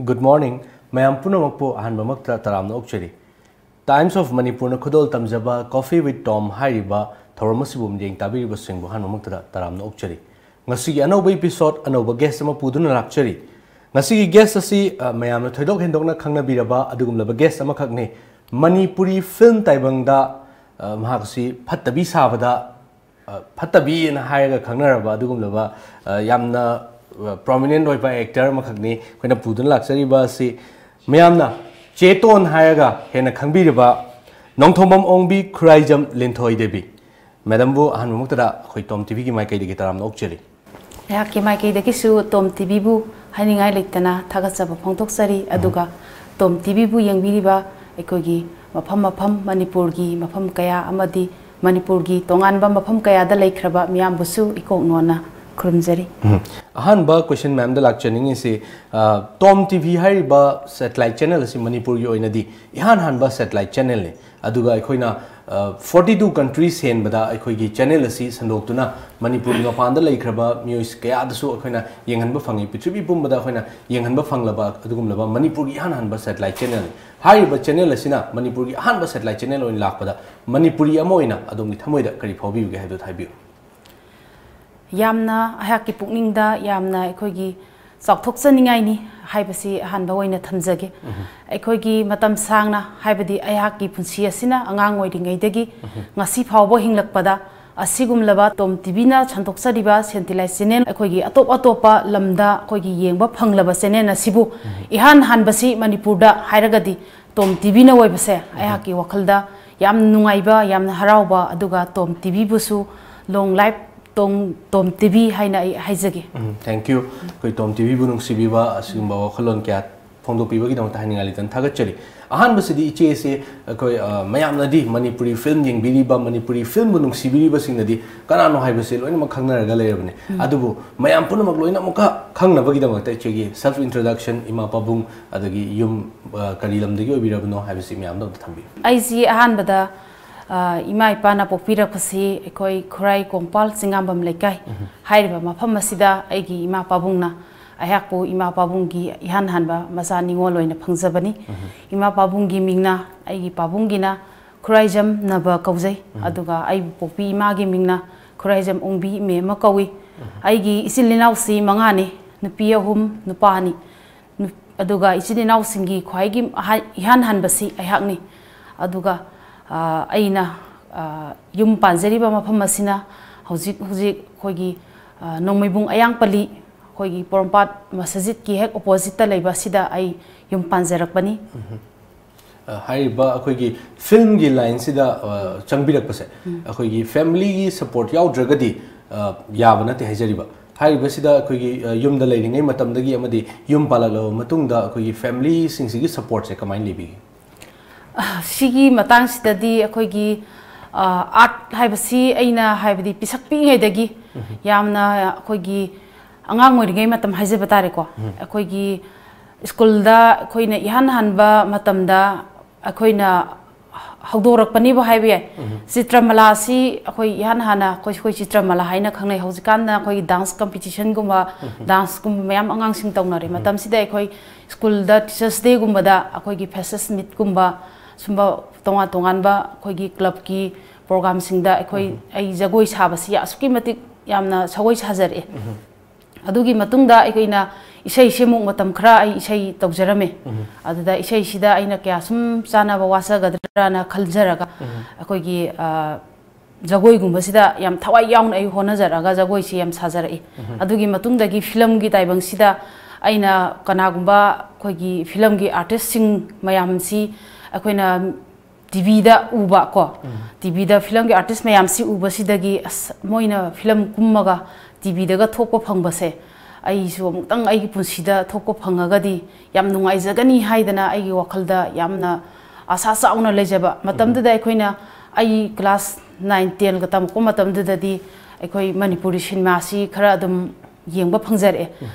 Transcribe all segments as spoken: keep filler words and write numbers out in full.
Good morning. ꯃꯌꯥꯝ ꯄꯨꯝꯅꯃꯛꯄꯨ ꯑꯍꯥꯟꯕꯃꯛꯇ ꯇꯔꯥꯝꯅ ꯑꯣꯛꯆꯔꯤ꯫ Times of Manipurꯅ ꯈꯨꯗꯣꯜ ꯇꯝꯖꯕ Coffee with Tom ꯍꯥꯏꯔꯤꯕ ꯊꯧꯔꯝ ꯑꯁꯤꯕꯨ ꯃꯤꯠꯌꯦꯡ ꯇꯥꯕꯤꯔꯤꯕꯁꯤꯡꯕꯨ ꯑꯍꯥꯟꯕꯃꯛꯇꯗ ꯇꯔꯥꯝꯅ ꯑꯣꯛꯆꯔꯤ꯫ ꯉꯁꯤꯒꯤ ꯑꯅꯧꯕ episode, ꯑꯅꯧꯕ guest ꯑꯃ ꯄꯨꯗꯨꯅ ꯂꯥꯛꯆꯔꯤ꯫ ꯉꯁꯤꯒꯤ guest ꯑꯁꯤ, ꯑ, ꯃꯌꯥꯝꯅ ꯊꯣꯏꯗꯣꯛ ꯍꯦꯟꯗꯣꯛꯅ ꯈꯪꯅꯕꯤꯔꯕ ꯑꯗꯨꯒꯨꯝꯂꯕ guest ꯑꯃꯈꯛꯅꯤ꯫ ꯃꯅꯤꯄꯨꯔꯤ film ꯇꯥꯏꯕꯪꯗ, ꯑ, ꯃꯍꯥꯛ ꯑꯁꯤ ꯐꯠꯇꯕꯤ ꯁꯥꯕꯗ, ꯑ, ꯐꯠꯇꯕꯤꯅ ꯍꯥꯏꯔꯒ ꯈꯪꯅꯔꯕ ꯑꯗꯨꯒꯨꯝꯂꯕ, ꯑ, ꯌꯥꯝꯅ, ꯑ, prominent ꯑꯣꯏꯕ actor ꯑꯃꯈꯛꯅꯤ ꯑꯩꯈꯣꯏꯅ ꯄꯨꯗꯨꯅ ꯂꯥꯛꯆꯔꯤꯕ ꯑꯁꯤ꯫ ꯃꯌꯥꯝꯅ ꯆꯦꯇꯣꯟ ꯍꯥꯏꯔꯒ ꯍꯦꯟꯅ ꯈꯪꯕꯤꯔꯤꯕ ꯅꯣꯡꯊꯣꯝꯕꯝ ꯑꯣꯡꯕꯤ ꯈꯨꯔꯥꯏꯖꯝ ꯂꯤꯟꯊꯣꯏ ꯗꯦꯕꯤ꯫ Madamꯕꯨ ꯑꯍꯥꯟꯕꯃꯛꯇꯗ ꯑꯩꯈꯣꯏ Tom TVꯒꯤ ꯃꯥꯏꯀꯩꯗꯒꯤ ꯇꯔꯥꯝꯅ ꯑꯣꯛꯆꯔꯤ꯫ ꯑꯩꯍꯥꯛꯀꯤ ꯃꯥꯏꯀꯩꯗꯒꯤꯁꯨ Tom TVꯕꯨ ꯍꯥꯏꯅꯤꯡꯉꯥꯏ ꯂꯩꯇꯅ ꯊꯥꯒꯠꯆꯕ ꯐꯣꯡꯗꯣꯛꯆꯔꯤ꯫ ꯑꯗꯨꯒ Tom TVꯕꯨ ꯌꯦꯡꯕꯤꯔꯤꯕ ꯑꯩꯈꯣꯏꯒꯤ ꯃꯐꯝ ꯃꯐꯝ, ꯃꯅꯤꯄꯨꯔꯒꯤ ꯃꯐꯝ ꯀꯌꯥ ꯑꯃꯗꯤ ꯃꯅꯤꯄꯨꯔꯒꯤ ꯇꯣꯉꯥꯟꯕ ꯃꯐꯝ ꯀꯌꯥꯗ ꯂꯩꯈ꯭ꯔꯕ ꯃꯤꯌꯥꯝꯕꯨꯁꯨ ꯏꯀꯣꯛ ꯅꯣꯟꯅ ꯈꯨꯔꯨꯝꯖꯔꯤ꯫ ꯎꯝ꯫ ꯑꯍꯥꯟꯕ question madamꯗ ꯂꯥꯛꯆꯅꯤꯡꯉꯤꯁꯤ, ꯑ, Tom TV ꯍꯥꯏꯔꯤꯕ satellite channel ꯑꯁꯤ ꯃꯅꯤꯄꯨꯔꯒꯤ ꯑꯣꯏꯅꯗꯤ ꯏꯍꯥꯟ ꯍꯥꯟꯕ satellite channelꯅꯤ꯫ ꯑꯗꯨꯒ ꯑꯩꯈꯣꯏꯅ, ꯑ, forty two countries ꯍꯦꯟꯕꯗ ꯑꯩꯈꯣꯏꯒꯤ channel ꯑꯁꯤ ꯁꯟꯗꯣꯛꯇꯨꯅ ꯃꯅꯤꯄꯨꯔꯒꯤ ꯃꯄꯥꯟꯗ ꯂꯩꯈ꯭ꯔꯕ ꯃꯤꯑꯣꯏ ꯀꯌꯥꯗꯁꯨ ꯑꯩꯈꯣꯏꯅ ꯌꯦꯡꯍꯟꯕ ꯐꯪꯉꯤ꯫ ꯄ꯭ꯔꯤꯊꯤꯕꯤ ꯄꯨꯝꯕꯗ ꯑꯩꯈꯣꯏꯅ ꯌꯦꯡꯍꯟꯕ ꯐꯪꯂꯕ ꯑꯗꯨꯒꯨꯝꯂꯕ ꯃꯅꯤꯄꯨꯔꯒꯤ ꯏꯍꯥꯟ ꯍꯥꯟꯕ satellite channelꯅꯤ꯫ ꯍꯥꯏꯔꯤꯕ channel ꯑꯁꯤꯅ ꯃꯅꯤꯄꯨꯔꯒꯤ ꯑꯍꯥꯟꯕ satellite channel ꯑꯣꯏꯅ ꯂꯥꯛꯄꯗ ꯃꯅꯤꯄꯨꯔꯤ ꯑꯃ ꯑꯣꯏꯅ ꯑꯗꯣꯝꯒꯤ ꯊꯃꯣꯏꯗ ꯀꯔꯤ ꯐꯥꯎꯕꯤꯕꯒꯦ ꯍꯥꯏꯕꯗꯨ ꯍꯥꯏꯕꯤꯌꯨ꯫ ꯌꯥꯝꯅ ꯑꯩꯍꯥꯛꯀꯤ ꯄꯨꯛꯅꯤꯡꯗ ꯌꯥꯝꯅ ꯑꯩꯈꯣꯏꯒꯤ ꯆꯥꯎꯊꯣꯛꯆꯅꯤꯡꯉꯥꯏꯅꯤ ꯍꯥꯏꯕꯁꯤ ꯑꯍꯥꯟꯕ ꯑꯣꯏꯅ ꯊꯝꯖꯒꯦ꯫ ꯎꯝ꯫ ꯑꯩꯈꯣꯏꯒꯤ ꯃꯇꯝ ꯁꯥꯡꯅ, ꯍꯥꯏꯕꯗꯤ ꯑꯩꯍꯥꯛꯀꯤ ꯄꯨꯟꯁꯤ ꯑꯁꯤꯅ ꯑꯉꯥꯡ ꯑꯣꯏꯔꯤꯉꯩꯗꯒꯤ ꯎꯝ꯫ ꯉꯁꯤ ꯐꯥꯎꯕ ꯍꯤꯡꯂꯛꯄꯗ ꯑꯁꯤꯒꯨꯝꯂꯕ Tom TVꯅ ꯁꯟꯗꯣꯛꯆꯔꯤꯕ satellite channel, ꯑꯩꯈꯣꯏꯒꯤ ꯑꯇꯣꯞ ꯑꯇꯣꯞꯄ ꯂꯝꯗ ꯑꯩꯈꯣꯏꯒꯤ ꯌꯦꯡꯕ ꯐꯪꯂꯕ channel ꯑꯁꯤꯕꯨ ꯎꯝ꯫ ꯏꯍꯥꯟ ꯍꯥꯟꯕꯁꯤ ꯃꯅꯤꯄꯨꯔꯗ ꯍꯥꯏꯔꯒꯗꯤ Tom TVꯅ ꯑꯣꯏꯕꯁꯦ ꯎꯝ꯫ ꯑꯩꯍꯥꯛꯀꯤ ꯋꯥꯈꯜꯗ ꯌꯥꯝ ꯅꯨꯡꯉꯥꯏꯕ, ꯌꯥꯝꯅ ꯍꯔꯥꯎꯕ, ꯑꯗꯨꯒ Tom TVꯕꯨꯁꯨ long live Tom, Tom TV ꯍꯥꯏꯅ ꯑꯩ ꯍꯥꯏꯖꯒꯦ꯫ ꯎꯝ, thank you꯫ ꯑꯩꯈꯣꯏ Tom TVꯕꯨ ꯅꯨꯡꯁꯤꯕꯤꯕ ꯑꯁꯤꯒꯨꯝꯕ ꯋꯥꯈꯜꯂꯣꯟ ꯀꯌꯥ ꯐꯣꯡꯗꯣꯛꯄꯤꯕꯒꯤꯗꯃꯛꯇ ꯍꯥꯏꯅꯤꯡꯉꯥꯏ ꯂꯩꯇꯅ ꯊꯥꯒꯠꯆꯔꯤ꯫ ꯑꯍꯥꯟꯕꯁꯤꯗꯤ ꯏꯆꯦꯁꯦ ꯑꯩꯈꯣꯏ, ꯑ, ꯃꯌꯥꯝꯅꯗꯤ ꯃꯅꯤꯄꯨꯔꯤ film ꯌꯦꯡꯕꯤꯔꯤꯕ, ꯃꯅꯤꯄꯨꯔꯤ filmꯕꯨ ꯅꯨꯡꯁꯤꯕꯤꯔꯤꯕꯁꯤꯡꯅꯗꯤ ꯀꯅꯥꯅꯣ ꯍꯥꯏꯕꯁꯤ ꯂꯣꯏꯅꯃꯛ ꯈꯪꯅꯔꯒ ꯂꯩꯔꯕꯅꯦ꯫ ꯎꯝ꯫ ꯑꯗꯨꯕꯨ ꯃꯌꯥꯝ ꯄꯨꯝꯅꯃꯛ ꯂꯣꯏꯅꯃꯛꯀ ꯈꯪꯅꯕꯒꯤꯗꯃꯛꯇ ꯏꯆꯦꯒꯤ self introduction, ꯏꯃꯥ ꯄꯥꯕꯨꯡ, ꯑꯗꯒꯤ ꯌꯨꯝ, ꯑ, ꯀꯔꯤ ꯂꯝꯗꯒꯤ ꯑꯣꯏꯕꯤꯔꯕꯅꯣ ꯍꯥꯏꯕꯁꯤ ꯃꯌꯥꯝꯗ ꯑꯝꯇ ꯊꯝꯕꯤꯌꯨ꯫ ꯑꯩꯁꯤ ꯑꯍꯥꯟꯕꯗ, ꯑ, ꯏꯃꯥ ꯏꯄꯥꯅ ꯄꯣꯛꯄꯤꯔꯛꯄꯁꯤ ꯑꯩꯈꯣꯏ ꯈꯨꯔꯥꯏ ꯀꯣꯡꯄꯥꯜ ꯆꯤꯡꯉꯥꯝꯕꯝ ꯂꯩꯀꯥꯏ ꯎꯝ꯫ ꯍꯥꯏꯔꯤꯕ ꯃꯐꯝ ꯑꯁꯤꯗ ꯑꯩꯒꯤ ꯏꯃꯥ ꯄꯥꯕꯨꯡꯅ ꯑꯩꯍꯥꯛꯄꯨ ꯏꯃꯥ ꯄꯥꯕꯨꯡꯒꯤ ꯏꯍꯥꯟ ꯍꯥꯟꯕ ꯃꯆꯥ ꯅꯤꯉꯣꯜ ꯑꯣꯏꯅ ꯐꯪꯖꯕꯅꯤ꯫ ꯏꯃꯥ ꯄꯥꯕꯨꯡꯒꯤ ꯃꯤꯡꯅ, ꯑꯩꯒꯤ ꯄꯥꯕꯨꯡꯒꯤꯅ ꯈꯨꯔꯥꯏꯖꯝ ꯅꯕ ꯀꯧꯖꯩ꯫ ꯑꯗꯨꯒ ꯑꯩꯕꯨ ꯄꯣꯛꯄꯤ ꯏꯃꯥꯒꯤ ꯃꯤꯡꯅ ꯈꯨꯔꯥꯏꯖꯝ ꯑꯣꯡꯕꯤ ꯃꯦꯝꯃ ꯀꯧꯏ꯫ ꯑꯩꯒꯤ ꯏꯆꯤꯜ ꯏꯅꯥꯎꯁꯤ ꯃꯉꯥꯅꯤ, ꯅꯨꯄꯤ ꯑꯍꯨꯝ, ꯅꯨꯄꯥ ꯑꯅꯤ꯫ ꯅꯨ-, ꯑꯗꯨꯒ ꯏꯆꯤꯜ ꯏꯅꯥꯎꯁꯤꯡꯒꯤ ꯈ꯭ꯋꯥꯏꯒꯤ ꯑꯍꯥ-, ꯏꯍꯥꯟ ꯍꯥꯟꯕꯁꯤ ꯑꯩꯍꯥꯛꯅꯤ꯫ ꯑꯗꯨꯒ, ꯑ, ꯑꯩꯅ, ꯑ, ꯌꯨꯝ ꯄꯥꯟꯖꯔꯤꯕ ꯃꯐꯝ ꯑꯁꯤꯅ ꯍꯧꯖꯤꯛ ꯍꯧꯖꯤꯛ ꯑꯩꯈꯣꯏꯒꯤ, ꯑ, ꯅꯣꯡꯃꯩꯕꯨꯡ ꯑꯌꯥꯡꯄꯜꯂꯤ, ꯑꯩꯈꯣꯏꯒꯤ ꯄꯣꯔꯣꯝꯄꯥꯠ ꯃꯁꯖꯤꯠꯀꯤ ꯍꯦꯛ oppositeꯇ ꯂꯩꯕ ꯑꯁꯤꯗ ꯑꯩ ꯌꯨꯝ ꯄꯥꯟꯖꯔꯛꯄꯅꯤ꯫ ꯑ, ꯍꯥꯏꯔꯤꯕ ꯑꯩꯈꯣꯏꯒꯤ ꯐꯤꯜꯝꯒꯤ ꯂꯥꯏꯟꯁꯤꯗ, ꯑ, ꯆꯪꯕꯤꯔꯛꯄꯁꯦ, ꯑꯩꯈꯣꯏꯒꯤ ꯐꯦꯃꯤꯂꯤꯒꯤ ꯁꯄꯣꯔꯠ ꯌꯥꯎꯗ꯭ꯔꯒꯗꯤ, ꯑ, ꯌꯥꯕ ꯅꯠꯇꯦ ꯍꯥꯏꯖꯔꯤꯕ꯫ ꯍꯥꯏꯔꯤꯕꯁꯤꯗ ꯑꯩꯈꯣꯏꯒꯤ, ꯑ, ꯌꯨꯝꯗ ꯂꯩꯔꯤꯉꯩ ꯃꯇꯝꯗꯒꯤ ꯑꯃꯗꯤ ꯌꯨꯝ ꯄꯥꯜꯂꯛꯂꯕ ꯃꯇꯨꯡꯗ ꯑꯩꯈꯣꯏꯒꯤ ꯐꯦꯃꯤꯂꯤꯁꯤꯡꯁꯤꯒꯤ ꯁꯄꯣꯔꯠꯁꯦ ꯀꯃꯥꯏꯅ ꯂꯩꯕꯤꯒꯦ? ꯑ, ꯁꯤꯒꯤ ꯃꯇꯥꯡꯁꯤꯗꯗꯤ ꯑꯩꯈꯣꯏꯒꯤ, ꯑ, ꯑꯥꯔꯠ ꯍꯥꯏꯕꯁꯤ ꯑꯩꯅ ꯍꯥꯏꯕꯗꯤ ꯄꯤꯁꯛ ꯄꯤꯛꯏꯉꯩꯗꯒꯤ ꯌꯥꯝꯅ ꯑꯩꯈꯣꯏꯒꯤ ꯑꯉꯥꯡ ꯑꯣꯏꯔꯤꯉꯩ ꯃꯇꯝ ꯍꯥꯏꯖꯕ ꯇꯥꯔꯦꯀꯣ꯫ ꯑꯩꯈꯣꯏꯒꯤ ꯁ꯭ꯀꯨꯜꯗ ꯑꯩꯈꯣꯏꯅ ꯏꯍꯥꯟ ꯍꯥꯟꯕ ꯃꯇꯝꯗ ꯑꯩꯈꯣꯏꯅ ꯍꯧꯗꯣꯔꯛꯄꯅꯤꯕꯨ ꯍꯥꯏꯕ ꯌꯥꯏ꯫ ꯆꯤꯇ꯭ꯔꯃꯂꯥꯁꯤ ꯑꯩꯈꯣꯏ ꯏꯍꯥꯟ ꯍꯥꯟꯅ ꯑꯩꯈꯣꯏ, ꯑꯩꯈꯣꯏ ꯆꯤꯇ꯭ꯔꯃꯂꯥ ꯍꯥꯏꯅ ꯈꯪꯅꯩ꯫ ꯍꯧꯖꯤꯛꯀꯥꯟꯗ ꯑꯩꯈꯣꯏꯒꯤ ꯗꯥꯟꯁ ꯀꯝꯄꯤꯇꯤꯁꯟꯒꯨꯝꯕ, ꯗꯥꯟꯁꯀꯨꯝꯕ ꯃꯌꯥꯝ ꯑꯉꯥꯡꯁꯤꯡ ꯇꯧꯅꯔꯦ꯫ ꯃꯇꯝꯁꯤꯗ ꯑꯩꯈꯣꯏ ꯁ꯭ꯀꯨꯜꯗ ꯇꯤꯆꯔꯁ ꯗꯦꯒꯨꯝꯕꯗ ꯑꯩꯈꯣꯏꯒꯤ freshers meetꯀꯨꯝꯕ, ꯁꯨꯝꯕ ꯇꯣꯉꯥꯟ ꯇꯣꯉꯥꯟꯕ ꯑꯩꯈꯣꯏꯒꯤ ꯀ꯭ꯂꯕꯀꯤ ꯄ꯭ꯔꯣꯒ꯭ꯔꯥꯝꯁꯤꯡꯗ ꯑꯩꯈꯣꯏ, ꯑꯩ ꯖꯒꯣꯏ ꯁꯥꯕꯁꯤ ꯑꯁꯨꯛꯀꯤ ꯃꯇꯤꯛ ꯌꯥꯝꯅ ꯁꯒꯣꯏ ꯁꯥꯖꯔꯛꯑꯦ꯫ ꯑꯗꯨꯒꯤ ꯃꯇꯨꯡꯗ ꯑꯩꯈꯣꯏꯅ ꯏꯁꯩꯁꯦ ꯑꯃꯨꯛ ꯃꯇꯝ ꯈꯔ ꯑꯩ ꯏꯁꯩ ꯇꯧꯖꯔꯝꯃꯦ꯫ ꯑꯗꯨꯗ ꯏꯁꯩꯁꯤꯗ ꯑꯩꯅ ꯀꯌꯥ ꯁꯨꯝ ꯆꯥꯟꯅꯕ ꯋꯥꯠꯆꯒꯗ꯭ꯔꯥꯅ ꯈꯟꯖꯔꯒ ꯑꯩꯈꯣꯏꯒꯤ, ꯑ, ꯖꯒꯣꯏꯒꯨꯝꯕꯁꯤꯗ ꯌꯥꯝ ꯊꯋꯥꯏ ꯌꯥꯎꯅ ꯑꯩ ꯍꯣꯠꯅꯖꯔꯛꯑꯒ ꯖꯒꯣꯏꯁꯤ ꯌꯥꯝ ꯁꯥꯖꯔꯛꯏ꯫ ꯑꯗꯨꯒꯤ ꯃꯇꯨꯡꯗꯒꯤ ꯐꯤꯂꯝꯒꯤ ꯇꯥꯏꯕꯪꯁꯤꯗ ꯑꯩꯅ ꯀꯅꯥꯒꯨꯝꯕ ꯑꯩꯈꯣꯏꯒꯤ ꯐꯤꯂꯝꯒꯤ ꯑꯥꯔꯇꯤꯁꯁꯤꯡ ꯃꯌꯥꯝꯁꯤ ꯑꯩꯈꯣꯏꯅ ꯇꯤꯚꯤꯗ ꯎꯕ ꯀꯣ, ꯇꯤꯚꯤꯗ ꯐꯤꯂꯝꯒꯤ ꯑꯥꯔꯇꯤꯁ ꯃꯌꯥꯝꯁꯤ ꯎꯕꯁꯤꯗꯒꯤ, "ꯑꯁ, ꯃꯣꯏꯅ ꯐꯤꯂꯝ ꯀꯨꯝꯃꯒ ꯇꯤꯚꯤꯗꯒ ꯊꯣꯛꯄ ꯐꯪꯕꯁꯦ ꯑꯩꯁꯨ ꯑꯃꯨꯛꯇꯪ ꯑꯩꯒꯤ ꯄꯨꯟꯁꯤꯗ ꯊꯣꯛꯄ ꯐꯪꯉꯒꯗꯤ ꯌꯥꯝ ꯅꯨꯡꯉꯥꯏꯖꯒꯅꯤ" ꯍꯥꯏꯗꯅ ꯑꯩꯒꯤ ꯋꯥꯈꯜꯗ ꯌꯥꯝꯅ ꯑꯁꯥ ꯆꯥꯎꯅ ꯂꯩꯖꯕ꯫ ꯃꯇꯝꯗꯨꯗ ꯑꯩꯈꯣꯏꯅ, ꯑꯩ class nine tenꯒ ꯇꯝꯃꯛꯄ ꯃꯇꯝꯗꯨꯗꯗꯤ ꯑꯩꯈꯣꯏ ꯃꯅꯤꯄꯨꯔꯤ ꯁꯤꯅꯦꯃꯥꯁꯤ ꯈꯔ ꯑꯗꯨꯝ ꯌꯦꯡꯕ ꯐꯪꯖꯔꯛꯑꯦ꯫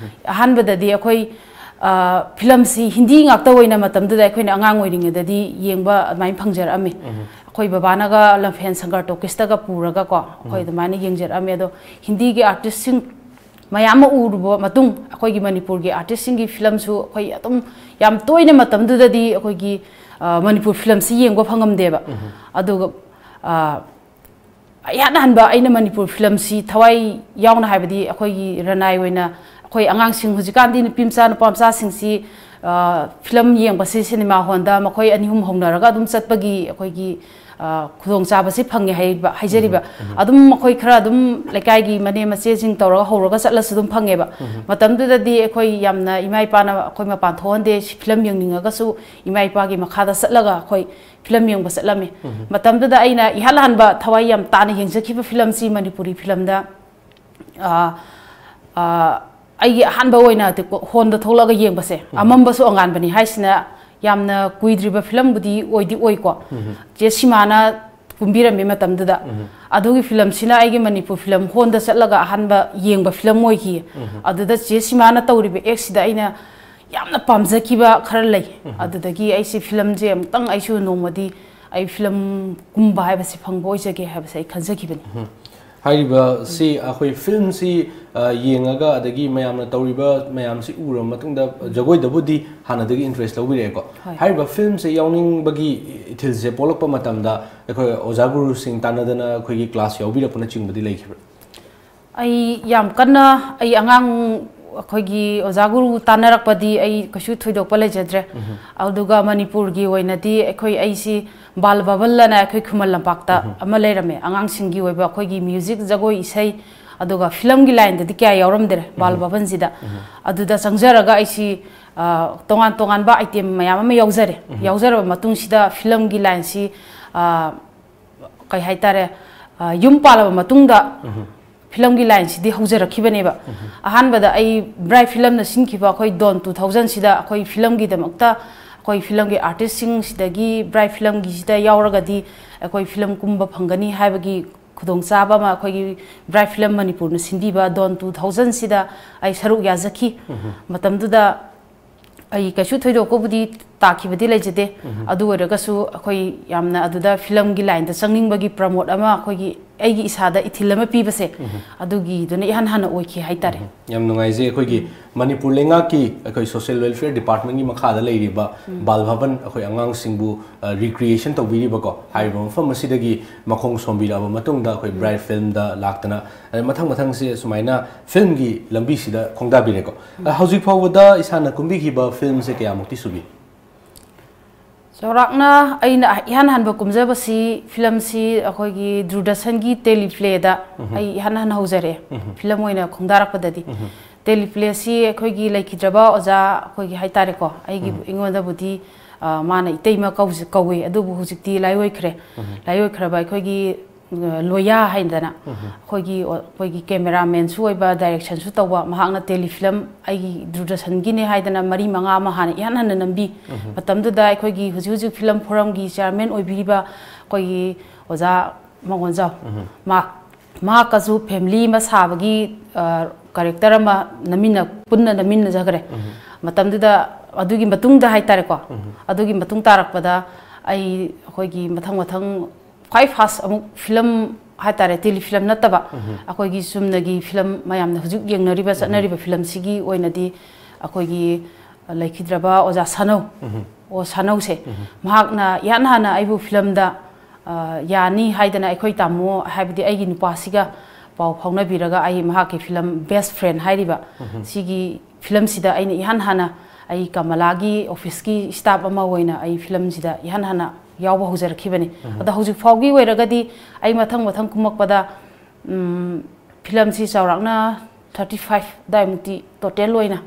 ꯑꯍꯥꯟꯕꯗꯗꯤ ꯑꯩꯈꯣꯏ, ꯑ, ꯐꯤꯂꯝꯁꯤ ꯍꯤꯟꯗꯤ ꯉꯥꯛꯇ ꯑꯣꯏꯅ ꯃꯇꯝꯗꯨꯗ ꯑꯩꯈꯣꯏꯅ ꯑꯉꯥꯡ ꯑꯣꯏꯔꯤꯉꯩꯗꯗꯤ ꯌꯦꯡꯕ ꯑꯗꯨꯃꯥꯏꯅ ꯐꯪꯖꯔꯛꯑꯝꯃꯤ꯫ ꯑꯩꯈꯣꯏ ꯕꯕꯥꯅꯒ ꯂꯝꯐꯦꯟ ꯁꯪꯒꯔ ꯇꯣꯀꯤꯁꯇꯒ ꯄꯨꯔꯒꯀꯣ, ꯑꯩꯈꯣꯏ ꯑꯗꯨꯃꯥꯏꯅ ꯌꯦꯡꯖꯔꯛꯑꯝꯃꯤ꯫ ꯑꯗꯣ ꯍꯤꯟꯗꯤꯒꯤ ꯑꯥꯔꯇꯤꯁꯁꯤꯡ ꯃꯌꯥꯝ ꯑꯃ ꯎꯔꯨꯕ ꯃꯇꯨꯡ, ꯑꯩꯈꯣꯏꯒꯤ ꯃꯅꯤꯄꯨꯔꯒꯤ ꯑꯥꯔꯇꯤꯁꯁꯤꯡꯒꯤ ꯐꯤꯂꯝꯁꯨ ꯑꯩꯈꯣꯏ ꯑꯗꯨꯝ ꯌꯥꯝ ꯇꯣꯏꯅ ꯃꯇꯝꯗꯨꯗꯗꯤ ꯑꯩꯈꯣꯏꯒꯤ, ꯑ, ꯃꯅꯤꯄꯨꯔ ꯐꯤꯂꯝꯁꯤ ꯌꯦꯡꯕ ꯐꯪꯉꯝꯗꯦꯕ꯫ ꯑꯗꯨꯒ, ꯑ, ꯏꯍꯥꯟ ꯍꯥꯟꯕ ꯑꯩꯅ ꯃꯅꯤꯄꯨꯔ ꯐꯤꯂꯝꯁꯤ ꯊꯋꯥꯏ ꯌꯥꯎꯅ, ꯍꯥꯏꯕꯗꯤ ꯑꯩꯈꯣꯏꯒꯤ ꯔꯅꯥꯏ ꯑꯣꯏꯅ ꯑꯩꯈꯣꯏ ꯑꯉꯥꯡꯁꯤꯡ, ꯍꯧꯖꯤꯛꯀꯥꯟꯗꯤ ꯅꯨꯄꯤ ꯃꯆꯥ ꯅꯨꯄꯥ ꯃꯆꯥꯁꯤꯡꯁꯤ, ꯑ, ꯐꯤꯂꯝ ꯌꯦꯡꯕꯁꯤ ꯁꯤꯅꯦꯃꯥ ꯍꯣꯜꯗ ꯃꯈꯣꯏ ꯑꯅꯤ ꯑꯍꯨꯝ ꯍꯧꯅꯔꯒ ꯑꯗꯨꯝ ꯆꯠꯄꯒꯤ ꯑꯩꯈꯣꯏꯒꯤ, ꯑ, ꯈꯨꯗꯣꯡꯆꯥꯕꯁꯤ ꯐꯪꯉꯦ ꯍꯥꯏꯕ, ꯍꯥꯏꯖꯔꯤꯕ꯫ ꯑꯗꯨꯝ ꯑꯩꯈꯣꯏ ꯈꯔ ꯑꯗꯨꯝ ꯂꯩꯀꯥꯏꯒꯤ ꯃꯅꯦ ꯃꯆꯦꯁꯤꯡ ꯇꯧꯔꯒ ꯍꯧꯔꯒ ꯆꯠꯂꯁꯨ ꯑꯗꯨꯝ ꯐꯪꯉꯦꯕ꯫ ꯃꯇꯝꯗꯨꯗꯗꯤ ꯑꯩꯈꯣꯏ ꯌꯥꯝꯅ ꯏꯃꯥ ꯏꯄꯥꯅ ꯑꯩꯈꯣꯏ ꯃꯄꯥꯟ ꯊꯣꯛꯍꯟꯗꯦ, ꯁꯤ ꯐꯤꯂꯝ ꯌꯦꯡꯅꯤꯡꯉꯒꯁꯨ ꯏꯃꯥ ꯏꯄꯥꯒꯤ ꯃꯈꯥꯗ ꯆꯠꯂꯒ ꯑꯩꯈꯣꯏ ꯐꯤꯂꯝ ꯌꯦꯡꯕ ꯆꯠꯂꯝꯃꯤ꯫ ꯃꯇꯝꯗꯨꯗ ꯑꯩꯅ ꯏꯍꯥꯟ ꯍꯥꯟꯕ ꯊꯋꯥꯏ ꯌꯥꯝ ꯇꯥꯅ ꯌꯦꯡꯖꯈꯤꯕ ꯐꯤꯂꯝꯁꯤ ꯃꯅꯤꯄꯨꯔꯤ ꯐꯤꯂꯝꯗ, ꯑ, ꯑ, ꯑꯩꯒꯤ ꯑꯍꯥꯟꯕ ꯑꯣꯏꯅ ꯍꯣꯜꯗ ꯊꯣꯛꯂꯛꯑꯒ ꯌꯦꯡꯕꯁꯦ, "ꯑꯃꯝꯕꯁꯨ ꯑꯉꯥꯟꯕꯅꯤ" ꯍꯥꯏꯁꯤꯅ ꯌꯥꯝꯅ ꯀꯨꯏꯗ꯭ꯔꯤꯕ ꯐꯤꯂꯝꯕꯨꯗꯤ ꯑꯣꯏꯗꯤ ꯑꯣꯏꯀꯣ꯫ ꯆꯦ ꯁꯤꯃꯥꯅ ꯀꯨꯝꯕꯤꯔꯝꯃꯤ ꯃꯇꯝꯗꯨꯗ꯫ ꯑꯗꯨꯒꯤ ꯐꯤꯂꯝꯁꯤꯅ ꯑꯩꯒꯤ ꯃꯅꯤꯄꯨꯔ ꯐꯤꯂꯝ ꯍꯣꯜꯗ ꯆꯠꯂꯒ ꯑꯍꯥꯟꯕ ꯌꯦꯡꯕ ꯐꯤꯂꯝ ꯑꯣꯏꯈꯤ꯫ ꯑꯗꯨꯗ ꯆꯦ ꯁꯤꯃꯥꯅ ꯇꯧꯔꯤꯕ ꯑꯦꯛꯁꯤꯗ ꯑꯩꯅ ꯌꯥꯝꯅ ꯄꯥꯝꯖꯈꯤꯕ ꯈꯔ ꯂꯩ꯫ ꯑꯗꯨꯗꯒꯤ ꯑꯩꯁꯤ ꯐꯤꯂꯝꯁꯦ ꯑꯃꯨꯛꯇꯪ ꯑꯩꯁꯨ ꯅꯣꯡꯃꯗꯤ ꯑꯩ ꯐꯤꯂꯝ ꯀꯨꯝꯕ ꯍꯥꯏꯕꯁꯤ ꯐꯪꯕ ꯑꯣꯏꯖꯒꯦ ꯍꯥꯏꯕꯁꯦ ꯑꯩ ꯈꯟꯖꯈꯤꯕꯅꯤ꯫ ꯍꯥꯏꯔꯤꯕ ꯁꯤ ꯑꯩꯈꯣꯏ ꯐꯤꯂꯝꯁꯤ, ꯑ, ꯌꯦꯡꯉꯒ ꯑꯗꯒꯤ ꯃꯌꯥꯝꯅ ꯇꯧꯔꯤꯕ ꯃꯌꯥꯝꯁꯤ ꯎꯔꯕ ꯃꯇꯨꯡꯗ ꯖꯒꯣꯏꯗꯕꯨꯗꯤ ꯍꯥꯟꯅꯗꯒꯤ ꯏꯟꯇꯔꯦꯁ ꯂꯧꯕꯤꯔꯛꯑꯦꯀꯣ꯫ ꯍꯣꯏ꯫ ꯍꯥꯏꯔꯤꯕ ꯐꯤꯂꯝꯁꯦ ꯌꯥꯎꯅꯤꯡꯕꯒꯤ ꯏꯊꯤꯜꯁꯦ ꯄꯣꯛꯂꯛꯄ ꯃꯇꯝꯗ ꯑꯩꯈꯣꯏ ꯑꯣꯖꯥ ꯒꯨꯔꯨꯁꯤꯡ ꯇꯥꯟꯅꯗꯅ ꯑꯩꯈꯣꯏꯒꯤ ꯀ꯭ꯂꯥꯁ ꯌꯥꯎꯕꯤꯔꯛꯄꯅꯆꯤꯡꯕꯗꯤ ꯂꯩꯈꯤꯕ꯭ꯔꯥ? ꯑꯩ ꯌꯥꯝ ꯀꯟꯅ, ꯑꯩ ꯑꯉꯥꯡ, ꯑꯩꯈꯣꯏꯒꯤ ꯑꯣꯖꯥ ꯒꯨꯔꯨ ꯇꯥꯟꯅꯔꯛꯄꯗꯤ ꯑꯩ ꯀꯩꯁꯨ ꯊꯣꯏꯗꯣꯛꯄ ꯂꯩꯖꯗ꯭ꯔꯦ꯫ ꯑꯗꯨꯒ ꯃꯅꯤꯄꯨꯔꯒꯤ ꯑꯣꯏꯅꯗꯤ ꯑꯩꯈꯣꯏ, ꯑꯩꯁꯤ ꯕꯥꯜ ꯚꯕꯟ ꯑꯅ ꯑꯩꯈꯣꯏ ꯈꯨꯃꯟ ꯂꯝꯄꯥꯛꯇ ꯑꯃ ꯂꯩꯔꯝꯃꯦ꯫ ꯑꯉꯥꯡꯁꯤꯡꯒꯤ ꯑꯣꯏꯕ ꯑꯩꯈꯣꯏꯒꯤ ꯃ꯭ꯌꯨꯖꯤꯛ, ꯖꯒꯣꯏ, ꯏꯁꯩ, ꯑꯗꯨꯒ ꯐꯤꯂꯝꯒꯤ ꯂꯥꯏꯟꯗꯗꯤ ꯀꯌꯥ ꯌꯥꯎꯔꯝꯗ꯭ꯔꯦ ꯕꯥꯜ ꯚꯕꯟꯁꯤꯗ꯫ ꯑꯗꯨꯗ ꯆꯪꯖꯔꯒ ꯑꯩꯁꯤ, ꯑ, ꯇꯣꯉꯥꯟ ꯇꯣꯉꯥꯟꯕ ꯑꯥꯏꯇꯦꯝ ꯃꯌꯥꯝ ꯑꯃ ꯌꯥꯎꯖꯔꯦ꯫ ꯌꯥꯎꯖꯔꯕ ꯃꯇꯨꯡꯁꯤꯗ ꯐꯤꯂꯝꯒꯤ ꯂꯥꯏꯟꯁꯤ, ꯑ, ꯀꯩ ꯍꯥꯏꯇꯥꯔꯦ, ꯑ, ꯌꯨꯝ ꯄꯥꯜꯂꯕ ꯃꯇꯨꯡꯗ ꯐꯤꯂꯝꯒꯤ ꯂꯥꯏꯟꯁꯤꯗꯤ ꯍꯧꯖꯔꯛꯈꯤꯕꯅꯦꯕ꯫ ꯑꯍꯥꯟꯕꯗ ꯑꯩ ꯕ꯭ꯔꯥꯏꯠ ꯐꯤꯂꯝꯅ ꯁꯤꯟꯈꯤꯕ ꯑꯩꯈꯣꯏ ꯗꯣꯟ ꯇꯨ ꯊꯥꯎꯖꯟꯁꯤꯗ ꯑꯩꯈꯣꯏ ꯐꯤꯂꯝꯒꯤꯗꯃꯛꯇ ꯑꯩꯈꯣꯏ ꯐꯤꯂꯝꯒꯤ ꯑꯥꯔꯇꯤꯁꯁꯤꯡꯁꯤꯗꯒꯤ ꯕ꯭ꯔꯥꯏꯠ ꯐꯤꯂꯝꯒꯤꯁꯤꯗ ꯌꯥꯎꯔꯒꯗꯤ ꯑꯩꯈꯣꯏ ꯐꯤꯂꯝ ꯀꯨꯝꯕ ꯐꯪꯒꯅꯤ ꯍꯥꯏꯕꯒꯤ ꯈꯨꯗꯣꯡꯆꯥꯕ ꯑꯃ ꯑꯩꯈꯣꯏꯒꯤ ꯕ꯭ꯔꯥꯏꯠ ꯐꯤꯂꯝ ꯃꯅꯤꯄꯨꯔꯅ ꯁꯤꯟꯕꯤꯕ ꯗꯣꯟ ꯇꯨ ꯊꯥꯎꯖꯟꯁꯤꯗ ꯑꯩ ꯁꯔꯨꯛ ꯌꯥꯖꯈꯤ꯫ ꯃꯇꯝꯗꯨꯗ ꯑꯩ ꯀꯩꯁꯨ ꯊꯣꯏꯗꯣꯛꯄꯕꯨꯗꯤ ꯇꯥꯈꯤꯕꯗꯤ ꯂꯩꯖꯗꯦ꯫ ꯑꯗꯨ ꯑꯣꯏꯔꯒꯁꯨ ꯑꯩꯈꯣꯏ ꯌꯥꯝꯅ ꯑꯗꯨꯗ ꯐꯤꯂꯝꯒꯤ ꯂꯥꯏꯟꯗ ꯆꯪꯅꯤꯡꯕꯒꯤ ꯄ꯭ꯔꯃꯣꯠ ꯑꯃ ꯑꯩꯈꯣꯏꯒꯤ ꯑꯩꯒꯤ ꯏꯁꯥꯗ ꯏꯊꯤꯜ ꯑꯃ ꯄꯤꯕꯁꯦ, ꯑꯗꯨꯒꯤꯗꯨꯅ ꯏꯍꯥꯟ ꯍꯥꯟꯅ ꯑꯣꯏꯈꯤ ꯍꯥꯏꯇꯥꯔꯦ꯫ ꯌꯥꯝ ꯅꯨꯡꯉꯥꯏꯖꯩ꯫ ꯑꯩꯈꯣꯏꯒꯤ ꯃꯅꯤꯄꯨꯔ ꯂꯩꯉꯥꯛꯀꯤ ꯑꯩꯈꯣꯏ ꯁꯣꯁꯤꯌꯦꯜ ꯋꯦꯜꯐꯤꯌꯔ ꯗꯤꯄꯥꯔꯠꯃꯦꯟꯒꯤ ꯃꯈꯥꯗ ꯂꯩꯔꯤꯕ ꯕꯥꯜ ꯚꯕꯟ, ꯑꯩꯈꯣꯏ ꯑꯉꯥꯡꯁꯤꯡꯕꯨ ꯔꯤꯀ꯭ꯔꯤꯌꯦꯁꯟ ꯇꯧꯕꯤꯔꯤꯕꯀꯣ, ꯍꯥꯏꯔꯤꯕ ꯃꯐꯝ ꯑꯁꯤꯗꯒꯤ ꯃꯈꯣꯡ ꯁꯣꯝꯕꯤꯔꯛꯑꯕ ꯃꯇꯨꯡꯗ ꯑꯩꯈꯣꯏ ꯕ꯭ꯔꯥꯏꯠ ꯐꯤꯂꯝꯗ ꯂꯥꯛꯇꯅ, ꯑꯗ ꯃꯊꯪ ꯃꯊꯪꯁꯦ ꯁꯨꯃꯥꯏꯅ ꯐꯤꯂꯝꯒꯤ ꯂꯝꯕꯤꯁꯤꯗ ꯈꯣꯡꯗꯥꯕꯤꯔꯦꯀꯣ꯫ ꯑ, ꯍꯧꯖꯤꯛ ꯐꯥꯎꯕꯗ ꯏꯁꯥꯅ ꯀꯨꯝꯕꯤꯈꯤꯕ ꯐꯤꯂꯝꯁꯦ ꯀꯌꯥꯃꯨꯛꯇꯤ ꯁꯨꯕꯤ? ꯆꯥꯎꯔꯥꯛꯅ ꯑꯩꯅ ꯏꯍꯥꯟ ꯍꯥꯟꯕ ꯀꯨꯝꯖꯕꯁꯤ, ꯐꯤꯂꯝꯁꯤ ꯑꯩꯈꯣꯏꯒꯤ ꯗꯨꯔꯗꯔꯁꯟꯒꯤ ꯇꯦꯂꯤꯄ꯭ꯂꯦꯗ ꯑꯩ ꯏꯍꯥꯟ ꯍꯥꯟꯅ ꯍꯧꯖꯔꯛꯑꯦ꯫ ꯐꯤꯂꯝ ꯑꯣꯏꯅ ꯈꯣꯡꯗꯥꯔꯛꯄꯗꯗꯤ꯫ ꯇꯦꯂꯤꯄ꯭ꯂꯦꯁꯤ ꯑꯩꯈꯣꯏꯒꯤ ꯂꯩꯈꯤꯗ꯭ꯔꯕ ꯑꯣꯖꯥ ꯑꯩꯈꯣꯏꯒꯤ ꯍꯥꯏꯇꯥꯔꯦꯀꯣ, ꯑꯩꯒꯤ, ꯑꯩꯉꯣꯟꯗꯕꯨꯗꯤ, ꯑ, ꯃꯥꯅ ꯏꯇꯩꯃ ꯀꯧꯖ-, ꯀꯧꯋꯦ, ꯑꯗꯨꯕꯨ ꯍꯧꯖꯤꯛꯇꯤ ꯂꯥꯏꯑꯣꯏꯈ꯭ꯔꯦ꯫ ꯂꯥꯏꯑꯣꯏꯈ꯭ꯔꯕ ꯑꯩꯈꯣꯏꯒꯤ, ꯑ, ꯂꯣꯌꯥ ꯍꯥꯏꯗꯅ ꯑꯩꯈꯣꯏꯒꯤ, ꯑꯩꯈꯣꯏꯒꯤ ꯀꯦꯃꯦꯔꯥꯃꯦꯟꯁꯨ ꯑꯣꯏꯕ, ꯗꯥꯏꯔꯦꯛꯁꯟꯁꯨ ꯇꯧꯕ, ꯃꯍꯥꯛꯅ ꯇꯦꯂꯤꯐꯤꯂꯝ ꯑꯩꯒꯤ ꯗꯨꯔꯗꯔꯁꯟꯒꯤꯅꯦ ꯍꯥꯏꯗꯅ ꯃꯔꯤ ꯃꯉꯥ ꯑꯃ ꯍꯥꯟꯅ ꯏꯍꯥꯟ ꯍꯥꯟꯅ ꯅꯝꯕꯤ꯫ ꯃꯇꯝꯗꯨꯗ ꯑꯩꯈꯣꯏꯒꯤ ꯍꯧꯖꯤꯛ ꯍꯧꯖꯤꯛ ꯐꯤꯂꯝ ꯐꯣꯔꯝꯒꯤ ꯆꯤꯌꯥꯔꯃꯦꯟ ꯑꯣꯏꯕꯤꯔꯤꯕ ꯑꯩꯈꯣꯏꯒꯤ ꯑꯣꯖꯥ ꯃꯉꯣꯟꯖꯥꯎ, ꯃꯍꯥꯛ, ꯃꯍꯥꯛꯀꯁꯨ ꯐꯦꯃꯤꯂꯤ ꯑꯃ ꯁꯥꯕꯒꯤ, ꯑ, ꯀꯦꯔꯦꯛꯇꯔ ꯑꯃ ꯅꯝꯃꯤꯟꯅ-, ꯄꯨꯟꯅ ꯅꯝꯃꯤꯟꯅꯖꯈ꯭ꯔꯦ꯫ ꯃꯇꯝꯗꯨꯗ, ꯑꯗꯨꯒꯤ ꯃꯇꯨꯡꯗ ꯍꯥꯏꯇꯥꯔꯦꯀꯣ, ꯑꯗꯨꯒꯤ ꯃꯇꯨꯡ ꯇꯥꯔꯛꯄꯗ ꯑꯩ ꯑꯩꯈꯣꯏꯒꯤ ꯃꯊꯪ ꯃꯊꯪ ꯈ꯭ꯋꯥꯏ ꯐꯥꯔꯁ ꯑꯃꯨꯛ ꯐꯤꯂꯝ ꯍꯥꯏꯇꯥꯔꯦ, ꯇꯦꯂꯤꯐꯤꯂꯝ ꯅꯠꯇꯕ, ꯑꯩꯈꯣꯏꯒꯤ ꯆꯨꯝꯅꯒꯤ ꯐꯤꯂꯝ ꯃꯌꯥꯝꯅ ꯍꯧꯖꯤꯛ ꯌꯦꯡꯅꯔꯤꯕ, ꯆꯠꯅꯔꯤꯕ ꯐꯤꯂꯝꯁꯤꯒꯤ ꯑꯣꯏꯅꯗꯤ ꯑꯩꯈꯣꯏꯒꯤ ꯂꯩꯈꯤꯗ꯭ꯔꯕ ꯑꯣꯖꯥ ꯁꯥꯅꯧ, ꯑꯣ ꯁꯥꯅꯧꯁꯦ, ꯃꯍꯥꯛꯅ ꯏꯍꯥꯟ ꯍꯥꯟꯅ ꯑꯩꯕꯨ ꯐꯤꯂꯝꯗ, ꯑ, ꯌꯥꯅꯤ ꯍꯥꯏꯗꯅ ꯑꯩꯈꯣꯏ ꯇꯥꯃꯣ, ꯍꯥꯏꯕꯗꯤ ꯑꯩꯒꯤ ꯅꯨꯄꯥꯁꯤꯒ ꯄꯥꯎ ꯐꯥꯎꯅꯕꯤꯔꯒ ꯑꯩ ꯃꯍꯥꯛꯀꯤ ꯐꯤꯂꯝ ꯕꯦꯁ ꯐ꯭ꯔꯦꯟ ꯍꯥꯏꯔꯤꯕ ꯁꯤꯒꯤ ꯐꯤꯂꯝꯁꯤꯗ ꯑꯩꯅ ꯏꯍꯥꯟ ꯍꯥꯟꯅ ꯑꯩ ꯀꯃꯂꯥꯒꯤ ꯑꯣꯐꯤꯁꯀꯤ ꯁ꯭ꯇꯥꯐ ꯑꯃ ꯑꯣꯏꯅ ꯑꯩ ꯐꯤꯂꯝꯁꯤꯗ ꯏꯍꯥꯟ ꯍꯥꯟꯅ ꯌꯥꯎꯕ ꯍꯧꯖꯔꯛꯈꯤꯕꯅꯤ꯫ ꯑꯗꯣ ꯍꯧꯖꯤꯛ ꯐꯥꯎꯒꯤ ꯑꯣꯏꯔꯒꯗꯤ ꯑꯩ ꯃꯊꯪ ꯃꯊꯪ ꯀꯨꯝꯃꯛꯄꯗ, ꯎꯝ, ꯐꯤꯂꯝꯁꯤ ꯆꯥꯎꯔꯥꯛꯅ ꯊꯥꯔꯇꯤ ꯐꯥꯏꯚ ꯑꯗꯨꯋꯥꯏꯃꯨꯛꯇꯤ ꯇꯣꯇꯦꯜ ꯑꯣꯏꯅ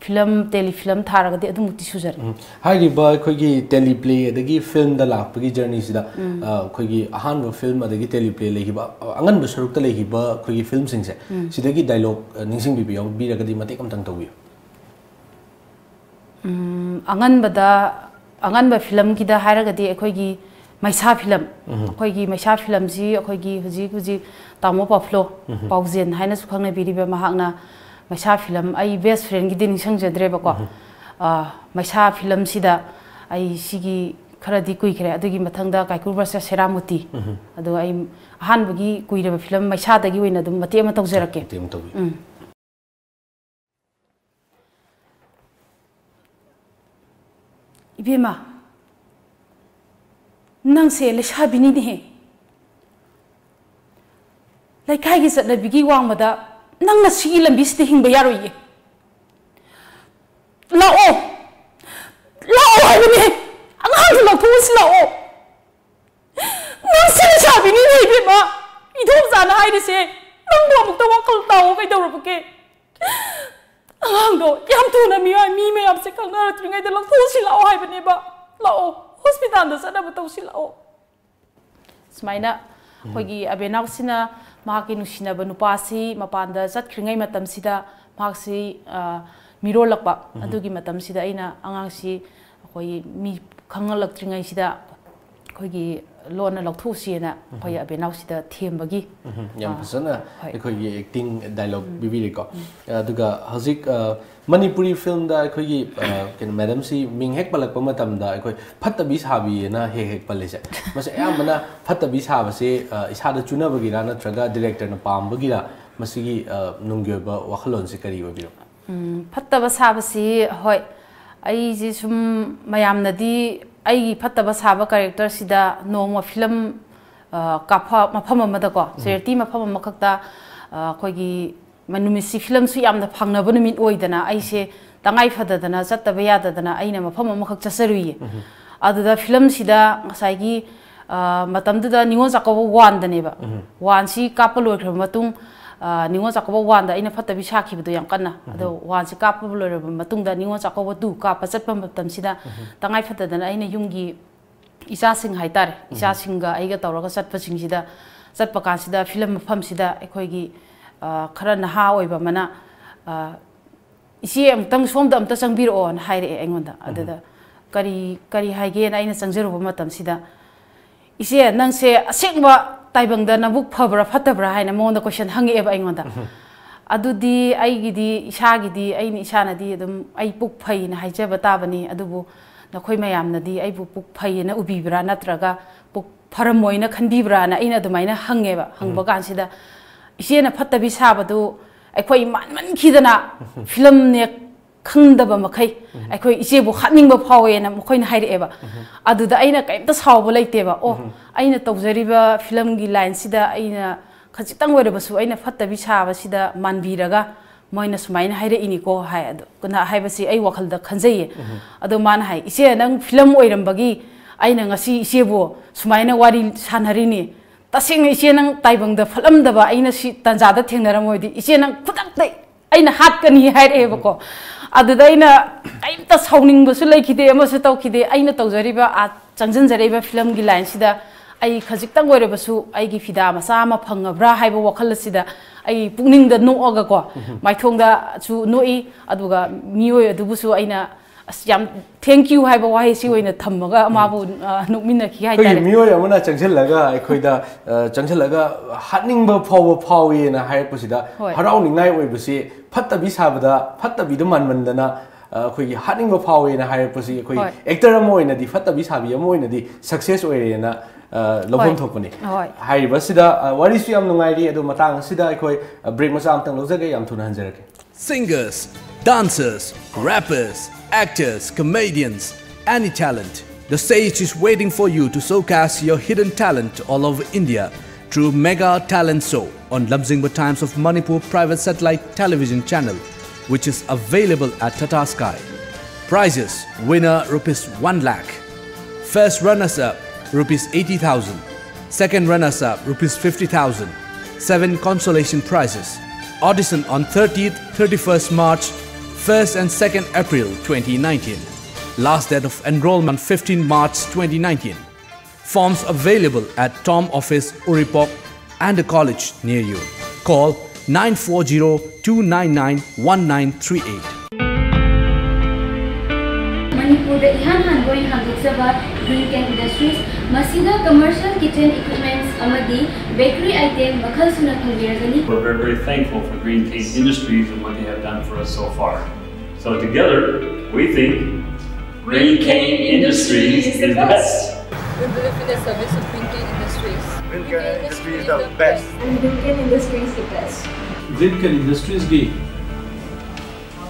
ꯐꯤꯂꯝ, ꯇꯦꯂꯤꯐꯤꯂꯝ ꯊꯥꯔꯒꯗꯤ ꯑꯗꯨꯃꯨꯛꯇꯤ ꯁꯨꯖꯔꯦ꯫ ꯍꯥꯏꯔꯤꯕ ꯑꯩꯈꯣꯏꯒꯤ ꯇꯦꯂꯤꯄ꯭ꯂꯦ ꯑꯗꯒꯤ ꯐꯤꯂꯝꯗ ꯂꯥꯛꯄꯒꯤ ꯖꯔꯅꯤꯁꯤꯗ, ꯑ, ꯑꯩꯈꯣꯏꯒꯤ ꯑꯍꯥꯟꯕ ꯐꯤꯂꯝ ꯑꯗꯒꯤ ꯇꯦꯂꯤꯄ꯭ꯂꯦ ꯂꯩꯈꯤꯕ, ꯑ, ꯑꯉꯟꯕ ꯁꯔꯨꯛꯇ ꯂꯩꯈꯤꯕ ꯑꯩꯈꯣꯏꯒꯤ ꯐꯤꯂꯝꯁꯤꯡꯁꯦ, ꯁꯤꯗꯒꯤ ꯗꯥꯏꯂꯣꯛ, ꯑ, ꯅꯤꯡꯁꯤꯡꯕꯤꯕ ꯌꯥꯎꯕꯤꯔꯒꯗꯤ ꯃꯇꯦꯛ ꯑꯃꯇꯪ ꯇꯧꯕꯤꯌꯨ꯫ ꯎꯝ, ꯑꯉꯟꯕꯗ, ꯑꯉꯟꯕ ꯐꯤꯂꯝꯒꯤꯗ ꯍꯥꯏꯔꯒꯗꯤ ꯑꯩꯈꯣꯏꯒꯤ ꯃꯩꯁꯥ ꯐꯤꯂꯝ, ꯑꯩꯈꯣꯏꯒꯤ ꯃꯩꯁꯥ ꯐꯤꯂꯝꯁꯤ ꯑꯩꯈꯣꯏꯒꯤ ꯍꯧꯖꯤꯛ ꯍꯧꯖꯤꯛ ꯇꯥꯃꯣ ꯄꯥꯐ꯭ꯂꯣ, ꯄꯥꯎꯖꯦꯟ ꯍꯥꯏꯅꯁꯨ ꯈꯪꯅꯕꯤꯔꯤꯕ, ꯃꯍꯥꯛꯅ ꯃꯩꯁꯥ ꯐꯤꯂꯝ, ꯑꯩ ꯕꯦꯁ ꯐ꯭ꯔꯦꯟꯒꯤꯗꯤ ꯅꯤꯡꯁꯤꯡꯖꯗ꯭ꯔꯦꯕꯀꯣ, ꯑ, ꯃꯩꯁꯥ ꯐꯤꯂꯝꯁꯤꯗ ꯑꯩ ꯁꯤꯒꯤ ꯈꯔꯗꯤ ꯀꯨꯏꯈ꯭ꯔꯦ꯫ ꯑꯗꯨꯒꯤ ꯃꯊꯪꯗ ꯀꯥꯏꯀꯨ ꯚꯔꯁꯦꯁ ꯁꯦꯔꯥꯃꯨꯇꯤ꯫ ꯑꯗꯨꯒ ꯑꯩ ꯑꯍꯥꯟꯕꯒꯤ ꯀꯨꯏꯔꯕ ꯐꯤꯂꯝ ꯃꯩꯁꯥꯗꯒꯤ ꯑꯣꯏꯅ ꯑꯗꯨꯝ ꯃꯇꯦꯛ ꯑꯃ ꯇꯧꯖꯔꯛꯀꯦ꯫ ꯃꯇꯦꯛ ꯑꯃ ꯇꯧꯕꯤꯌꯨ꯫ ꯎꯝ꯫ ꯏꯕꯦꯝꯃ, ꯅꯪꯁꯦ ꯂꯩꯁꯥꯕꯤꯅꯤꯅꯦꯍꯦ꯫ ꯂꯩꯀꯥꯏꯒꯤ ꯆꯠꯅꯕꯤꯒꯤ ꯋꯥꯡꯃꯗ ꯅꯪꯅ ꯁꯤꯒꯤ ꯂꯝꯕꯤꯁꯤꯗ ꯍꯤꯡꯕ ꯌꯥꯔꯣꯏꯌꯦ꯫ ꯂꯥꯛꯑꯣ! ꯂꯥꯛꯑꯣ ꯍꯥꯏꯕꯅꯦ! ꯑꯉꯥꯡꯗꯣ ꯂꯧꯊꯣꯛꯎꯁꯤ ꯂꯥꯛꯑꯣ! ꯅꯪꯁꯦ ꯂꯩꯁꯥꯕꯤꯅꯤꯅꯦ ꯏꯕꯦꯝꯃ! ꯏꯗꯣꯝꯆꯥꯅ ꯍꯥꯏꯔꯤꯁꯦ ꯅꯪꯕꯨ ꯑꯃꯨꯛꯇ ꯋꯥꯈꯜ ꯇꯥꯎꯑꯣ꯫ ꯀꯩꯗꯧꯔꯕꯒꯦ? ꯑꯉꯥꯡꯗꯣ ꯌꯥꯝ ꯊꯨꯅ ꯃꯤꯑꯣꯏ, ꯃꯤ ꯃꯌꯥꯝꯁꯦ ꯈꯪꯅꯔꯛꯇ꯭ꯔꯤꯉꯩꯗ ꯂꯧꯊꯣꯛꯎꯁꯤ ꯂꯥꯛꯑꯣ ꯍꯥꯏꯕꯅꯦꯕ꯫ ꯂꯥꯛꯑꯣ, ꯍꯣꯁꯄꯤꯇꯥꯜꯗ ꯆꯠꯅꯕ ꯇꯧꯁꯤ ꯂꯥꯛꯑꯣ꯫ ꯁꯨꯃꯥꯏꯅ ꯑꯩꯈꯣꯏꯒꯤ ꯑꯕꯦꯅꯥꯎꯁꯤꯅ ꯃꯍꯥꯛꯀꯤ ꯅꯨꯡꯁꯤꯅꯕ ꯅꯨꯄꯥꯁꯤ ꯃꯄꯥꯟꯗ ꯆꯠꯈ꯭ꯔꯤꯉꯩ ꯃꯇꯝꯁꯤꯗ ꯃꯍꯥꯛꯁꯤ, ꯑ, ꯃꯤꯔꯣꯜꯂꯛꯄ꯫ ꯑꯗꯨꯒꯤ ꯃꯇꯝꯁꯤꯗ ꯑꯩꯅ ꯑꯉꯥꯡꯁꯤ ꯑꯩꯈꯣꯏꯒꯤ ꯃꯤ ꯈꯪꯍꯜꯂꯛꯇ꯭ꯔꯤꯉꯩꯁꯤꯗ ꯑꯩꯈꯣꯏꯒꯤ ꯂꯣꯟꯅ ꯂꯧꯊꯣꯛꯎꯁꯤꯅ ꯑꯩꯈꯣꯏ ꯑꯕꯦꯅꯥꯎꯁꯤꯗ ꯊꯦꯝꯕꯒꯤ, ꯎꯝ, ꯌꯥꯝ ꯑ, ꯐꯖꯅ ꯍꯣꯏ꯫ ꯑꯩꯈꯣꯏꯒꯤ ꯑꯦꯛꯇꯤꯡ ꯗꯥꯏꯂꯣꯛ ꯄꯤꯕꯤꯔꯦꯀꯣ꯫ ꯑꯗꯨꯒ ꯍꯧꯖꯤꯛ, ꯑ, ꯃꯅꯤꯄꯨꯔꯤ ꯐꯤꯂꯝꯗ ꯑꯩꯈꯣꯏꯒꯤ, ꯑ, ꯀꯩꯅꯣ, ꯃꯦꯗꯝꯁꯤ ꯃꯤꯡ ꯍꯦꯛ ꯄꯜꯂꯛꯄ ꯃꯇꯝꯗ ꯑꯩꯈꯣꯏ ꯐꯠꯇꯕꯤ ꯁꯥꯕꯤꯑꯅ ꯍꯦꯛ ꯍꯦꯛ ꯄꯜꯂꯤꯁꯦ꯫ ꯃꯁꯤ ꯑꯌꯥꯝꯕꯅ ꯐꯠꯇꯕꯤ ꯁꯥꯕꯁꯦ, ꯑ, ꯏꯁꯥꯗ ꯆꯨꯅꯕꯒꯤꯔ ꯅꯠꯇ꯭ꯔꯒ ꯗꯤꯔꯦꯛꯇꯔꯅ ꯄꯥꯝꯕꯒꯤꯔ? ꯃꯁꯤꯒꯤ, ꯑ, ꯅꯨꯡꯒꯤ ꯑꯣꯏꯕ ꯋꯥꯈꯜꯂꯣꯟꯁꯤ ꯀꯔꯤ ꯑꯣꯏꯕꯤꯔꯣ? ꯎꯝ, ꯐꯠꯇꯕ ꯁꯥꯕꯁꯤ, ꯍꯣꯏ, ꯑꯩꯁꯦ ꯁꯨꯝ ꯃꯌꯥꯝꯅꯗꯤ ꯑꯩꯒꯤ ꯐꯠꯇꯕ ꯁꯥꯕ ꯀꯦꯔꯦꯛꯇꯔꯁꯤꯗ ꯅꯣꯡꯃ ꯐꯤꯂꯝ, ꯑ, ꯀꯥꯞꯐ-, ꯃꯐꯝ ꯑꯃꯗꯀꯣ, ꯎꯝ꯫ ꯆꯦꯔꯤꯇꯤ ꯃꯐꯝ ꯑꯃꯈꯛꯇ, ꯑ, ꯑꯩꯈꯣꯏꯒꯤ ꯃ-, ꯅꯨꯃꯤꯠꯁꯤ ꯐꯤꯂꯝꯁꯨ ꯌꯥꯝꯅ ꯐꯪꯅꯕ ꯅꯨꯃꯤꯠ ꯑꯣꯏꯗꯅ ꯑꯩꯁꯦ ꯇꯉꯥꯏ ꯐꯗꯗꯅ ꯆꯠꯇꯕ ꯌꯥꯗꯗꯅ ꯑꯩꯅ ꯃꯐꯝ ꯑꯃꯈꯛ ꯆꯠꯆꯔꯨꯏꯌꯦ꯫ ꯎꯝ꯫ ꯑꯗꯨꯗ ꯐꯤꯂꯝꯁꯤꯗ ꯉꯁꯥꯏꯒꯤ, ꯑ, ꯃꯇꯝꯗꯨꯗ ꯅꯤꯉꯣꯜ ꯆꯥꯛꯀꯧꯕ ꯋꯥꯟꯗꯅꯦꯕ꯫ ꯎꯝ꯫ ꯋꯥꯟꯁꯤ ꯀꯥꯞꯄ ꯂꯣꯏꯈ꯭ꯔꯕ ꯃꯇꯨꯡ, ꯑ, ꯅꯤꯉꯣꯜ ꯆꯥꯛꯀꯧꯕ ꯋꯥꯟꯗ ꯑꯩꯅ ꯐꯠꯇꯕꯤ ꯁꯥꯈꯤꯕꯗꯣ ꯌꯥꯝ ꯀꯟꯅ꯫ ꯎꯝ꯫ ꯑꯗꯣ ꯋꯥꯟꯁꯤ ꯀꯥꯞꯄ ꯂꯣꯏꯔꯕ ꯃꯇꯨꯡꯗ ꯅꯤꯉꯣꯜ ꯆꯥꯛꯀꯧꯕ ꯇꯨ ꯀꯥꯞꯄ ꯆꯠꯄ ꯃꯇꯝꯁꯤꯗ ꯎꯝ꯫ ꯇꯉꯥꯏ ꯐꯗꯗꯅ ꯑꯩꯅ ꯌꯨꯝꯒꯤ ꯏꯆꯥꯁꯤꯡ ꯍꯥꯏꯇꯥꯔꯦ, ꯎꯝ꯫ ꯏꯆꯥꯁꯤꯡꯒ ꯑꯩꯒ ꯇꯧꯔꯒ ꯆꯠꯄꯁꯤꯡꯁꯤꯗ, ꯆꯠꯄ ꯀꯥꯟꯁꯤꯗ ꯐꯤꯂꯝ ꯃꯐꯝꯁꯤꯗ ꯑꯩꯈꯣꯏꯒꯤ, ꯑ, ꯈꯔ ꯅꯍꯥ ꯑꯣꯏꯕ ꯑꯃꯅ, ꯑ, "ꯏꯆꯦ, ꯑꯃꯨꯛꯇꯪ ꯁꯣꯝꯗ ꯑꯝꯇ ꯆꯪꯕꯤꯔꯛꯑꯣꯅ" ꯍꯥꯏꯔꯛꯑꯦ ꯑꯩꯉꯣꯟꯗ꯫ ꯎꯝ꯫ ꯑꯗꯨꯗ ꯀꯔꯤ, ꯀꯔꯤ ꯍꯥꯏꯒꯦꯅ ꯑꯩꯅ ꯆꯪꯖꯔꯨꯕ ꯃꯇꯝꯁꯤꯗ, "ꯏꯆꯦ, ꯅꯪꯁꯦ ꯑꯁꯦꯡꯕ ꯇꯥꯏꯕꯪꯗ ꯅꯕꯨꯛ ꯐꯕ꯭ꯔꯥ ꯐꯠꯇꯕ꯭ꯔꯥ?" ꯍꯥꯏꯅ ꯃꯉꯣꯟꯗ ꯀꯣꯏꯁꯟ ꯍꯪꯉꯛꯑꯦꯕ ꯑꯩꯉꯣꯟꯗ꯫ ꯎꯝ꯫ ꯑꯗꯨꯗꯤ ꯑꯩꯒꯤꯗꯤ, ꯏꯁꯥꯒꯤꯗꯤ, ꯑꯩꯅ ꯏꯁꯥꯅꯗꯤ ꯑꯗꯨꯝ ꯑꯩ ꯄꯨꯛ ꯐꯩꯅ ꯍꯥꯏꯖꯕ ꯇꯥꯕꯅꯤ꯫ ꯑꯗꯨꯕꯨ ꯅꯈꯣꯏ ꯃꯌꯥꯝꯅꯗꯤ ꯑꯩꯕꯨ ꯄꯨꯛ ꯐꯩꯌꯦꯅ ꯎꯕꯤꯕ꯭ꯔꯥ, ꯅꯠꯇ꯭ꯔꯒ ꯄꯨꯛ ꯐꯔꯝꯃꯣꯏꯅ ꯈꯟꯕꯤꯕ꯭ꯔꯥꯅ ꯑꯩꯅ ꯑꯗꯨꯃꯥꯏꯅ ꯍꯪꯉꯦꯕ꯫ ꯍꯪꯕ ꯀꯥꯟꯁꯤꯗ ꯏꯆꯦꯅ ꯐꯠꯇꯕꯤ ꯁꯥꯕꯗꯨ ꯑꯩꯈꯣꯏ ꯃꯥꯟꯃꯟꯈꯤꯗꯅ ꯐꯤꯂꯝꯅꯦ ꯈꯪꯗꯕ ꯃꯈꯩ ꯑꯩꯈꯣꯏ ꯏꯆꯦꯕꯨ ꯍꯥꯠꯅꯤꯡꯕ ꯐꯥꯎꯋꯦꯅ ꯃꯈꯣꯏꯅ ꯍꯥꯏꯔꯛꯑꯦꯕ꯫ ꯑꯗꯨꯗ ꯑꯩꯅ ꯀꯩꯝꯇ ꯁꯥꯎꯕ ꯂꯩꯇꯦꯕ꯫ ꯑꯣ, ꯑꯩꯅ ꯇꯧꯖꯔꯤꯕ ꯐꯤꯂꯝꯒꯤ ꯂꯥꯏꯟꯁꯤꯗ ꯑꯩꯅ ꯈꯖꯤꯛꯇꯪ ꯑꯣꯏꯔꯕꯁꯨ ꯑꯩꯅ ꯐꯠꯇꯕꯤ ꯁꯥꯕꯁꯤꯗ ꯃꯥꯟꯕꯤꯔꯒ ꯃꯣꯏꯅ ꯁꯨꯃꯥꯏꯅ ꯍꯥꯏꯔꯛꯏꯅꯤꯀꯣ ꯍꯥꯏ꯫ ꯑꯗꯣ ꯀꯅꯥ ꯍꯥꯏꯕꯁꯤ ꯑꯩ ꯋꯥꯈꯜꯗ ꯈꯟꯖꯩꯌꯦ꯫ ꯑꯗꯣ ꯃꯥꯅ ꯍꯥꯏ, "ꯏꯆꯦ, ꯅꯪ ꯐꯤꯂꯝ ꯑꯣꯏꯔꯝꯕꯒꯤ ꯑꯩꯅ ꯉꯁꯤ ꯏꯆꯦꯕꯨ ꯁꯨꯃꯥꯏꯅ ꯋꯥꯔꯤ ꯁꯥꯟꯅꯔꯤꯅꯤ꯫ ꯇꯁꯦꯡꯅ ꯏꯆꯦ, ꯅꯪ ꯇꯥꯏꯕꯪꯗ ꯐꯠꯂꯝꯗꯕ ꯑꯩꯅ ꯁꯤ ꯇꯥꯟꯖꯥꯗ ꯊꯦꯡꯅꯔꯝꯃꯣꯏꯗꯤ ꯏꯆꯦ, ꯅꯪ ꯈꯨꯗꯛꯇ ꯑꯩꯅ ꯍꯥꯠꯀꯅꯤ" ꯍꯥꯏꯔꯛꯑꯦꯕꯀꯣ꯫ ꯑꯗꯨꯗ ꯑꯩꯅ ꯀꯩꯝꯇ ꯁꯥꯎꯅꯤꯡꯕꯁꯨ ꯂꯩꯈꯤꯗꯦ, ꯑꯃꯁꯨ ꯇꯧꯈꯤꯗꯦ꯫ ꯑꯩꯅ ꯇꯧꯖꯔꯤꯕ, ꯑꯥ, ꯆꯪꯁꯤꯟꯖꯔꯛꯏꯕ ꯐꯤꯂꯝꯒꯤ ꯂꯥꯏꯟꯁꯤꯗ ꯑꯩ ꯈꯖꯤꯛꯇꯪ ꯑꯣꯏꯔꯕꯁꯨ ꯑꯩꯒꯤ ꯐꯤꯗꯥ ꯃꯆꯥ ꯑꯃ ꯐꯪꯉꯕ꯭ꯔꯥ ꯍꯥꯏꯕ ꯋꯥꯈꯜ ꯑꯁꯤꯗ ꯑꯩ ꯄꯨꯛꯅꯤꯡꯗ ꯅꯣꯛꯑꯒꯀꯣ, ꯃꯥꯏꯊꯣꯡꯗꯁꯨ ꯅꯣꯛꯏ, ꯑꯗꯨꯒ ꯃꯤꯑꯣꯏ ꯑꯗꯨꯕꯨꯁꯨ ꯑꯩꯅ, "ꯑꯁ, ꯌꯥꯝ thank you" ꯍꯥꯏꯕ ꯋꯥꯍꯩꯁꯤ ꯑꯣꯏꯅ ꯊꯝꯃꯒ ꯃꯥꯕꯨ, ꯑ, ꯅꯣꯛꯃꯤꯟꯅꯈꯤ ꯑꯩꯈꯣꯏꯒꯤ ꯍꯥꯏꯇꯥꯔꯦ꯫ ꯃꯤꯑꯣꯏ ꯑꯃꯅ ꯆꯪꯁꯤꯜꯂꯒ ꯑꯩꯈꯣꯏꯗ, ꯑ, ꯆꯪꯁꯤꯜꯂꯒ ꯍꯥꯠꯅꯤꯡꯕ ꯐꯥꯎꯕ ꯐꯥꯎꯏꯅ ꯍꯥꯏꯔꯛꯄꯁꯤꯗ ꯍꯣꯏ꯫ ꯍꯔꯥꯎꯅꯤꯡꯉꯥꯏ ꯑꯣꯏꯕꯁꯤ ꯐꯠꯇꯕꯤ ꯁꯥꯕꯗ ꯐꯠꯇꯕꯤꯗ ꯃꯥꯟꯃꯟꯗꯅ, ꯑ, ꯑꯩꯈꯣꯏꯒꯤ ꯍꯥꯠꯅꯤꯡꯕ ꯐꯥꯎꯏꯅ ꯍꯥꯏꯔꯛꯄꯁꯤ ꯑꯩꯈꯣꯏ ꯍꯣꯏ꯫ Actor ꯑꯃ ꯑꯣꯏꯅꯗꯤ, ꯐꯠꯇꯕꯤ ꯁꯥꯕꯤ ꯑꯃ ꯑꯣꯏꯅꯗꯤ success ꯑꯣꯏꯔꯦꯅ, ꯑ, ꯂꯧꯐꯝ ꯍꯣꯏ꯫ ꯊꯣꯛꯄꯅꯤ꯫ ꯍꯣꯏ꯫ ꯍꯥꯏꯔꯤꯕꯁꯤꯗ, ꯑ, ꯋꯥꯔꯤꯁꯨ ꯌꯥꯝ ꯅꯨꯡꯉꯥꯏꯔꯤ, ꯑꯗꯣ ꯃꯇꯥꯡ ꯑꯁꯤꯗ ꯑꯩꯈꯣꯏ, ꯑ, break ꯃꯆꯥ ꯑꯃꯇꯪ ꯂꯧꯖꯒꯦ, ꯌꯥꯝ ꯊꯨꯅ ꯍꯟꯖꯔꯛꯀꯦ꯫ Singers, dancers, rappers, actors, comedians, any talent. The stage is waiting for you to showcase your hidden talent all over India through Mega Talent Show on Lamjingba Times of Manipur private satellite television channel, which is available at Tata Sky. Prizes: winner rupees one lakh, first runners up rupees eighty thousand, second runners up rupees fifty thousand, seven consolation prizes. Audition on thirtieth, thirty-first March, first and second April twenty nineteen. Last date of enrollment fifteen March twenty nineteen. Forms available at Tom Office, Uripok, and a college near you. Call nine four zero two nine nine one nine three eight. ꯃꯅꯤꯄꯨꯔꯗ ꯏꯍꯥꯟ ꯍꯥꯟꯕ ꯑꯣꯏꯅ ꯍꯥꯡꯗꯣꯛꯆꯕ Green Can Industries, ꯃꯁꯤꯗ commercial kitchen equipments ꯑꯃꯗꯤ bakery item ꯃꯈꯜ ꯁꯨꯅ ꯐꯪꯕꯤꯔꯒꯅꯤ꯫ We're very, very thankful for Green Can Industries and what they have done for us so far. So together, we think Green Can Industries is the best. We believe in the service of Green Can Industries. Green Can Industries is the best. And Green Can Industries the best. Green Can Industries ꯒꯤ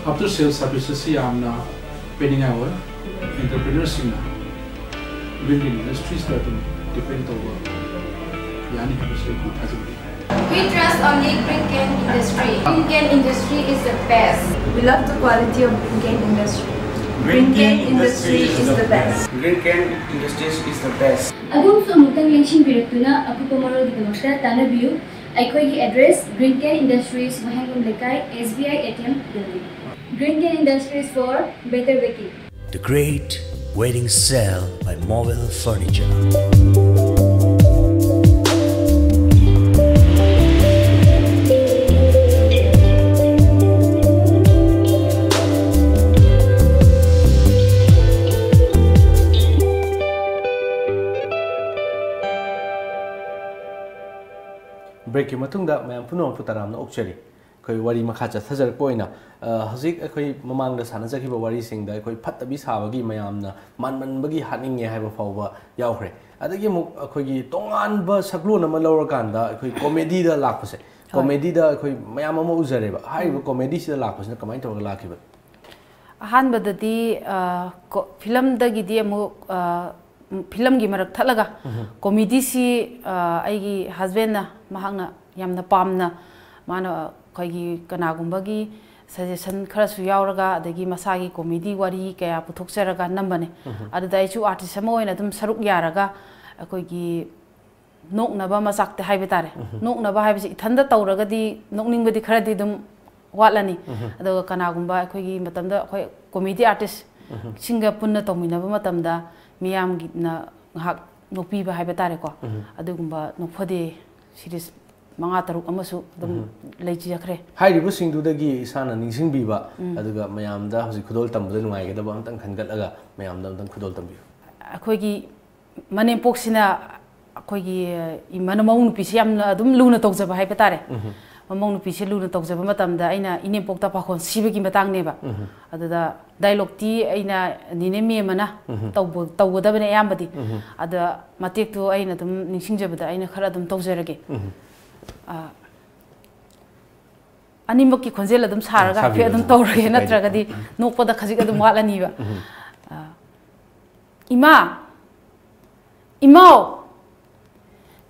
after sales services ꯁꯤ ꯌꯥꯝꯅ ꯄꯦꯟꯅꯤꯡꯉꯥꯏ ꯑꯣꯏ꯫ Entrepreneurs ꯁꯤꯡꯅ Green Can Industries ꯇ ꯑꯗꯨꯝ depend ꯇꯧꯕ ꯌꯥꯅꯤ ꯍꯥꯏꯕꯁꯤ ꯑꯩ ꯊꯥꯖꯩ꯫ We trust only Green Can Industry. Green Can Industry is the best. We love the quality of Green Can Industry. Green Can Industry is the best. Green Can Industries is the best. ꯑꯗꯣꯝꯁꯨ ꯑꯃꯨꯛꯇꯪ ꯂꯦꯡꯁꯤꯟꯕꯤꯔꯛꯇꯨꯅ ꯑꯀꯨꯞꯄ ꯃꯔꯣꯜꯒꯤꯗꯃꯛꯇ ꯇꯥꯟꯅꯕꯤꯌꯨ꯫ ꯑꯩꯈꯣꯏꯒꯤ address: Green Can Industries, ꯋꯥꯍꯦꯡꯕꯝ ꯂꯩꯀꯥꯏ, S B I A T M building. Green Can Industries for better baking. The Great Wedding Sale by Mobile Furniture. Break ꯀꯤ ꯃꯇꯨꯡꯗ ꯃꯌꯥꯝ ꯄꯨꯝꯅꯃꯛꯄꯨ ꯇꯔꯥꯝꯅ ꯑꯣꯛꯆꯔꯤ꯫ ꯑꯩꯈꯣꯏ ꯋꯥꯔꯤ ꯃꯈꯥ ꯆꯠꯊꯖꯔꯛꯄ ꯑꯣꯏꯅ, ꯑ, ꯍꯧꯖꯤꯛ ꯑꯩꯈꯣꯏ ꯃꯃꯥꯡꯗ ꯁꯥꯟꯅꯖꯈꯤꯕ ꯋꯥꯔꯤꯁꯤꯡꯗ ꯑꯩꯈꯣꯏ ꯐꯠꯇꯕꯤ ꯁꯥꯕꯒꯤ, ꯃꯌꯥꯝꯅ ꯃꯥꯟꯃꯟꯕꯒꯤ ꯍꯥꯠꯅꯤꯡꯉꯦ ꯍꯥꯏꯕ ꯐꯥꯎꯕ ꯌꯥꯎꯈ꯭ꯔꯦ꯫ ꯑꯗꯒꯤ ꯑꯃꯨꯛ ꯑꯩꯈꯣꯏꯒꯤ ꯇꯣꯉꯥꯟꯕ ꯁꯛꯂꯣꯟ ꯑꯃ ꯂꯧꯔꯀꯥꯟꯗ ꯑꯩꯈꯣꯏ comedy ꯗ ꯂꯥꯛꯄꯁꯦ, ꯍꯣꯏ꯫ Comedy ꯗ ꯑꯩꯈꯣꯏ ꯃꯌꯥꯝ ꯑꯃ ꯎꯖꯔꯦꯕ꯫ ꯍꯥꯏꯔꯤꯕ ꯎꯝ꯫ Comedy ꯁꯤꯗ ꯂꯥꯛꯄꯁꯤꯅ ꯀꯃꯥꯏꯅ ꯇꯧꯔꯒ ꯂꯥꯛꯈꯤꯕꯅꯣ? ꯑꯍꯥꯟꯕꯗꯗꯤ, ꯑ, ꯀꯣ-, film ꯗꯒꯤꯗꯤ ꯑꯃꯨꯛ, ꯑ, ꯎꯝ, film ꯒꯤ ꯃꯔꯛ ꯊꯠꯂꯒ, ꯎꯝ꯫ Comedy ꯁꯤ, ꯑ, ꯑꯩꯒꯤ husband ꯅ, ꯃꯍꯥꯛꯅ ꯌꯥꯝꯅ ꯄꯥꯝꯅ, ꯃꯥꯅ ꯑꯩꯈꯣꯏꯒꯤ ꯀꯅꯥꯒꯨꯝꯕꯒꯤ suggestion ꯈꯔꯁꯨ ꯌꯥꯎꯔꯒ, ꯑꯗꯒꯤ ꯃꯁꯥꯒꯤ comedy ꯋꯥꯔꯤ ꯀꯌꯥ ꯄꯨꯊꯣꯛꯆꯔꯒ ꯅꯝꯕꯅꯦ꯫ ꯎꯝ꯫ ꯑꯗꯨꯗ ꯑꯩꯁꯨ artist ꯑꯃ ꯑꯣꯏꯅ ꯑꯗꯨꯝ ꯁꯔꯨꯛ ꯌꯥꯔꯒ, ꯑꯩꯈꯣꯏꯒꯤ ꯅꯣꯛꯅꯕ ꯃꯆꯥꯛꯇꯤ ꯍꯥꯏꯕ ꯇꯥꯔꯦ꯫ ꯎꯝ꯫ ꯅꯣꯛꯅꯕ ꯍꯥꯏꯕꯁꯤ ꯏꯊꯟꯗ ꯇꯧꯔꯒꯗꯤ ꯅꯣꯛꯅꯤꯡꯕꯗꯤ ꯈꯔꯗꯤ ꯑꯗꯨꯝ ꯋꯥꯠꯂꯅꯤ꯫ ꯎꯝ꯫ ꯑꯗꯨꯒ ꯀꯅꯥꯒꯨꯝꯕ ꯑꯩꯈꯣꯏꯒꯤ ꯃꯇꯝꯗ ꯑꯩꯈꯣꯏ comedy artist ꯎꯝ꯫ ꯁꯤꯡꯒ ꯄꯨꯟꯅ ꯇꯧꯃꯤꯟꯅꯕ ꯃꯇꯝꯗ ꯃꯤꯌꯥꯝꯒꯤꯅ ꯉꯥꯏꯍꯥꯛ ꯅꯣꯛꯄꯤꯕ ꯍꯥꯏꯕ ꯇꯥꯔꯦꯀꯣ꯫ ꯎꯝ꯫ ꯑꯗꯨꯒꯨꯝꯕ ꯅꯣꯛꯐꯗꯦ series ꯃꯉꯥ ꯇꯔꯨꯛ ꯑꯃꯁꯨ ꯑꯗꯨꯝ ꯂꯩꯖꯈ꯭ꯔꯦ꯫ ꯍꯥꯏꯔꯤꯕꯁꯤꯡꯗꯨꯗꯒꯤ ꯏꯁꯥꯅ ꯅꯤꯡꯁꯤꯡꯕꯤꯕ, ꯑꯗꯨꯒ ꯃꯌꯥꯝꯗ ꯍꯧꯖꯤꯛ ꯈꯨꯗꯣꯜ ꯇꯝꯕꯗ ꯅꯨꯡꯉꯥꯏꯒꯗꯕ ꯑꯝꯇꯪ ꯈꯟꯒꯠꯂꯒ ꯃꯌꯥꯝꯗ ꯑꯝꯇꯪ ꯈꯨꯗꯣꯜ ꯇꯝꯕꯤꯌꯨ꯫ ꯑꯩꯈꯣꯏꯒꯤ ꯃꯅꯦꯝꯄꯣꯛꯁꯤꯅ ꯑꯩꯈꯣꯏꯒꯤ ꯏꯃꯥꯅ ꯃꯃꯧ ꯅꯨꯄꯤꯁꯤ ꯌꯥꯝꯅ ꯑꯗꯨꯝ ꯂꯨꯅ ꯇꯧꯖꯕ ꯍꯥꯏꯕ ꯇꯥꯔꯦ꯫ ꯃꯃꯧ ꯅꯨꯄꯤꯁꯤ ꯂꯨꯅ ꯇꯧꯖꯕ ꯃꯇꯝꯗ ꯑꯩꯅ ꯏꯅꯦꯝꯄꯣꯛꯇ ꯄꯥꯈꯣꯟ ꯁꯤꯕꯒꯤ ꯃꯇꯥꯡꯅꯦꯕ꯫ ꯑꯗꯨꯗ ꯗꯥꯏꯂꯣꯛꯇꯤ ꯑꯩꯅ ꯅꯤꯅꯦ ꯃꯦꯝ ꯑꯃꯅ ꯇꯧꯕ- ꯇꯧꯒꯗꯕꯅꯦ ꯑꯌꯥꯝꯕꯗꯤ꯫ ꯑꯗ ꯃꯇꯦꯛꯇꯨ ꯑꯩꯅ ꯑꯗꯨꯝ ꯅꯤꯡꯁꯤꯡꯖꯕꯗ ꯑꯩꯅ ꯈꯔ ꯑꯗꯨꯝ ꯇꯧꯖꯔꯒꯦ꯫ ꯑ, ꯑꯅꯤꯃꯛꯀꯤ ꯈꯣꯟꯖꯦꯜ ꯑꯗꯨꯝ ꯁꯥꯔꯒ ꯍꯥꯏꯐꯦꯠ ꯑꯗꯨꯝ ꯇꯧꯔꯒꯦ, ꯅꯠꯇ꯭ꯔꯒꯗꯤ ꯅꯣꯛꯄꯗ ꯈꯖꯤꯛ ꯑꯗꯨꯝ ꯋꯥꯠꯂꯅꯤꯕ꯫ ꯑ, ꯏꯃꯥ, ꯏꯃꯥꯎ,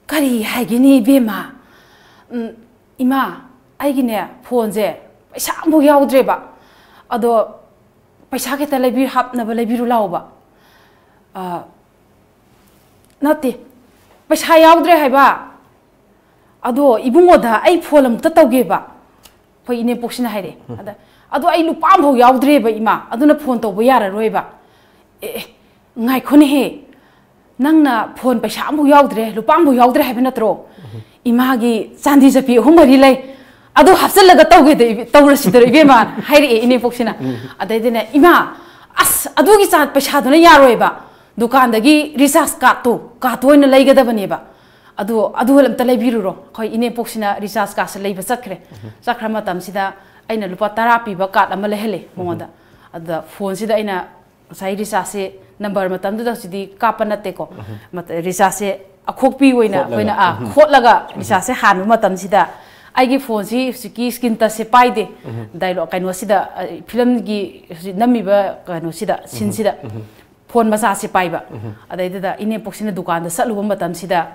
ꯀꯔꯤ ꯍꯥꯏꯒꯦꯅꯤ ꯏꯕꯦꯝꯃ? ꯎꯝ, ꯏꯃꯥ, ꯑꯩꯒꯤꯅꯦ ꯐꯣꯟꯁꯦ ꯄꯩꯁꯥ ꯑꯃꯐꯥꯎ ꯌꯥꯎꯗ꯭ꯔꯦꯕ꯫ ꯑꯗꯣ ꯄꯩꯁꯥ ꯈꯤꯇ ꯂꯩꯕꯤ- ꯍꯥꯞꯅꯕ ꯂꯩꯕꯤꯔꯨ ꯂꯥꯛꯑꯣꯕ꯫ ꯑ, ꯅꯠꯇꯦ, ꯄꯩꯁꯥ ꯌꯥꯎꯗ꯭ꯔꯦ ꯍꯥꯏꯕ꯫ ꯑꯗꯣ ꯏꯕꯨꯡꯉꯣꯗ ꯑꯩ ꯐꯣꯟ ꯑꯃꯨꯛꯇ ꯇꯧꯒꯦꯕ꯫ ꯑꯩꯈꯣꯏ ꯏꯅꯦꯝꯄꯣꯛꯁꯤꯅ ꯍꯥꯏꯔꯛꯑꯦ꯫ ꯑꯗ, "ꯑꯗꯣ ꯑꯩ ꯂꯨꯄꯥ ꯑꯃꯐꯥꯎ ꯌꯥꯎꯗ꯭ꯔꯦꯕ ꯏꯃꯥ, ꯑꯗꯨꯅ ꯐꯣꯟ ꯇꯧꯕ ꯌꯥꯔꯔꯣꯏꯕ"꯫ "ꯑꯦ, ꯑꯦ, ꯉꯥꯏꯈꯣꯅꯦꯍꯦ, ꯅꯪꯅ ꯐꯣꯟ ꯄꯩꯁꯥ ꯑꯃꯐꯥꯎ ꯌꯥꯎꯗ꯭ꯔꯦ, ꯂꯨꯄꯥ ꯑꯃꯐꯥꯎ ꯌꯥꯎꯗ꯭ꯔꯦ ꯍꯥꯏꯕ ꯅꯠꯇ꯭ꯔꯣ? ꯏꯃꯥꯒꯤ ꯆꯥꯟꯗꯤ ꯆꯠꯄꯤ ꯑꯍꯨꯝ ꯃꯔꯤ ꯂꯩ, ꯑꯗꯨ ꯍꯥꯞꯆꯤꯜꯂꯒ ꯇꯧꯒꯦꯗ ꯏꯕꯦ-, ꯇꯧꯔꯁꯤꯗꯔꯣ ꯏꯕꯦꯝꯃ", ꯍꯥꯏꯔꯛꯑꯦ ꯏꯅꯦꯝꯄꯣꯛꯁꯤꯅ꯫ ꯑꯗꯩꯗꯤꯅꯦ, "ꯏꯃꯥ, ꯑꯁ, ꯑꯗꯨꯒꯤ ꯆꯥ-, ꯄꯩꯁꯥꯗꯨꯅ ꯌꯥꯔꯣꯏꯕ, ꯗꯨꯀꯥꯟꯗꯒꯤ ꯔꯤꯆꯥꯔꯖ ꯀꯥꯔꯠꯇꯣ, ꯀꯥꯔꯠꯇꯣ ꯑꯣꯏꯅ ꯂꯩꯒꯗꯕꯅꯦꯕ, ꯑꯗꯨ, ꯑꯗꯨ ꯑꯝꯇ ꯂꯩꯕꯤꯔꯨꯔꯣ"꯫ ꯑꯩꯈꯣꯏ ꯏꯅꯦꯝꯄꯣꯛꯁꯤꯅ ꯔꯤꯆꯥꯔꯖ ꯀꯥꯔꯠꯁꯦ ꯂꯩꯕ ꯆꯠꯈ꯭ꯔꯦ꯫ ꯆꯠꯈ꯭ꯔ ꯃꯇꯝꯁꯤꯗ ꯑꯩꯅ ꯂꯨꯄꯥ ꯇꯔꯥ ꯄꯤꯕ ꯀꯥꯔꯠ ꯑꯃ ꯂꯩꯍꯜꯂꯦ ꯃꯉꯣꯟꯗ꯫ ꯑꯗꯨꯗ ꯐꯣꯟꯁꯤꯗ ꯑꯩꯅ ꯉꯁꯥꯏ ꯔꯤꯆꯥꯔꯖꯁꯦ, ꯅꯝꯕꯔ ꯃꯇꯝꯗꯨꯗ ꯍꯧꯖꯤꯛꯇꯤ ꯀꯥꯞꯄ ꯅꯠꯇꯦꯀꯣ꯫ ꯃꯇ-, ꯔꯤꯆꯥꯔꯖꯁꯦ ꯑꯈꯣꯛꯄꯤ ꯑꯣꯏꯅ ꯈꯣꯠꯂꯒ꯫ ꯑꯩꯈꯣꯏꯅ, ꯑꯥ, ꯈꯣꯠꯂꯒ ꯔꯤꯆꯥꯔꯖꯁꯦ ꯍꯥꯟꯕ ꯃꯇꯝꯁꯤꯗ ꯑꯩꯒꯤ ꯐꯣꯟꯁꯤ ꯍꯧꯖꯤꯛꯀꯤ ꯁ꯭ꯀ꯭ꯔꯤꯟ ꯇꯆꯁꯦ ꯄꯥꯏꯗꯦ꯫ ꯗꯥꯏꯂꯣꯛ ꯀꯩꯅꯣꯁꯤꯗ, ꯑ, ꯐꯤꯂꯝꯒꯤ ꯍꯧꯖꯤꯛ ꯅꯝꯃꯤꯕ ꯀꯩꯅꯣꯁꯤꯗ, ꯁꯤꯟꯁꯤꯗ ꯐꯣꯟ ꯃꯆꯥꯁꯦ ꯄꯥꯏꯕ꯫ ꯑꯗꯩꯗꯨꯗ ꯏꯅꯦꯝꯄꯣꯛꯁꯤꯅ ꯗꯨꯀꯥꯟꯗ ꯆꯠꯂꯨꯕ ꯃꯇꯝꯁꯤꯗ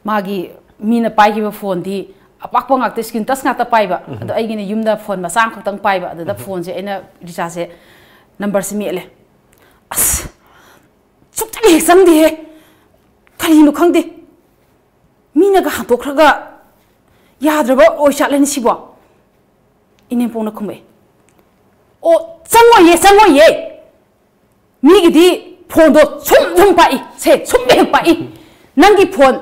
ꯃꯥꯒꯤ ꯃꯤꯅ ꯄꯥꯏꯈꯤꯕ ꯐꯣꯟꯗꯤ ꯑꯄꯥꯛꯄ ꯉꯥꯛꯇ, ꯁ꯭ꯀ꯭ꯔꯤꯟ ꯇꯆ ꯉꯥꯛꯇ ꯄꯥꯏꯕ꯫ ꯑꯗꯣ ꯑꯩꯒꯤꯅ ꯌꯨꯝꯗ ꯐꯣꯟ ꯃꯆꯥ ꯑꯃꯈꯛꯇꯪ ꯄꯥꯏꯕ꯫ ꯑꯗꯨꯗ ꯐꯣꯟꯁꯦ ꯑꯩꯅ ꯔꯤꯆꯥꯔꯖꯁꯦ, ꯅꯝꯕꯔꯁꯦ ꯃꯦꯠꯂꯦ꯫ ꯑꯁ! ꯁꯨꯡꯆꯪ ꯍꯦꯛ ꯆꯪꯗꯦꯍꯦ꯫ ꯀꯔꯤꯅꯣ ꯈꯪꯗꯦ꯫ ꯃꯤꯅꯒ ꯍꯟꯗꯣꯛꯈ꯭ꯔꯒ ꯌꯥꯗ꯭ꯔꯕ ꯑꯣꯏꯖꯥꯠꯂꯅꯦ ꯁꯤꯕꯣ? ꯏꯅꯦꯝꯄꯣꯛꯅ ꯈꯨꯝꯃꯛꯑꯦ, "ꯑꯣ, ꯆꯪꯉꯣꯏꯌꯦ, ꯆꯪꯉꯣꯏꯌꯦ꯫ ꯃꯤꯒꯤꯗꯤ ꯐꯣꯟꯗꯣ ꯁꯨꯝ ꯁꯨꯝ ꯄꯥꯛꯏ, ꯁꯦ, ꯁꯨꯝ ꯍꯦꯛ ꯄꯥꯛꯏ꯫ ꯅꯪꯒꯤ ꯐꯣꯟ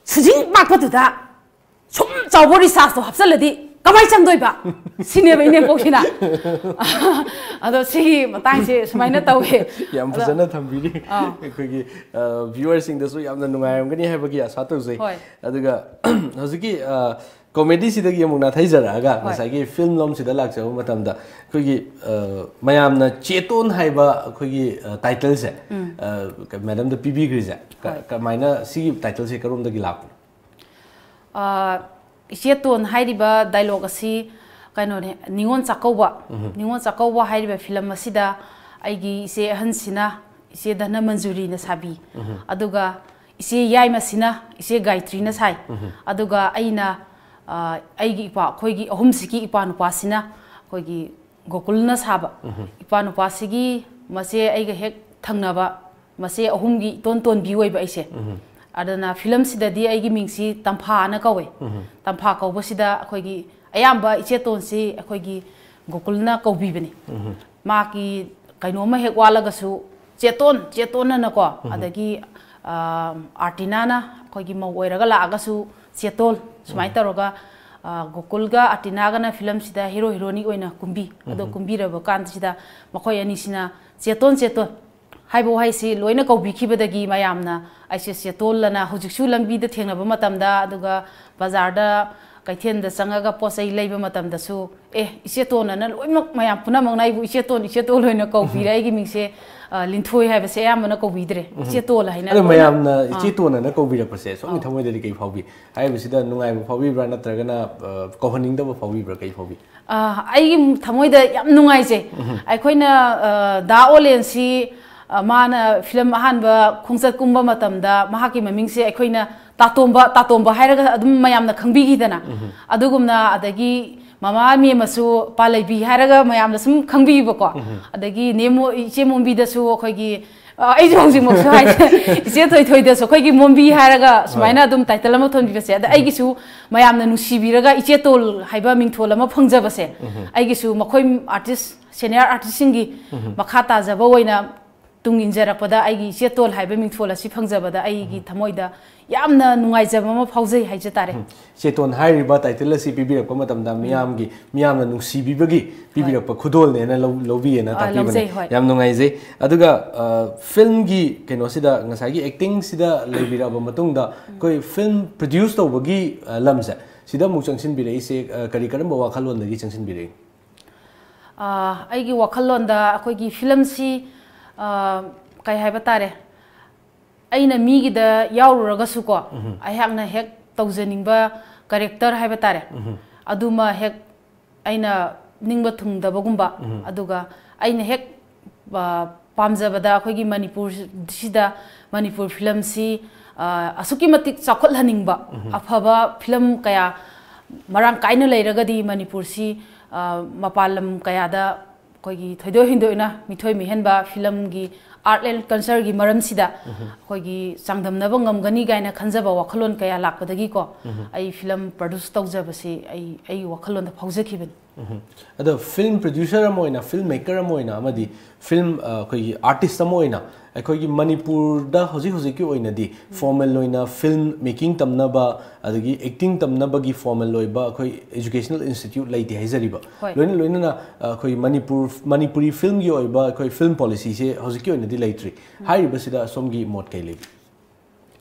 ꯁꯨꯖꯤꯡ ꯄꯥꯛꯄꯗꯨꯗ ꯁꯨꯝ ꯆꯥꯎꯕ ꯔꯤꯁꯥꯔꯖꯇꯣ ꯍꯥꯞꯆꯜꯂꯗꯤ ꯀꯃꯥꯏꯅ ꯆꯪꯗꯣꯏꯕ? ꯁꯤꯅꯦꯕ ꯏꯅꯦꯝꯄꯣꯛꯁꯤꯅ꯫ ꯑꯗꯣ ꯁꯤꯒꯤ ꯃꯇꯥꯡꯁꯦ ꯁꯨꯃꯥꯏꯅ ꯇꯧꯋꯦ꯫ ꯌꯥꯝ ꯑꯗꯣ ꯐꯖꯅ ꯊꯝꯕꯤꯔꯤ꯫ ꯑꯥ꯫ ꯑꯩꯈꯣꯏꯒꯤ ꯚ꯭ꯌꯨꯋꯔꯁꯤꯡꯗꯁꯨ ꯌꯥꯝꯅ ꯅꯨꯡꯉꯥꯏꯔꯝꯒꯅꯤ ꯍꯥꯏꯕꯒꯤ ꯑꯁꯥ ꯇꯧꯖꯩ꯫ ꯍꯣꯏ꯫ ꯑꯗꯨꯒ ꯍꯧꯖꯤꯛꯀꯤ ꯀꯣꯃꯦꯗꯤꯁꯤꯗꯒꯤ ꯑꯃꯨꯛ ꯅꯥꯊꯩꯖꯔꯛꯑꯒ ꯍꯣꯏ꯫ ꯉꯁꯥꯏꯒꯤ ꯐꯤꯂꯝ ꯂꯣꯝꯁꯤꯗ ꯂꯥꯛꯆꯕ ꯃꯇꯝꯗ ꯑꯩꯈꯣꯏꯒꯤ ꯃꯌꯥꯝꯅ ꯆꯦꯇꯣꯟ ꯍꯥꯏꯕ ꯑꯩꯈꯣꯏꯒꯤ ꯇꯥꯏꯇꯜꯁꯦ ꯃꯦꯗꯝꯗ ꯄꯤꯕꯤꯈ꯭ꯔꯤꯁꯦ ꯀ- ꯍꯣꯏ꯫ ꯀꯃꯥꯏꯅ ꯁꯤꯒꯤ ꯇꯥꯏꯇꯜꯁꯦ ꯀꯔꯣꯝꯗꯒꯤ ꯂꯥꯛꯄꯅꯣ? ꯑꯥ, ꯏꯆꯦꯇꯣꯟ ꯍꯥꯏꯔꯤꯕ ꯗꯥꯏꯂꯣꯛ ꯑꯁꯤ ꯀꯩꯅꯣꯅꯦ, ꯅꯤꯉꯣꯜ ꯆꯥꯛꯀꯧꯕ꯫ ꯅꯤꯉꯣꯜ ꯆꯥꯛꯀꯧꯕ ꯍꯥꯏꯔꯤꯕ ꯐꯤꯂꯝ ꯑꯁꯤꯗ ꯑꯩꯒꯤ ꯏꯆꯦ ꯑꯍꯟꯁꯤꯅ, ꯏꯆꯦ ꯙꯅꯃꯟꯖꯨꯔꯤꯅ ꯁꯥꯕꯤ, ꯑꯗꯨꯒ ꯏꯆꯦ ꯌꯥꯏꯃꯁꯤꯅ, ꯏꯆꯦ ꯒꯥꯌꯇ꯭ꯔꯤꯅ ꯁꯥꯏ꯫ ꯑꯗꯨꯒ ꯑꯩꯅ, ꯑꯥ, ꯑꯩꯒꯤ ꯏꯄꯥ, ꯑꯩꯈꯣꯏꯒꯤ ꯑꯍꯨꯝꯁꯤꯒꯤ ꯏꯄꯥ ꯅꯨꯄꯥꯁꯤꯅ ꯑꯩꯈꯣꯏꯒꯤ ꯒꯣꯀꯨꯜꯅ ꯁꯥꯕ꯫ ꯏꯄꯥ ꯅꯨꯄꯥꯁꯤꯒꯤ ꯃꯆꯦ ꯑꯩꯒ ꯍꯦꯛ ꯊꯪꯅꯕ ꯃꯆꯦ ꯑꯍꯨꯝꯒꯤ ꯏꯇꯣꯟ ꯇꯣꯟꯕꯤ ꯑꯣꯏꯕ ꯑꯩꯁꯦ꯫ ꯑꯗꯨꯅ ꯐꯤꯂꯝꯁꯤꯗꯗꯤ ꯑꯩꯒꯤ ꯃꯤꯡꯁꯤ ꯇꯝꯐꯥꯅ ꯀꯧꯋꯦ꯫ ꯇꯝꯐꯥ ꯀꯧꯕꯁꯤꯗ ꯑꯩꯈꯣꯏꯒꯤ ꯑꯌꯥꯝꯕ ꯏꯆꯦꯇꯣꯟꯁꯤ ꯑꯩꯈꯣꯏꯒꯤ ꯒꯣꯀꯨꯜꯅ ꯀꯧꯕꯤꯕꯅꯤ꯫ ꯃꯥꯒꯤ ꯀꯩꯅꯣꯝꯃ ꯍꯦꯛ ꯋꯥꯠꯂꯒꯁꯨ "ꯆꯦꯇꯣꯟ, ꯆꯦꯇꯣꯟ"ꯑꯅꯀꯣ꯫ ꯑꯗꯒꯤ, ꯑꯥ, ꯑꯥꯔꯇꯤꯅꯥꯅ ꯑꯩꯈꯣꯏꯒꯤ ꯃꯧ ꯑꯣꯏꯔꯒ ꯂꯥꯛꯑꯒꯁꯨ "ꯆꯦꯇꯣꯜ", ꯁꯨꯃꯥꯏꯅ ꯇꯧꯔꯒ, ꯑꯥ, ꯒꯣꯀꯨꯜꯒ ꯑꯥꯔꯇꯤꯅꯥꯒꯅ ꯐꯤꯂꯝꯁꯤꯗ ꯍꯦꯔꯣ ꯍꯦꯔꯣꯅꯤ ꯑꯣꯏꯅ ꯀꯨꯝꯕꯤ꯫ ꯑꯗꯣ ꯀꯨꯝꯕꯤꯔꯕ ꯀꯥꯟꯁꯤꯗ ꯃꯈꯣꯏ ꯑꯅꯤꯁꯤꯅ "ꯆꯦꯇꯣꯟ, ꯆꯦꯇꯣꯟ" ꯍꯥꯏꯕ ꯋꯥꯍꯩꯁꯤ ꯂꯣꯏꯅ ꯀꯧꯕꯤꯈꯤꯕꯗꯒꯤ ꯃꯌꯥꯝꯅ ꯑꯩꯁꯦ ꯆꯦꯇꯣꯜꯂꯅ ꯍꯧꯖꯤꯛꯁꯨ ꯂꯝꯕꯤꯗ ꯊꯦꯡꯅꯕ ꯃꯇꯝꯗ, ꯑꯗꯨꯒ ꯕꯖꯥꯔꯗ, ꯀꯩꯊꯦꯜꯗ ꯆꯪꯉꯒ ꯄꯣꯠ ꯆꯩ ꯂꯩꯕ ꯃꯇꯝꯗꯁꯨ "ꯑꯦ, ꯏꯆꯦꯇꯣꯟ" ꯑꯅ ꯂꯣꯏꯅꯃꯛ ꯃꯌꯥꯝ ꯄꯨꯝꯅꯃꯛꯅ ꯑꯩꯕꯨ "ꯏꯆꯦꯇꯣꯟ, ꯏꯆꯦꯇꯣꯟ" ꯑꯣꯏꯅ ꯀꯧꯕꯤꯔꯦ꯫ ꯑꯩꯒꯤ ꯃꯤꯡꯁꯦ, ꯑ, ꯂꯤꯟꯊꯣꯏ ꯍꯥꯏꯕꯁꯦ ꯑꯌꯥꯝꯕꯅ ꯀꯧꯕꯤꯗ꯭ꯔꯦ, "ꯏꯆꯦꯇꯣꯜ" ꯍꯥꯏꯅ ꯑꯗꯣ ꯂꯣꯏꯅ꯫ ꯃꯌꯥꯝꯅ ꯑꯥ꯫ "ꯏꯆꯦꯇꯣꯟ" ꯑꯅ ꯀꯧꯕꯤꯔꯛꯄꯁꯦ ꯁꯣꯝꯒꯤ ꯑꯥ꯫ ꯊꯃꯣꯏꯗꯗꯤ ꯀꯩ ꯐꯥꯎꯕꯤ? ꯍꯥꯏꯔꯤꯕꯁꯤꯗ ꯅꯨꯡꯉꯥꯏꯕ ꯐꯥꯎꯕꯤꯕ꯭ꯔꯥ, ꯅꯠꯇ꯭ꯔꯒꯅ ꯑ, ꯀꯧꯍꯟꯅꯤꯡꯗꯕ ꯐꯥꯎꯕꯤꯕ꯭ꯔꯥ, ꯀꯩ ꯐꯥꯎꯕꯤ? ꯑ, ꯑꯩꯒꯤ ꯊꯃꯣꯏꯗ ꯌꯥꯝ ꯅꯨꯡꯉꯥꯏꯖꯩ꯫ ꯑꯩꯈꯣꯏꯅ, ꯑ, ꯗꯥ ꯑꯣꯂꯦꯟꯁꯤ, ꯑ, ꯃꯥꯅ ꯐꯤꯂꯝ ꯑꯍꯥꯟꯕ ꯈꯣꯡꯆꯠ ꯀꯨꯝꯕ ꯃꯇꯝꯗ ꯃꯍꯥꯛꯀꯤ ꯃꯃꯤꯡꯁꯦ ꯑꯩꯈꯣꯏꯅ "ꯇꯥꯇꯣꯝꯕ, ꯇꯥꯇꯣꯝꯕ" ꯍꯥꯏꯔꯒ ꯑꯗꯨꯝ ꯃꯌꯥꯝꯅ ꯈꯪꯕꯤꯈꯤꯗꯅ꯫ ꯑꯗꯨꯒꯨꯝꯅ ꯑꯗꯒꯤ ꯃꯃꯥ ꯃꯦꯝꯃꯁꯨ "ꯄꯥꯂꯩꯕꯤ" ꯍꯥꯏꯔꯒ ꯃꯌꯥꯝꯅ ꯁꯨꯝ ꯈꯪꯕꯤꯕꯀꯣ꯫ ꯑꯗꯒꯤ ꯅꯦꯃꯣ-, ꯏꯆꯦ ꯃꯣꯝꯕꯤꯗꯁꯨ ꯑꯩꯈꯣꯏꯒꯤ, ꯑ, ꯑꯩꯁꯨ ꯍꯧꯖꯤꯛꯃꯛꯁꯨ ꯍꯥꯏꯁꯦ, ꯏꯆꯦ ꯊꯣꯏꯊꯣꯏꯗꯁꯨ ꯑꯩꯈꯣꯏꯒꯤ "ꯃꯣꯝꯕꯤ" ꯍꯥꯏꯔꯒ ꯁꯨꯃꯥꯏꯅ ꯑꯗꯨꯝ ꯇꯥꯏꯇꯜ ꯑꯃ ꯊꯣꯟꯕꯤꯕꯁꯦ꯫ ꯑꯗ ꯑꯩꯒꯤꯁꯨ ꯃꯌꯥꯝꯅ ꯅꯨꯡꯁꯤꯕꯤꯔꯒ "ꯏꯆꯦꯇꯣꯜ" ꯍꯥꯏꯕ ꯃꯤꯡꯊꯣꯜ ꯑꯃ ꯐꯪꯖꯕꯁꯦ, ꯑꯩꯒꯤꯁꯨ ꯃꯈꯣꯏ ꯑꯥꯔꯇꯤꯁ, ꯁꯦꯅꯤꯌꯔ ꯑꯥꯔꯇꯤꯁꯁꯤꯡꯒꯤ ꯃꯈꯥ ꯇꯥꯖꯕ ꯑꯣꯏꯅ ꯇꯨꯡ ꯏꯟꯖꯔꯛꯄꯗ ꯑꯩꯒꯤ ꯏꯆꯦꯇꯣꯟ ꯍꯥꯏꯕ ꯃꯤꯡꯊꯣꯜ ꯑꯁꯤ ꯐꯪꯖꯕꯗ ꯑꯩꯒꯤ ꯊꯃꯣꯏꯗ ꯌꯥꯝꯅ ꯅꯨꯡꯉꯥꯏꯖꯕ ꯑꯃ ꯐꯥꯎꯖꯩ ꯍꯥꯏꯖ ꯇꯥꯔꯦ꯫ ꯏꯆꯦꯇꯣꯟ ꯍꯥꯏꯔꯤꯕ title ꯑꯁꯤ ꯄꯤꯕꯤꯔꯛꯄ ꯃꯇꯝꯗ ꯃꯤꯌꯥꯝꯒꯤ, ꯃꯤꯌꯥꯝꯅ ꯅꯨꯡꯁꯤꯕꯤꯕꯒꯤ ꯄꯤꯕꯤꯔꯛꯄ ꯈꯨꯗꯣꯜꯅꯦꯅ ꯂꯧ-, ꯂꯧꯕꯤꯌꯦꯅ ꯑ, ꯇꯥꯛꯄꯤꯕꯅꯦ꯫ ꯂꯧꯖꯩ, ꯍꯣꯏ꯫ ꯌꯥꯝ ꯅꯨꯡꯉꯥꯏꯖꯩ꯫ ꯑꯗꯨꯒ, ꯑ, filmꯒꯤ ꯀꯩꯅꯣꯁꯤꯗ, ꯉꯁꯥꯏꯒꯤ actingꯁꯤꯗ ꯂꯩꯕꯤꯔꯛꯑꯕ ꯃꯇꯨꯡꯗ ꯑꯩꯈꯣꯏ film produce ꯇꯧꯕꯒꯤ, ꯑ, ꯂꯝꯁꯦ, ꯁꯤꯗ ꯑꯃꯨꯛ ꯆꯪꯁꯤꯟꯕꯤꯔꯛꯏꯁꯦ, ꯑ, ꯀꯔꯤ ꯀꯔꯝꯕ ꯋꯥꯈꯜꯂꯣꯟꯗꯒꯤ ꯆꯪꯁꯤꯟꯕꯤꯔꯛꯏ? ꯑ, ꯑꯩꯒꯤ ꯋꯥꯈꯜꯂꯣꯟꯗ ꯑꯩꯈꯣꯏꯒꯤ filmꯁꯤ, ꯑ, ꯀꯩ ꯍꯥꯏꯕ ꯇꯥꯔꯦ, ꯑꯩꯅ ꯃꯤꯒꯤꯗ ꯌꯥꯎꯔꯨꯔꯒꯁꯨꯀꯣ, ꯑꯩꯍꯥꯛꯅ ꯍꯦꯛ ꯇꯧꯖꯅꯤꯡꯕ character ꯍꯥꯏꯕ ꯇꯥꯔꯦ, ꯑꯗꯨꯃ ꯍꯦꯛ ꯑꯩꯅ ꯅꯤꯡꯕ ꯊꯨꯡꯗꯕꯒꯨꯝꯕ, ꯑꯗꯨꯒ ꯑꯩꯅ ꯍꯦꯛ, ꯑ, ꯄꯥꯝꯖꯕꯗ ꯑꯩꯈꯣꯏꯒꯤ ꯃꯅꯤꯄꯨꯔꯁꯤꯗ ꯃꯅꯤꯄꯨꯔ filmꯁꯤ, ꯑ, ꯑꯁꯨꯛꯀꯤ ꯃꯇꯤꯛ ꯆꯥꯎꯈꯠꯍꯟꯅꯤꯡꯕ, ꯑꯐꯕ film ꯀꯌꯥ ꯃꯔꯥꯡ ꯀꯥꯏꯅ ꯂꯩꯔꯒꯗꯤ ꯃꯅꯤꯄꯨꯔꯁꯤ, ꯑ, ꯃꯄꯥꯟ ꯂꯝ ꯀꯌꯥꯗ ꯑꯩꯈꯣꯏꯒꯤ ꯊꯣꯏꯗꯣꯛ ꯍꯦꯟꯗꯣꯛꯅ ꯃꯤꯊꯣꯏ ꯃꯤꯍꯦꯟꯕ filmꯒꯤ, art and cultureꯒꯤ ꯃꯔꯝꯁꯤꯗ ꯑꯩꯈꯣꯏꯒꯤ ꯆꯥꯡꯗꯝꯅꯕ ꯉꯝꯒꯅꯤ ꯀꯥꯏꯅ ꯈꯟꯖꯕ ꯋꯥꯈꯜꯂꯣꯟ ꯀꯌꯥ ꯂꯥꯛꯄꯗꯒꯤꯀꯣ, ꯑꯩ film produce ꯇꯧꯖꯕꯁꯤ ꯑꯩ, ꯑꯩꯒꯤ ꯋꯥꯈꯜꯂꯣꯟꯗ ꯐꯥꯎꯖꯈꯤꯕꯅꯤ꯫ ꯎꯝ꯫ ꯑꯗꯣ film producer ꯑꯃ ꯑꯣꯏꯅ, film maker ꯑꯃ ꯑꯣꯏꯅ, ꯑꯃꯗꯤ film, ꯑ, ꯑꯩꯈꯣꯏꯒꯤ artist ꯑꯃ ꯑꯣꯏꯅ ꯑꯩꯈꯣꯏꯒꯤ ꯃꯅꯤꯄꯨꯔꯗ ꯍꯧꯖꯤꯛ ꯍꯧꯖꯤꯛꯀꯤ ꯑꯣꯏꯅꯗꯤ formal ꯑꯣꯏꯅ film making ꯇꯝꯅꯕ, ꯑꯗꯒꯤ acting ꯇꯝꯅꯕꯒꯤ formal ꯑꯣꯏꯕ ꯑꯩꯈꯣꯏ educational institute ꯂꯩꯇꯦ ꯍꯥꯏꯖꯔꯤꯕ꯫ ꯍꯣꯏ꯫ ꯂꯣꯏꯅ ꯂꯣꯏꯅꯅ, ꯑ, ꯑꯩꯈꯣꯏ ꯃꯅꯤꯄꯨꯔ, ꯃꯅꯤꯄꯨꯔꯤ filmꯒꯤ ꯑꯣꯏꯕ ꯑꯩꯈꯣꯏ film policyꯁꯦ ꯍꯧꯖꯤꯛꯀꯤ ꯑꯣꯏꯅꯗꯤ ꯂꯩꯇ꯭ꯔꯤ꯫ ꯍꯥꯏꯔꯤꯕꯁꯤꯗ ꯁꯣꯝꯒꯤ ꯃꯣꯠ ꯀꯩ ꯂꯩꯕꯤ?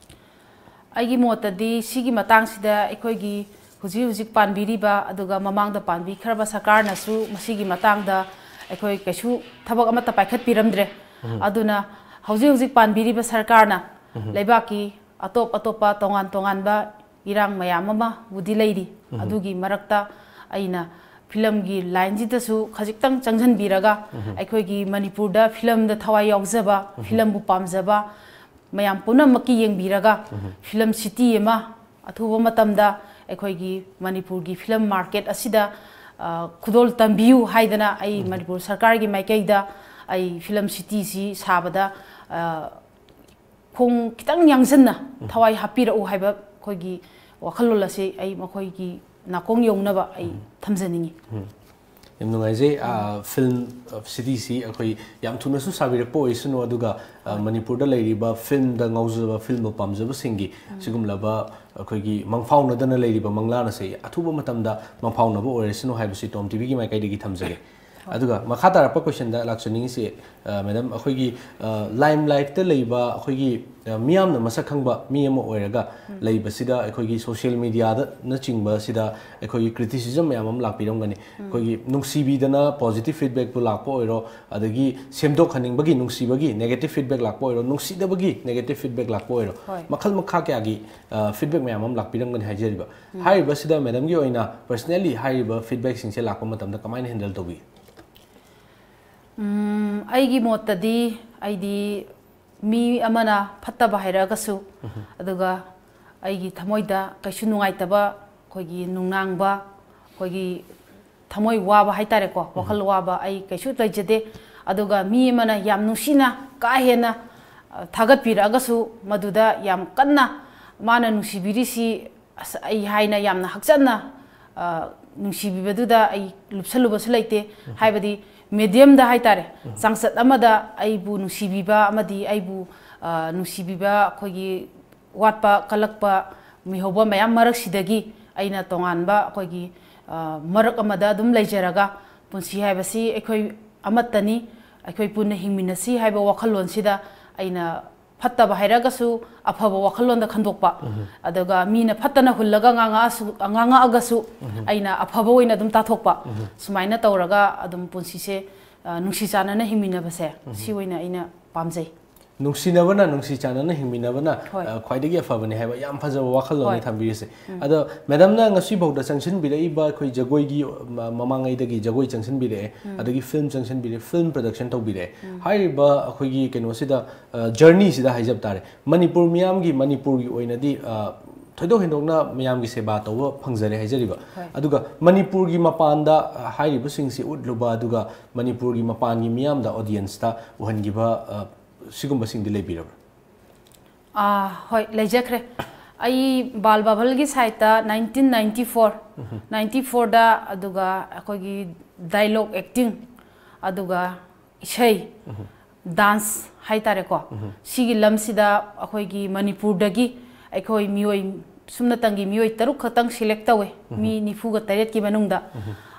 ꯑꯩꯒꯤ ꯃꯣꯠꯇꯗꯤ ꯁꯤꯒꯤ ꯃꯇꯥꯡꯁꯤꯗ ꯑꯩꯈꯣꯏꯒꯤ ꯍꯧꯖꯤꯛ ꯍꯧꯖꯤꯛ ꯄꯥꯟꯕꯤꯔꯤꯕ ꯑꯗꯨꯒ ꯃꯃꯥꯡꯗ ꯄꯥꯟꯕꯤꯈ꯭ꯔꯕ ꯁꯔꯀꯥꯔꯅꯁꯨ ꯃꯁꯤꯒꯤ ꯃꯇꯥꯡꯗ ꯑꯩꯈꯣꯏ ꯀꯩꯁꯨ ꯊꯕꯛ ꯑꯃꯠꯇ ꯄꯥꯏꯈꯠꯄꯤꯔꯝꯗ꯭ꯔꯦ꯫ ꯑꯗꯨꯅ ꯍꯧꯖꯤꯛ ꯍꯧꯖꯤꯛ ꯄꯥꯟꯕꯤꯔꯤꯕ ꯁꯔꯀꯥꯔꯅ ꯂꯩꯕꯥꯛꯀꯤ ꯑꯇꯣꯞ ꯑꯇꯣꯞꯄ ꯇꯣꯉꯥꯟ ꯇꯣꯉꯥꯟꯕ ꯏꯔꯥꯡ ꯃꯌꯥꯝ ꯑꯃꯕꯨꯗꯤ ꯂꯩꯔꯤ꯫ ꯑꯗꯨꯒꯤ ꯃꯔꯛꯇ ꯑꯩꯅ filmꯒꯤ lineꯁꯤꯗꯁꯨ ꯈꯖꯤꯛꯇꯪ ꯆꯪꯁꯤꯟꯕꯤꯔꯒ ꯑꯩꯈꯣꯏꯒꯤ ꯃꯅꯤꯄꯨꯔꯗ filmꯗ ꯊꯋꯥꯏ ꯌꯥꯎꯖꯕ, filmꯕꯨ ꯄꯥꯝꯖꯕ ꯃꯌꯥꯝ ꯄꯨꯝꯅꯃꯛꯀꯤ ꯌꯦꯡꯕꯤꯔꯒ film city ꯑꯃ ꯑꯊꯨꯕ ꯃꯇꯝꯗ ꯑꯩꯈꯣꯏꯒꯤ ꯃꯅꯤꯄꯨꯔꯒꯤ film market ꯑꯁꯤꯗ, ꯑ, ꯈꯨꯗꯣꯜ ꯇꯝꯕꯤꯌꯨ ꯍꯥꯏꯗꯅ ꯑꯩ ꯃꯅꯤꯄꯨꯔ ꯁꯔꯀꯥꯔꯒꯤ ꯃꯥꯏꯀꯩꯗ ꯑꯩ film cityꯁꯤ ꯁꯥꯕꯗ, ꯑ, ꯈꯣꯡ ꯈꯤꯇꯪ ꯌꯥꯡꯁꯤꯟꯅ ꯊꯋꯥꯏ ꯍꯥꯞꯄꯤꯔꯛꯎ ꯍꯥꯏꯕ ꯑꯩꯈꯣꯏꯒꯤ ꯋꯥꯈꯜꯂꯣꯟ ꯑꯁꯤ ꯑꯩ ꯃꯈꯣꯏꯒꯤ ꯅꯥꯀꯣꯡ ꯌꯧꯅꯕ ꯑꯩ ꯊꯝꯖꯅꯤꯡꯏ꯫ ꯌꯥꯝ ꯅꯨꯡꯉꯥꯏꯖꯩ꯫ ꯐꯤꯜꯝ ꯁꯤꯇꯤꯁꯤ ꯑꯩꯈꯣꯏ ꯌꯥꯝ ꯊꯨꯅꯁꯨ ꯁꯥꯕꯤꯔꯛꯄ ꯑꯣꯏꯁꯅꯨ, ꯑꯗꯨꯒ ꯃꯅꯤꯄꯨꯔꯗ ꯂꯩꯔꯤꯕ ꯐꯤꯜꯝꯗ ꯉꯥꯎꯖꯕ, ꯐꯤꯜꯝꯕꯨ ꯄꯥꯝꯖꯕꯁꯤꯡꯒꯤ ꯁꯤꯒꯨꯝꯂꯕ ꯑꯩꯈꯣꯏꯒꯤ ꯃꯪꯐꯥꯎꯅꯗꯅ ꯂꯩꯔꯤꯕ ꯃꯪꯂꯥꯟ ꯑꯁꯦ ꯑꯊꯨꯕ ꯃꯇꯝꯗ ꯃꯪꯐꯥꯎꯅꯕ ꯑꯣꯏꯔꯁꯅꯨ ꯍꯥꯏꯕꯁꯤ ꯇꯣꯝ ꯇꯤꯚꯤꯒꯤ ꯃꯥꯏꯀꯩꯗꯒꯤ ꯊꯝꯖꯒꯦ꯫ ꯑꯗꯨꯒ ꯃꯈꯥ ꯇꯥꯔꯛꯄ ꯀꯣꯏꯁꯟꯗ ꯂꯥꯛꯆꯅꯤꯡꯉꯤꯁꯤ, ꯃꯦꯗꯥꯝ, ꯑꯩꯈꯣꯏꯒꯤ ꯂꯥꯏꯝ ꯂꯥꯏꯠꯇ ꯂꯩꯕ, ꯑꯩꯈꯣꯏꯒꯤ ꯃꯤꯌꯥꯝꯅ ꯃꯁꯛ ꯈꯪꯕ ꯃꯤ ꯑꯃ ꯑꯣꯏꯔꯒ ꯂꯩꯕꯁꯤꯗ, ꯑꯩꯈꯣꯏꯒꯤ ꯁꯣꯁꯤꯌꯦꯜ ꯃꯤꯗꯤꯌꯥꯗꯅꯆꯤꯡꯕꯁꯤꯗ ꯑꯩꯈꯣꯏꯒꯤ ꯀ꯭ꯔꯤꯇꯤꯁꯤꯖꯝ ꯃꯌꯥꯝ ꯑꯃ ꯂꯥꯛꯄꯤꯔꯝꯒꯅꯤ꯫ ꯑꯩꯈꯣꯏꯒꯤ ꯅꯨꯡꯁꯤꯕꯤꯗꯅ ꯄꯣꯖꯤꯇꯤꯚ ꯐꯤꯗꯕꯦꯛꯄꯨ ꯂꯥꯛꯄ ꯑꯣꯏꯔꯣ, ꯑꯗꯒꯤ ꯁꯦꯝꯗꯣꯛꯍꯟꯅꯤꯡꯕꯒꯤ ꯅꯨꯡꯁꯤꯕꯒꯤ ꯅꯦꯒꯦꯇꯤꯚ ꯐꯤꯗꯕꯦꯛ ꯂꯥꯛꯄ ꯑꯣꯏꯔꯣ, ꯅꯨꯡꯁꯤꯗꯕꯒꯤ ꯅꯦꯒꯦꯇꯤꯚ ꯐꯤꯗꯕꯦꯛ ꯂꯥꯛꯄ ꯑꯣꯏꯔꯣ, ꯍꯣꯏ꯫ ꯃꯈꯜ ꯃꯈꯥ ꯀꯌꯥꯒꯤ ꯐꯤꯗꯕꯦꯛ ꯃꯌꯥꯝ ꯑꯃ ꯂꯥꯛꯄꯤꯔꯝꯒꯅꯤ ꯍꯥꯏꯖꯔꯤꯕ꯫ ꯍꯥꯏꯔꯤꯕꯁꯤꯗ ꯃꯦꯗꯥꯝꯒꯤ ꯑꯣꯏꯅ ꯄꯔꯁꯅꯦꯜꯂꯤ ꯍꯥꯏꯔꯤꯕ ꯐꯤꯗꯕꯦꯛꯁꯤꯡꯁꯦ ꯂꯥꯛꯄ ꯃꯇꯝꯗ ꯀꯃꯥꯏꯅ ꯍꯦꯟꯗꯜ ꯇꯧꯕꯤ? ꯎꯝ, ꯑꯩꯒꯤ ꯃꯣꯠꯇꯗꯤ ꯑꯩꯗꯤ ꯃꯤ ꯑꯃꯅ ꯐꯠꯇꯕ ꯍꯥꯏꯔꯛꯑꯒꯁꯨ, ꯑꯗꯨꯒ ꯑꯩꯒꯤ ꯊꯃꯣꯏꯗ ꯀꯩꯁꯨ ꯅꯨꯡꯉꯥꯏꯇꯕ, ꯑꯩꯈꯣꯏꯒꯤ ꯅꯨꯡꯅꯥꯡꯕ, ꯑꯩꯈꯣꯏꯒꯤ ꯊꯃꯣꯏ ꯋꯥꯕ ꯍꯥꯏꯇꯥꯔꯦꯀꯣ, ꯋꯥꯈꯜ ꯋꯥꯕ ꯑꯩ ꯀꯩꯁꯨ ꯂꯩꯖꯗꯦ꯫ ꯑꯗꯨꯒ ꯃꯤ ꯑꯃꯅ ꯌꯥꯝ ꯅꯨꯡꯁꯤꯅ, ꯀꯥ ꯍꯦꯟꯅ, ꯑ, ꯊꯥꯒꯠꯄꯤꯔꯛꯑꯒꯁꯨ, ꯃꯗꯨꯗ ꯌꯥꯝ ꯀꯟꯅ ꯃꯥꯅ ꯅꯨꯡꯁꯤꯕꯤꯔꯤꯁꯤ, ꯑꯁ, ꯑꯩ ꯍꯥꯏꯅ ꯌꯥꯝꯅ ꯍꯛꯆꯟꯅ, ꯑ, ꯅꯨꯡꯁꯤꯕꯤꯕꯗꯨꯗ ꯑꯩ ꯂꯨꯞꯁꯜꯂꯨꯕꯁꯨ ꯂꯩꯇꯦ꯫ ꯍꯥꯏꯕꯗꯤ ꯃꯦꯗꯤꯌꯝꯗ ꯍꯥꯏꯇꯥꯔꯦ, ꯆꯥꯡꯆꯠ ꯑꯃꯗ ꯑꯩꯕꯨ ꯅꯨꯡꯁꯤꯕꯤꯕ ꯑꯃꯗꯤ ꯑꯩꯕꯨ, ꯑ, ꯅꯨꯡꯁꯤꯕꯤꯕ ꯑꯩꯈꯣꯏꯒꯤ ꯋꯥꯠꯄ, ꯀꯜꯂꯛꯄ, ꯃꯤꯍꯧꯕ ꯃꯌꯥꯝ ꯃꯔꯛꯁꯤꯗꯒꯤ ꯑꯩꯅ ꯇꯣꯉꯥꯟꯕ ꯑꯩꯈꯣꯏꯒꯤ, ꯑ, ꯃꯔꯛ ꯑꯃꯗ ꯑꯗꯨꯝ ꯂꯩꯖꯔꯒ, ꯄꯨꯟꯁꯤ ꯍꯥꯏꯕꯁꯤ ꯑꯩꯈꯣꯏ ꯑꯃꯠꯇꯅꯤ, ꯑꯩꯈꯣꯏ ꯄꯨꯟꯅ ꯍꯤꯡꯃꯤꯟꯅꯁꯤ ꯍꯥꯏꯕ ꯋꯥꯈꯜꯂꯣꯟꯁꯤꯗ ꯑꯩꯅ ꯐꯠꯇꯕ ꯍꯥꯏꯔꯒꯁꯨ ꯑꯐꯕ ꯋꯥꯈꯜꯂꯣꯟꯗ ꯈꯟꯗꯣꯛꯄ, ꯑꯗꯨꯒ ꯃꯤꯅ ꯐꯠꯇꯅ ꯍꯨꯜꯂꯒ ꯉꯥꯡꯉꯛꯑꯁꯨ, ꯉꯥꯡꯉꯛꯑꯒꯁꯨ ꯑꯩꯅ ꯑꯐꯕ ꯑꯣꯏꯅ ꯑꯗꯨꯝ ꯇꯥꯊꯣꯛꯄ, ꯁꯨꯃꯥꯏꯅ ꯇꯧꯔꯒ ꯑꯗꯨꯝ ꯄꯨꯟꯁꯤꯁꯦ, ꯑ, ꯅꯨꯡꯁꯤ ꯆꯥꯟꯅꯅ ꯍꯤꯡꯃꯤꯟꯅꯕꯁꯦ, ꯁꯤ ꯑꯣꯏꯅ ꯑꯩꯅ ꯄꯥꯝꯖꯩ꯫ ꯅꯨꯡꯁꯤꯅꯕꯅ, ꯅꯨꯡꯁꯤ ꯆꯥꯟꯅꯅ ꯍꯤꯡꯃꯤꯟꯅꯕꯅ, ꯍꯣꯏ꯫ ꯑ, ꯈ꯭ꯋꯥꯏꯗꯒꯤ ꯑꯐꯕꯅꯤ ꯍꯥꯏꯕ ꯌꯥꯝ ꯐꯖꯕ ꯋꯥꯈꯜꯂꯣꯟꯅꯤ, ꯍꯣꯏ꯫ ꯊꯝꯕꯤꯔꯤꯁꯦ꯫ ꯎꯝ꯫ ꯑꯗꯣ ꯃꯦꯗꯥꯝꯅ ꯉꯁꯤꯐꯥꯎꯗ ꯆꯪꯁꯤꯟꯕꯤꯔꯛꯏꯕ ꯑꯩꯈꯣꯏ ꯖꯒꯣꯏꯒꯤ, ꯃ-, ꯃꯃꯥꯡꯉꯩꯗꯒꯤ ꯖꯒꯣꯏ ꯆꯪꯁꯤꯟꯕꯤꯔꯛꯑꯦ, ꯎꯝ꯫ ꯑꯗꯒꯤ ꯐꯤꯂꯝ ꯆꯪꯁꯤꯟꯕꯤꯔꯛꯑꯦ, ꯐꯤꯂꯝ ꯄ꯭ꯔꯗꯛꯁꯟ ꯇꯧꯕꯤꯔꯛꯑꯦ꯫ ꯎꯝ꯫ ꯍꯥꯏꯔꯤꯕ ꯑꯩꯈꯣꯏꯒꯤ ꯀꯩꯅꯣꯁꯤꯗ, ꯑ, ꯖꯔꯅꯤꯁꯤꯗ ꯍꯥꯏꯖꯕ ꯇꯥꯔꯦ, ꯃꯅꯤꯄꯨꯔ ꯃꯤꯌꯥꯝꯒꯤ, ꯃꯅꯤꯄꯨꯔꯒꯤ ꯑꯣꯏꯅꯗꯤ, ꯑ, ꯊꯣꯏꯗꯣꯛ ꯍꯦꯟꯗꯣꯛꯅ ꯃꯌꯥꯝꯒꯤ ꯁꯦꯕꯥ ꯇꯧꯕ ꯐꯪꯖꯔꯦ ꯍꯥꯏꯖꯔꯤꯕ꯫ ꯍꯣꯏ꯫ ꯑꯗꯨꯒ ꯃꯅꯤꯄꯨꯔꯒꯤ ꯃꯄꯥꯟꯗ, ꯑ, ꯍꯥꯏꯔꯤꯕꯁꯤꯡꯁꯤ ꯎꯠꯂꯨꯕ, ꯑꯗꯨꯒ ꯃꯅꯤꯄꯨꯔꯒꯤ ꯃꯄꯥꯟꯒꯤ ꯃꯤꯌꯥꯝꯗ, ꯑꯣꯗꯤꯌꯦꯟꯁꯇ ꯎꯍꯟꯈꯤꯕ, ꯑ, ꯁꯤꯒꯨꯝꯕꯁꯤꯡꯗꯤ ꯂꯩꯕꯤꯔꯕ꯭ꯔꯥ? ꯑꯥ, ꯍꯣꯏ, ꯂꯩꯖꯈ꯭ꯔꯦ꯫ ꯑꯩ ꯕꯥꯜ ꯕꯥꯚꯜꯒꯤ ꯁꯥꯏꯠꯇ ꯅꯥꯏꯟꯇꯤꯟ ꯅꯥꯏꯟꯇꯤ ꯐꯣꯔ ꯅꯥꯏꯟꯇꯤ ꯐꯣꯔꯗ, ꯑꯗꯨꯒ ꯑꯩꯈꯣꯏꯒꯤ ꯗꯥꯏꯂꯣꯛ ꯑꯦꯛꯇꯤꯡ, ꯑꯗꯨꯒ ꯏꯁꯩ, ꯗꯥꯟꯁ ꯍꯥꯏꯇꯥꯔꯦꯀꯣ, ꯁꯤꯒꯤ ꯂꯝꯁꯤꯗ ꯑꯩꯈꯣꯏꯒꯤ ꯃꯅꯤꯄꯨꯔꯗꯒꯤ ꯑꯩꯈꯣꯏ ꯃꯤꯑꯣꯏ, ꯁꯨꯞꯅꯇꯪꯒꯤ ꯃꯤꯑꯣꯏ ꯇꯔꯨꯛ ꯈꯛꯇꯪ ꯁꯦꯂꯦꯛ ꯇꯧꯋꯦ, ꯃꯤ ꯅꯤꯐꯨꯒ ꯇꯔꯦꯠꯀꯤ ꯃꯅꯨꯡꯗ꯫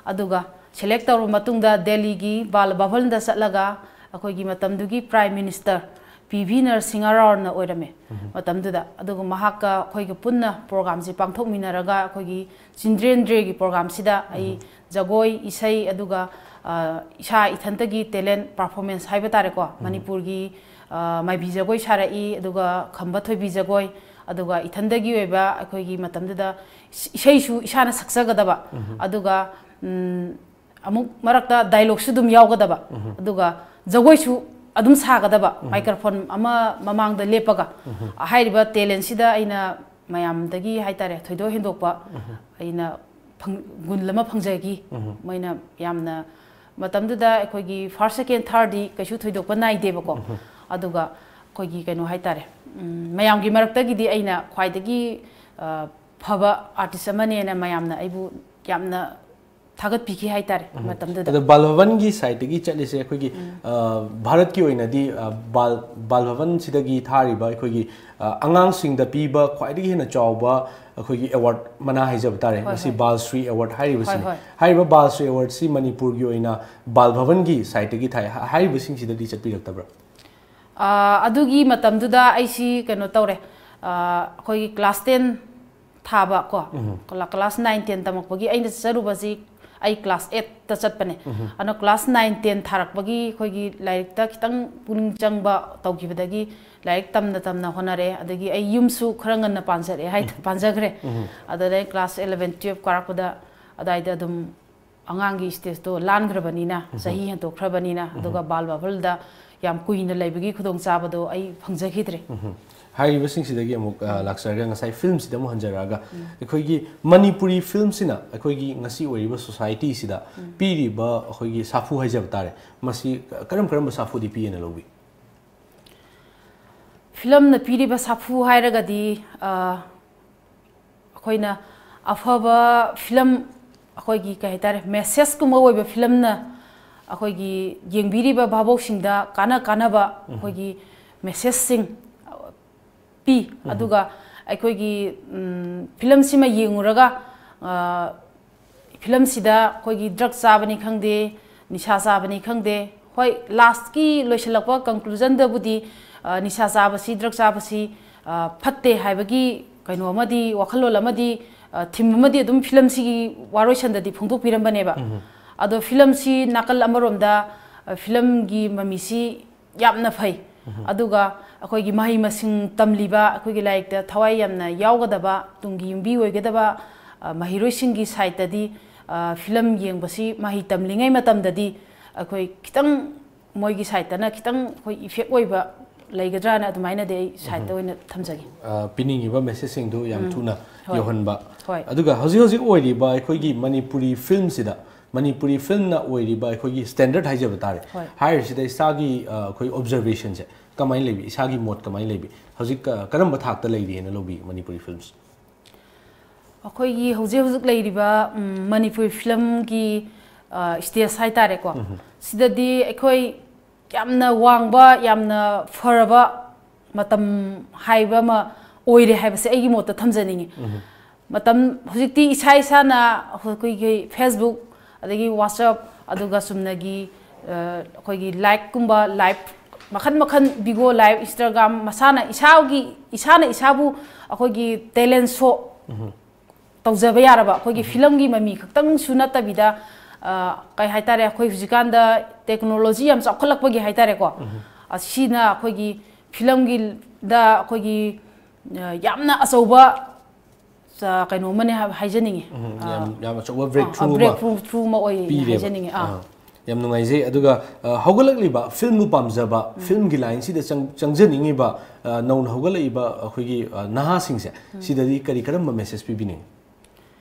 ꯑꯗꯨꯒ ꯁꯦꯂꯦꯛ ꯇꯧꯔꯕ ꯃꯇꯨꯡꯗ ꯗꯦꯜꯂꯤꯒꯤ ꯕꯥꯜ ꯚꯕꯟꯗ ꯆꯠꯂꯒ ꯑꯩꯈꯣꯏꯒꯤ ꯃꯇꯝꯗꯨꯒꯤ prime minister P V Narasimha ꯔꯥꯎꯅ ꯑꯣꯏꯔꯝꯃꯦ ꯃꯇꯝꯗꯨꯗ꯫ ꯑꯗꯨꯒ ꯃꯍꯥꯛꯀ ꯑꯩꯈꯣꯏꯒ ꯄꯨꯟꯅ ꯄ꯭ꯔꯣꯒꯥꯝꯁꯦ ꯄꯥꯡꯊꯣꯛꯃꯤꯟꯅꯔꯒ ꯑꯩꯈꯣꯏꯒꯤ ꯆꯤꯜꯗ꯭ꯔꯦꯟ ꯗꯦꯒꯤ ꯄ꯭ꯔꯣꯒꯥꯝꯁꯤꯗ ꯑꯩ ꯖꯒꯣꯏ, ꯏꯁꯩ, ꯑꯗꯨꯒ, ꯑ, ꯏꯁꯥ ꯏꯊꯟꯇꯒꯤ ꯇꯦꯂꯦꯟ ꯄꯔꯐꯣꯔꯃꯦꯟꯁ ꯍꯥꯏꯕ ꯇꯥꯔꯦꯀꯣ, ꯃꯅꯤꯄꯨꯔꯒꯤ, ꯑ, ꯃꯥꯏꯕꯤ ꯖꯒꯣꯏ ꯁꯥꯔꯛꯏ, ꯑꯗꯨꯒ ꯈꯝꯕ ꯊꯣꯏꯕꯤ ꯖꯒꯣꯏ, ꯑꯗꯨꯒ ꯏꯊꯟꯗꯒꯤ ꯑꯣꯏꯕ ꯑꯩꯈꯣꯏꯒꯤ ꯃꯇꯝꯗꯨꯗ ꯏꯁ-, ꯏꯁꯩꯁꯨ ꯏꯁꯥꯅ ꯁꯛꯆꯒꯗꯕ, ꯑꯗꯨꯒ, ꯎꯝ, ꯑꯃꯨꯛ ꯃꯔꯛꯇ ꯗꯥꯏꯂꯣꯛꯁꯨ ꯑꯗꯨꯝ ꯌꯥꯎꯒꯗꯕ, ꯑꯗꯨꯒ ꯖꯒꯣꯏꯁꯨ ꯑꯗꯨꯝ ꯁꯥꯒꯗꯕ, ꯃꯥꯏꯀ꯭ꯔꯣꯐꯣꯟ ꯑꯃ ꯃꯃꯥꯡꯗ ꯂꯦꯞꯄꯒ꯫ ꯍꯥꯏꯔꯤꯕ ꯇꯦꯂꯦꯟꯁꯤꯗ ꯑꯩꯅ ꯃꯌꯥꯝꯗꯒꯤ ꯍꯥꯏꯇꯥꯔꯦ, ꯊꯣꯏꯗꯣꯛ ꯍꯦꯟꯗꯣꯛꯄ ꯑꯩꯅ ꯐꯪ-, ꯒꯨꯟ ꯑꯃ ꯐꯪꯖꯈꯤ꯫ ꯃꯣꯏꯅ ꯌꯥꯝꯅ, ꯃꯇꯝꯗꯨꯗ ꯑꯩꯈꯣꯏꯒꯤ ꯐꯥꯔꯁ, ꯁꯦꯀꯦꯟ, ꯊꯥꯔꯗꯤ ꯀꯩꯁꯨ ꯊꯣꯏꯗꯣꯛꯄ ꯅꯥꯏꯗꯦꯕꯀꯣ꯫ ꯑꯗꯨꯒ ꯑꯩꯈꯣꯏꯒꯤ ꯀꯩꯅꯣ ꯍꯥꯏꯇꯥꯔꯦ, ꯎꯝ, ꯃꯌꯥꯝꯒꯤ ꯃꯔꯛꯇꯒꯤꯗꯤ ꯑꯩꯅ ꯈ꯭ꯋꯥꯏꯗꯒꯤ, ꯑ, ꯐꯕ ꯑꯥꯔꯇꯤꯁ ꯑꯃꯅꯦꯅ ꯃꯌꯥꯝꯅ ꯑꯩꯕꯨ ꯌꯥꯝꯅ ꯊꯥꯒꯠꯄꯤꯈꯤ ꯍꯥꯏꯇꯥꯔꯦ ꯃꯇꯝꯗꯨꯗ꯫ ꯑꯗꯣ ꯕꯥꯜ ꯚꯕꯟꯒꯤ ꯁꯥꯏꯠꯇꯒꯤ ꯆꯠꯂꯤꯁꯦ ꯑꯩꯈꯣꯏꯒꯤ, ꯑ, ꯚꯥꯔꯠꯀꯤ ꯑꯣꯏꯅꯗꯤ, ꯑ, ꯕꯥꯜ, ꯕꯥꯜ ꯚꯕꯟꯁꯤꯗꯒꯤ ꯊꯥꯔꯤꯕ ꯑꯩꯈꯣꯏꯒꯤ, ꯑ, ꯑꯉꯥꯡꯁꯤꯡꯗ ꯄꯤꯕ ꯈ꯭ꯋꯥꯏꯗꯒꯤ ꯍꯦꯟꯅ ꯆꯥꯎꯕ ꯑꯩꯈꯣꯏꯒꯤ ꯑꯦꯋꯥꯔꯗ ꯃꯅꯥ ꯍꯥꯏꯖꯕ ꯇꯥꯔꯦ, ꯍꯣꯏ, ꯃꯁꯤ ꯍꯣꯏ꯫ ꯕꯥꯜ ꯁ꯭ꯔꯤ ꯑꯦꯋꯥꯔꯗ ꯍꯥꯏꯔꯤꯕꯁꯤꯅꯤ꯫ ꯍꯣꯏ, ꯍꯣꯏ꯫ ꯍꯥꯏꯔꯤꯕ ꯕꯥꯜ ꯁ꯭ꯔꯤ ꯑꯦꯋꯥꯔꯗꯁꯤ ꯃꯅꯤꯄꯨꯔꯒꯤ ꯑꯣꯏꯅ ꯕꯥꯜ ꯚꯕꯟꯒꯤ ꯁꯥꯏꯠꯇꯒꯤ ꯊꯥꯏ꯫ ꯍꯥ-, ꯍꯥꯏꯔꯤꯕꯁꯤꯡꯁꯤꯗꯗꯤ ꯆꯠꯄꯤꯔꯛꯇꯕ꯭ꯔꯥ? ꯑ, ꯑꯗꯨꯒꯤ ꯃꯇꯝꯗꯨꯗ ꯑꯩꯁꯤ ꯀꯩꯅꯣ ꯇꯧꯔꯦ, ꯑ, ꯑꯩꯈꯣꯏꯒꯤ ꯀ꯭ꯂꯥꯁ ꯇꯦꯟ ꯊꯥꯕ ꯀꯣ, ꯀ꯭ꯂꯥ-, ꯀ꯭ꯂꯥꯁ ꯅꯥꯏꯟ, ꯇꯦꯟ ꯇꯝꯃꯛꯄꯒꯤ ꯑꯩꯅ ꯆꯠꯆꯔꯨꯕꯁꯤ, ꯑꯩ ꯀ꯭ꯂꯥꯁ ꯑꯦꯠꯇ ꯆꯠꯄꯅꯦ꯫ ꯑꯗꯨꯅ ꯀ꯭ꯂꯥꯁ ꯅꯥꯏꯟ, ꯇꯦꯟ ꯊꯥꯔꯛꯄꯒꯤ ꯑꯩꯈꯣꯏꯒꯤ ꯂꯥꯏꯔꯤꯛꯇ ꯈꯤꯇꯪ ꯄꯨꯛꯅꯤꯡ ꯆꯪꯕ ꯇꯧꯈꯤꯕꯗꯒꯤ ꯂꯥꯏꯔꯤꯛ ꯇꯝꯅ ꯇꯝꯅ ꯍꯣꯠꯅꯔꯦ꯫ ꯑꯗꯒꯤ ꯑꯩ ꯌꯨꯝꯁꯨ ꯈꯔ ꯉꯟꯅ ꯄꯥꯟꯖꯔꯛꯑꯦ ꯍꯥꯏ-, ꯄꯥꯟꯖꯈ꯭ꯔꯦ꯫ ꯑꯗꯨꯗ ꯑꯩ ꯀ꯭ꯂꯥꯁ ꯑꯦꯂꯚꯦꯟ, ꯇꯨꯌꯦꯜꯞ ꯀꯥꯔꯛꯄꯗ ꯑꯗꯨꯋꯥꯏꯗ ꯑꯗꯨꯝ ꯑꯉꯥꯡꯒꯤ ꯁ꯭ꯇꯦꯖꯇꯣ ꯂꯥꯟꯈ꯭ꯔꯕꯅꯤꯅ, ꯆꯍꯤ ꯍꯦꯟꯗꯣꯛꯈ꯭ꯔꯕꯅꯤꯅ, ꯑꯗꯨꯒ ꯕꯥꯜ ꯕꯥꯚꯜꯗ ꯌꯥꯝ ꯀꯨꯏꯅ ꯂꯩꯕꯒꯤ ꯈꯨꯗꯣꯡꯆꯥꯕꯗꯣ ꯑꯩ ꯐꯪꯖꯈꯤꯗ꯭ꯔꯦ꯫ ꯍꯥꯏꯔꯤꯕꯁꯤꯡꯁꯤꯗꯒꯤ ꯑꯃꯨꯛ, ꯑ, ꯂꯥꯛꯆꯔꯒ ꯉꯁꯥꯏ ꯐꯤꯂꯝꯁꯤꯗ ꯑꯃꯨꯛ ꯍꯟꯖꯔꯛꯑꯒ, ꯑꯩꯈꯣꯏꯒꯤ ꯃꯅꯤꯄꯨꯔꯤ ꯐꯤꯂꯝꯁꯤꯅ ꯑꯩꯈꯣꯏꯒꯤ ꯉꯁꯤ ꯑꯣꯏꯔꯤꯕ ꯁꯣꯁꯥꯏꯇꯤꯁꯤꯗ ꯄꯤꯔꯤꯕ ꯑꯩꯈꯣꯏꯒꯤ ꯁꯥꯐꯨ ꯍꯥꯏꯖꯕ ꯇꯥꯔꯦ, ꯃꯁꯤ ꯀꯔꯝ ꯀꯔꯝꯕ ꯁꯥꯐꯨꯗꯤ ꯄꯤꯑꯅ ꯂꯧꯕꯤ? ꯐꯤꯂꯝꯅ ꯄꯤꯔꯤꯕ ꯁꯥꯐꯨ ꯍꯥꯏꯔꯒꯗꯤ, ꯑ, ꯑꯩꯈꯣꯏꯅ ꯑꯐꯕ ꯐꯤꯂꯝ, ꯑꯩꯈꯣꯏꯒꯤ ꯀꯩ ꯍꯥꯏꯇꯥꯔꯦ, ꯃꯦꯁꯦꯖꯀꯨꯝꯕ ꯑꯣꯏꯕ ꯐꯤꯂꯝꯅ ꯑꯩꯈꯣꯏꯒꯤ ꯌꯦꯡꯕꯤꯔꯤꯕ ꯚꯥꯕꯣꯛꯁꯤꯡꯗ ꯀꯥꯟꯅ ꯀꯥꯟꯅꯕ ꯑꯩꯈꯣꯏꯒꯤ ꯃꯦꯁꯦꯖꯁꯤꯡ ꯄꯤ꯫ ꯑꯗꯨꯒ ꯑꯩꯈꯣꯏꯒꯤ, ꯎꯝ, ꯐꯤꯂꯝꯁꯤꯃ ꯌꯦꯡꯉꯨꯔꯒ, ꯑ, ꯐꯤꯂꯝꯁꯤꯗ ꯑꯩꯈꯣꯏꯒꯤ ꯗ꯭ꯔꯒ ꯆꯥꯕꯅꯤ ꯈꯪꯗꯦ, ꯅꯤꯁꯥ ꯆꯥꯕꯅꯤ ꯈꯪꯗꯦ, ꯍꯣꯏ, ꯂꯥꯁꯀꯤ ꯂꯣꯏꯁꯤꯜꯂꯛꯄ ꯀꯟꯀ꯭ꯂꯨꯖꯟꯗꯕꯨꯗꯤ, ꯑ, ꯅꯤꯁꯥ ꯆꯥꯕꯁꯤ, ꯗ꯭ꯔꯒ ꯆꯥꯕꯁꯤ, ꯑ, ꯐꯠꯇꯦ ꯍꯥꯏꯕꯒꯤ ꯀꯩꯅꯣ ꯑꯃꯗꯤ, ꯋꯥꯈꯜꯂꯣꯟ ꯑꯃꯗꯤ, ꯑ, ꯊꯤꯝ ꯑꯃꯗꯤ ꯑꯗꯨꯝ ꯐꯤꯂꯝꯁꯤꯒꯤ ꯋꯥꯔꯣꯏꯁꯟꯗꯗꯤ ꯐꯣꯡꯗꯣꯛꯄꯤꯔꯝꯕꯅꯦꯕ꯫ ꯑꯗꯣ ꯐꯤꯂꯝꯁꯤ ꯅꯥꯀꯜ ꯑꯃꯔꯣꯝꯗ, ꯑ, ꯐꯤꯂꯝꯒꯤ ꯃꯃꯤꯁꯤ ꯌꯥꯝꯅ ꯐꯩ꯫ ꯑꯗꯨꯒ ꯑꯩꯈꯣꯏꯒꯤ ꯃꯍꯩ ꯃꯁꯤꯡ ꯇꯝꯂꯤꯕ, ꯑꯩꯈꯣꯏꯒꯤ ꯂꯥꯏꯔꯤꯛꯇ ꯊꯋꯥꯏ ꯌꯥꯝꯅ ꯌꯥꯎꯒꯗꯕ, ꯇꯨꯡꯒꯤ ꯌꯨꯝꯕꯤ ꯑꯣꯏꯒꯗꯕ, ꯑ, ꯃꯍꯩꯔꯣꯏꯁꯤꯡꯒꯤ ꯁꯥꯏꯠꯇꯗꯤ, ꯑ, ꯐꯤꯂꯝ ꯌꯦꯡꯕꯁꯤ ꯃꯍꯩ ꯇꯝꯂꯤꯉꯩ ꯃꯇꯝꯗꯗꯤ ꯑꯩꯈꯣꯏ ꯈꯤꯇꯪ, ꯃꯣꯏꯒꯤ ꯁꯥꯏꯠꯇꯅ ꯈꯤꯇꯪ ꯑꯩꯈꯣꯏ ꯏꯐꯦꯛ ꯑꯣꯏꯕ ꯂꯩꯒꯗ꯭ꯔꯥꯅ ꯑꯗꯨꯃꯥꯏꯅꯗꯤ ꯑꯩ ꯁꯥꯏꯠꯇ ꯑꯣꯏꯅ ꯊꯝꯖꯒꯦ꯫ ꯑ, ꯄꯤꯅꯤꯡꯉꯤꯕ ꯃꯦꯁꯦꯖꯁꯤꯡꯗꯨ ꯌꯥꯝ ꯊꯨꯅ ꯍꯣꯏ꯫ ꯌꯧꯍꯟꯕ꯫ ꯍꯣꯏ꯫ ꯑꯗꯨꯒ ꯍꯧꯖꯤꯛ ꯍꯧꯖꯤꯛ ꯑꯣꯏꯔꯤꯕ ꯑꯩꯈꯣꯏꯒꯤ ꯃꯅꯤꯄꯨꯔꯤ ꯐꯤꯂꯝꯁꯤꯗ, ꯃꯅꯤꯄꯨꯔꯤ ꯐꯤꯂꯝꯅ ꯑꯣꯏꯔꯤꯕ ꯑꯩꯈꯣꯏꯒꯤ ꯁ꯭ꯇꯦꯟꯗꯔꯠ ꯍꯥꯏꯖꯕ ꯇꯥꯔꯦ, ꯍꯣꯏ꯫ ꯍꯥꯏꯔꯤꯁꯤꯗ ꯏꯁꯥꯒꯤ, ꯑ, ꯑꯩꯈꯣꯏ ꯑꯣꯕꯖꯔꯕꯦꯁꯟꯁꯦ ꯀꯃꯥꯏꯅ ꯂꯩꯕꯤ? ꯏꯁꯥꯒꯤ ꯃꯣꯠ ꯀꯃꯥꯏꯅ ꯂꯩꯕꯤ? ꯍꯧꯖꯤꯛ, ꯑ, ꯀꯔꯝꯕ ꯊꯥꯛꯇ ꯂꯩꯔꯤꯅ ꯂꯧꯕꯤ ꯃꯅꯤꯄꯨꯔꯤ ꯐꯤꯂꯝꯁꯦ? ꯑꯩꯈꯣꯏꯒꯤ ꯍꯧꯖꯤꯛ ꯍꯧꯖꯤꯛ ꯂꯩꯔꯤꯕ, ꯎꯝ, ꯃꯅꯤꯄꯨꯔꯤ ꯐꯤꯂꯝꯒꯤ, ꯑ, ꯁ꯭ꯇꯦꯖ ꯍꯥꯏꯇꯥꯔꯦꯀꯣ, ꯁꯤꯗꯗꯤ ꯑꯩꯈꯣꯏ ꯌꯥꯝꯅ ꯋꯥꯡꯕ, ꯌꯥꯝꯅ ꯐꯔꯕ ꯃꯇꯝ ꯍꯥꯏꯕ ꯑꯃ ꯑꯣꯏꯔꯦ ꯍꯥꯏꯕꯁꯦ ꯑꯩꯒꯤ ꯃꯣꯠꯇ ꯊꯝꯖꯅꯤꯡꯉꯤ꯫ ꯃꯇꯝ ꯍꯧꯖꯤꯛꯇꯤ ꯏꯁꯥ ꯏꯁꯥꯅ ꯑꯩꯈꯣꯏꯒꯤ Facebook, ꯑꯗꯒꯤ WhatsApp, ꯑꯗꯨꯒ ꯆꯨꯝꯅꯒꯤ, ꯑ, ꯑꯩꯈꯣꯏꯒꯤ ꯂꯥꯏꯛꯀꯨꯝꯕ, ꯂꯥꯏꯚ ꯃꯈꯜ ꯃꯈꯜ, ꯕꯤꯒꯣ ꯂꯥꯏꯚ, Instagram, ꯃꯁꯥꯅ ꯏꯁꯥꯒꯤ, ꯏꯁꯥꯅ ꯏꯁꯥꯕꯨ ꯑꯩꯈꯣꯏꯒꯤ ꯇꯦꯂꯦꯟ ꯁꯣ ꯇꯧꯖꯕ ꯌꯥꯔꯕ, ꯑꯩꯈꯣꯏꯒꯤ ꯐꯤꯂꯝꯒꯤ ꯃꯃꯤ ꯈꯛꯇꯪꯁꯨ ꯅꯠꯇꯕꯤꯗ, ꯑ, ꯀꯩ ꯍꯥꯏꯇꯥꯔꯦ, ꯑꯩꯈꯣꯏ ꯍꯧꯖꯤꯛꯀꯥꯟꯗ ꯇꯦꯛꯅꯣꯂꯣꯖꯤ ꯌꯥꯝ ꯆꯥꯎꯈꯠꯂꯛꯄꯒꯤ ꯍꯥꯏꯇꯥꯔꯦꯀꯣ, ꯑꯁꯤꯅ ꯑꯩꯈꯣꯏꯒꯤ ꯐꯤꯂꯝꯒꯤꯗ ꯑꯩꯈꯣꯏꯒꯤ, ꯑ, ꯌꯥꯝꯅ ꯑꯆꯧꯕ, ꯑ, ꯀꯩꯅꯣ ꯑꯃꯅꯦ ꯍꯥꯏ-, ꯍꯥꯏꯖꯅꯤꯡꯉꯤ꯫ ꯎꯝ, ꯑ, ꯌꯥꯝ, ꯌꯥꯝ ꯑꯆꯧꯕ ꯑ, breakthrough ꯑ, ꯑꯃ breakthrough ꯑꯃ ꯑꯣꯏ ꯄꯤꯔꯦꯕ꯫ ꯍꯥꯏꯖꯅꯤꯡꯉꯤ꯫ ꯑꯥ꯫ ꯑꯥ꯫ ꯌꯥꯝ ꯅꯨꯡꯉꯥꯏꯖꯩ꯫ ꯑꯗꯨꯒ, ꯑ, ꯍꯧꯒꯠꯂꯛꯂꯤꯕ ꯐꯤꯂꯝꯕꯨ ꯄꯥꯝꯖꯕ, ꯐꯤꯂꯝꯒꯤ ꯂꯥꯏꯟꯁꯤꯗ ꯆꯪ-, ꯆꯪꯖꯅꯤꯡꯉꯤꯕ, ꯑ, ꯅꯧꯅ ꯍꯧꯒꯠꯂꯛꯏꯕ ꯑꯩꯈꯣꯏꯒꯤ, ꯑ, ꯅꯍꯥꯁꯤꯡꯁꯦ, ꯁꯤꯗꯗꯤ ꯀꯔꯤ ꯀꯔꯝꯕ ꯃꯦꯁꯦꯖ ꯄꯤꯕꯤꯅꯤꯡꯉꯤ?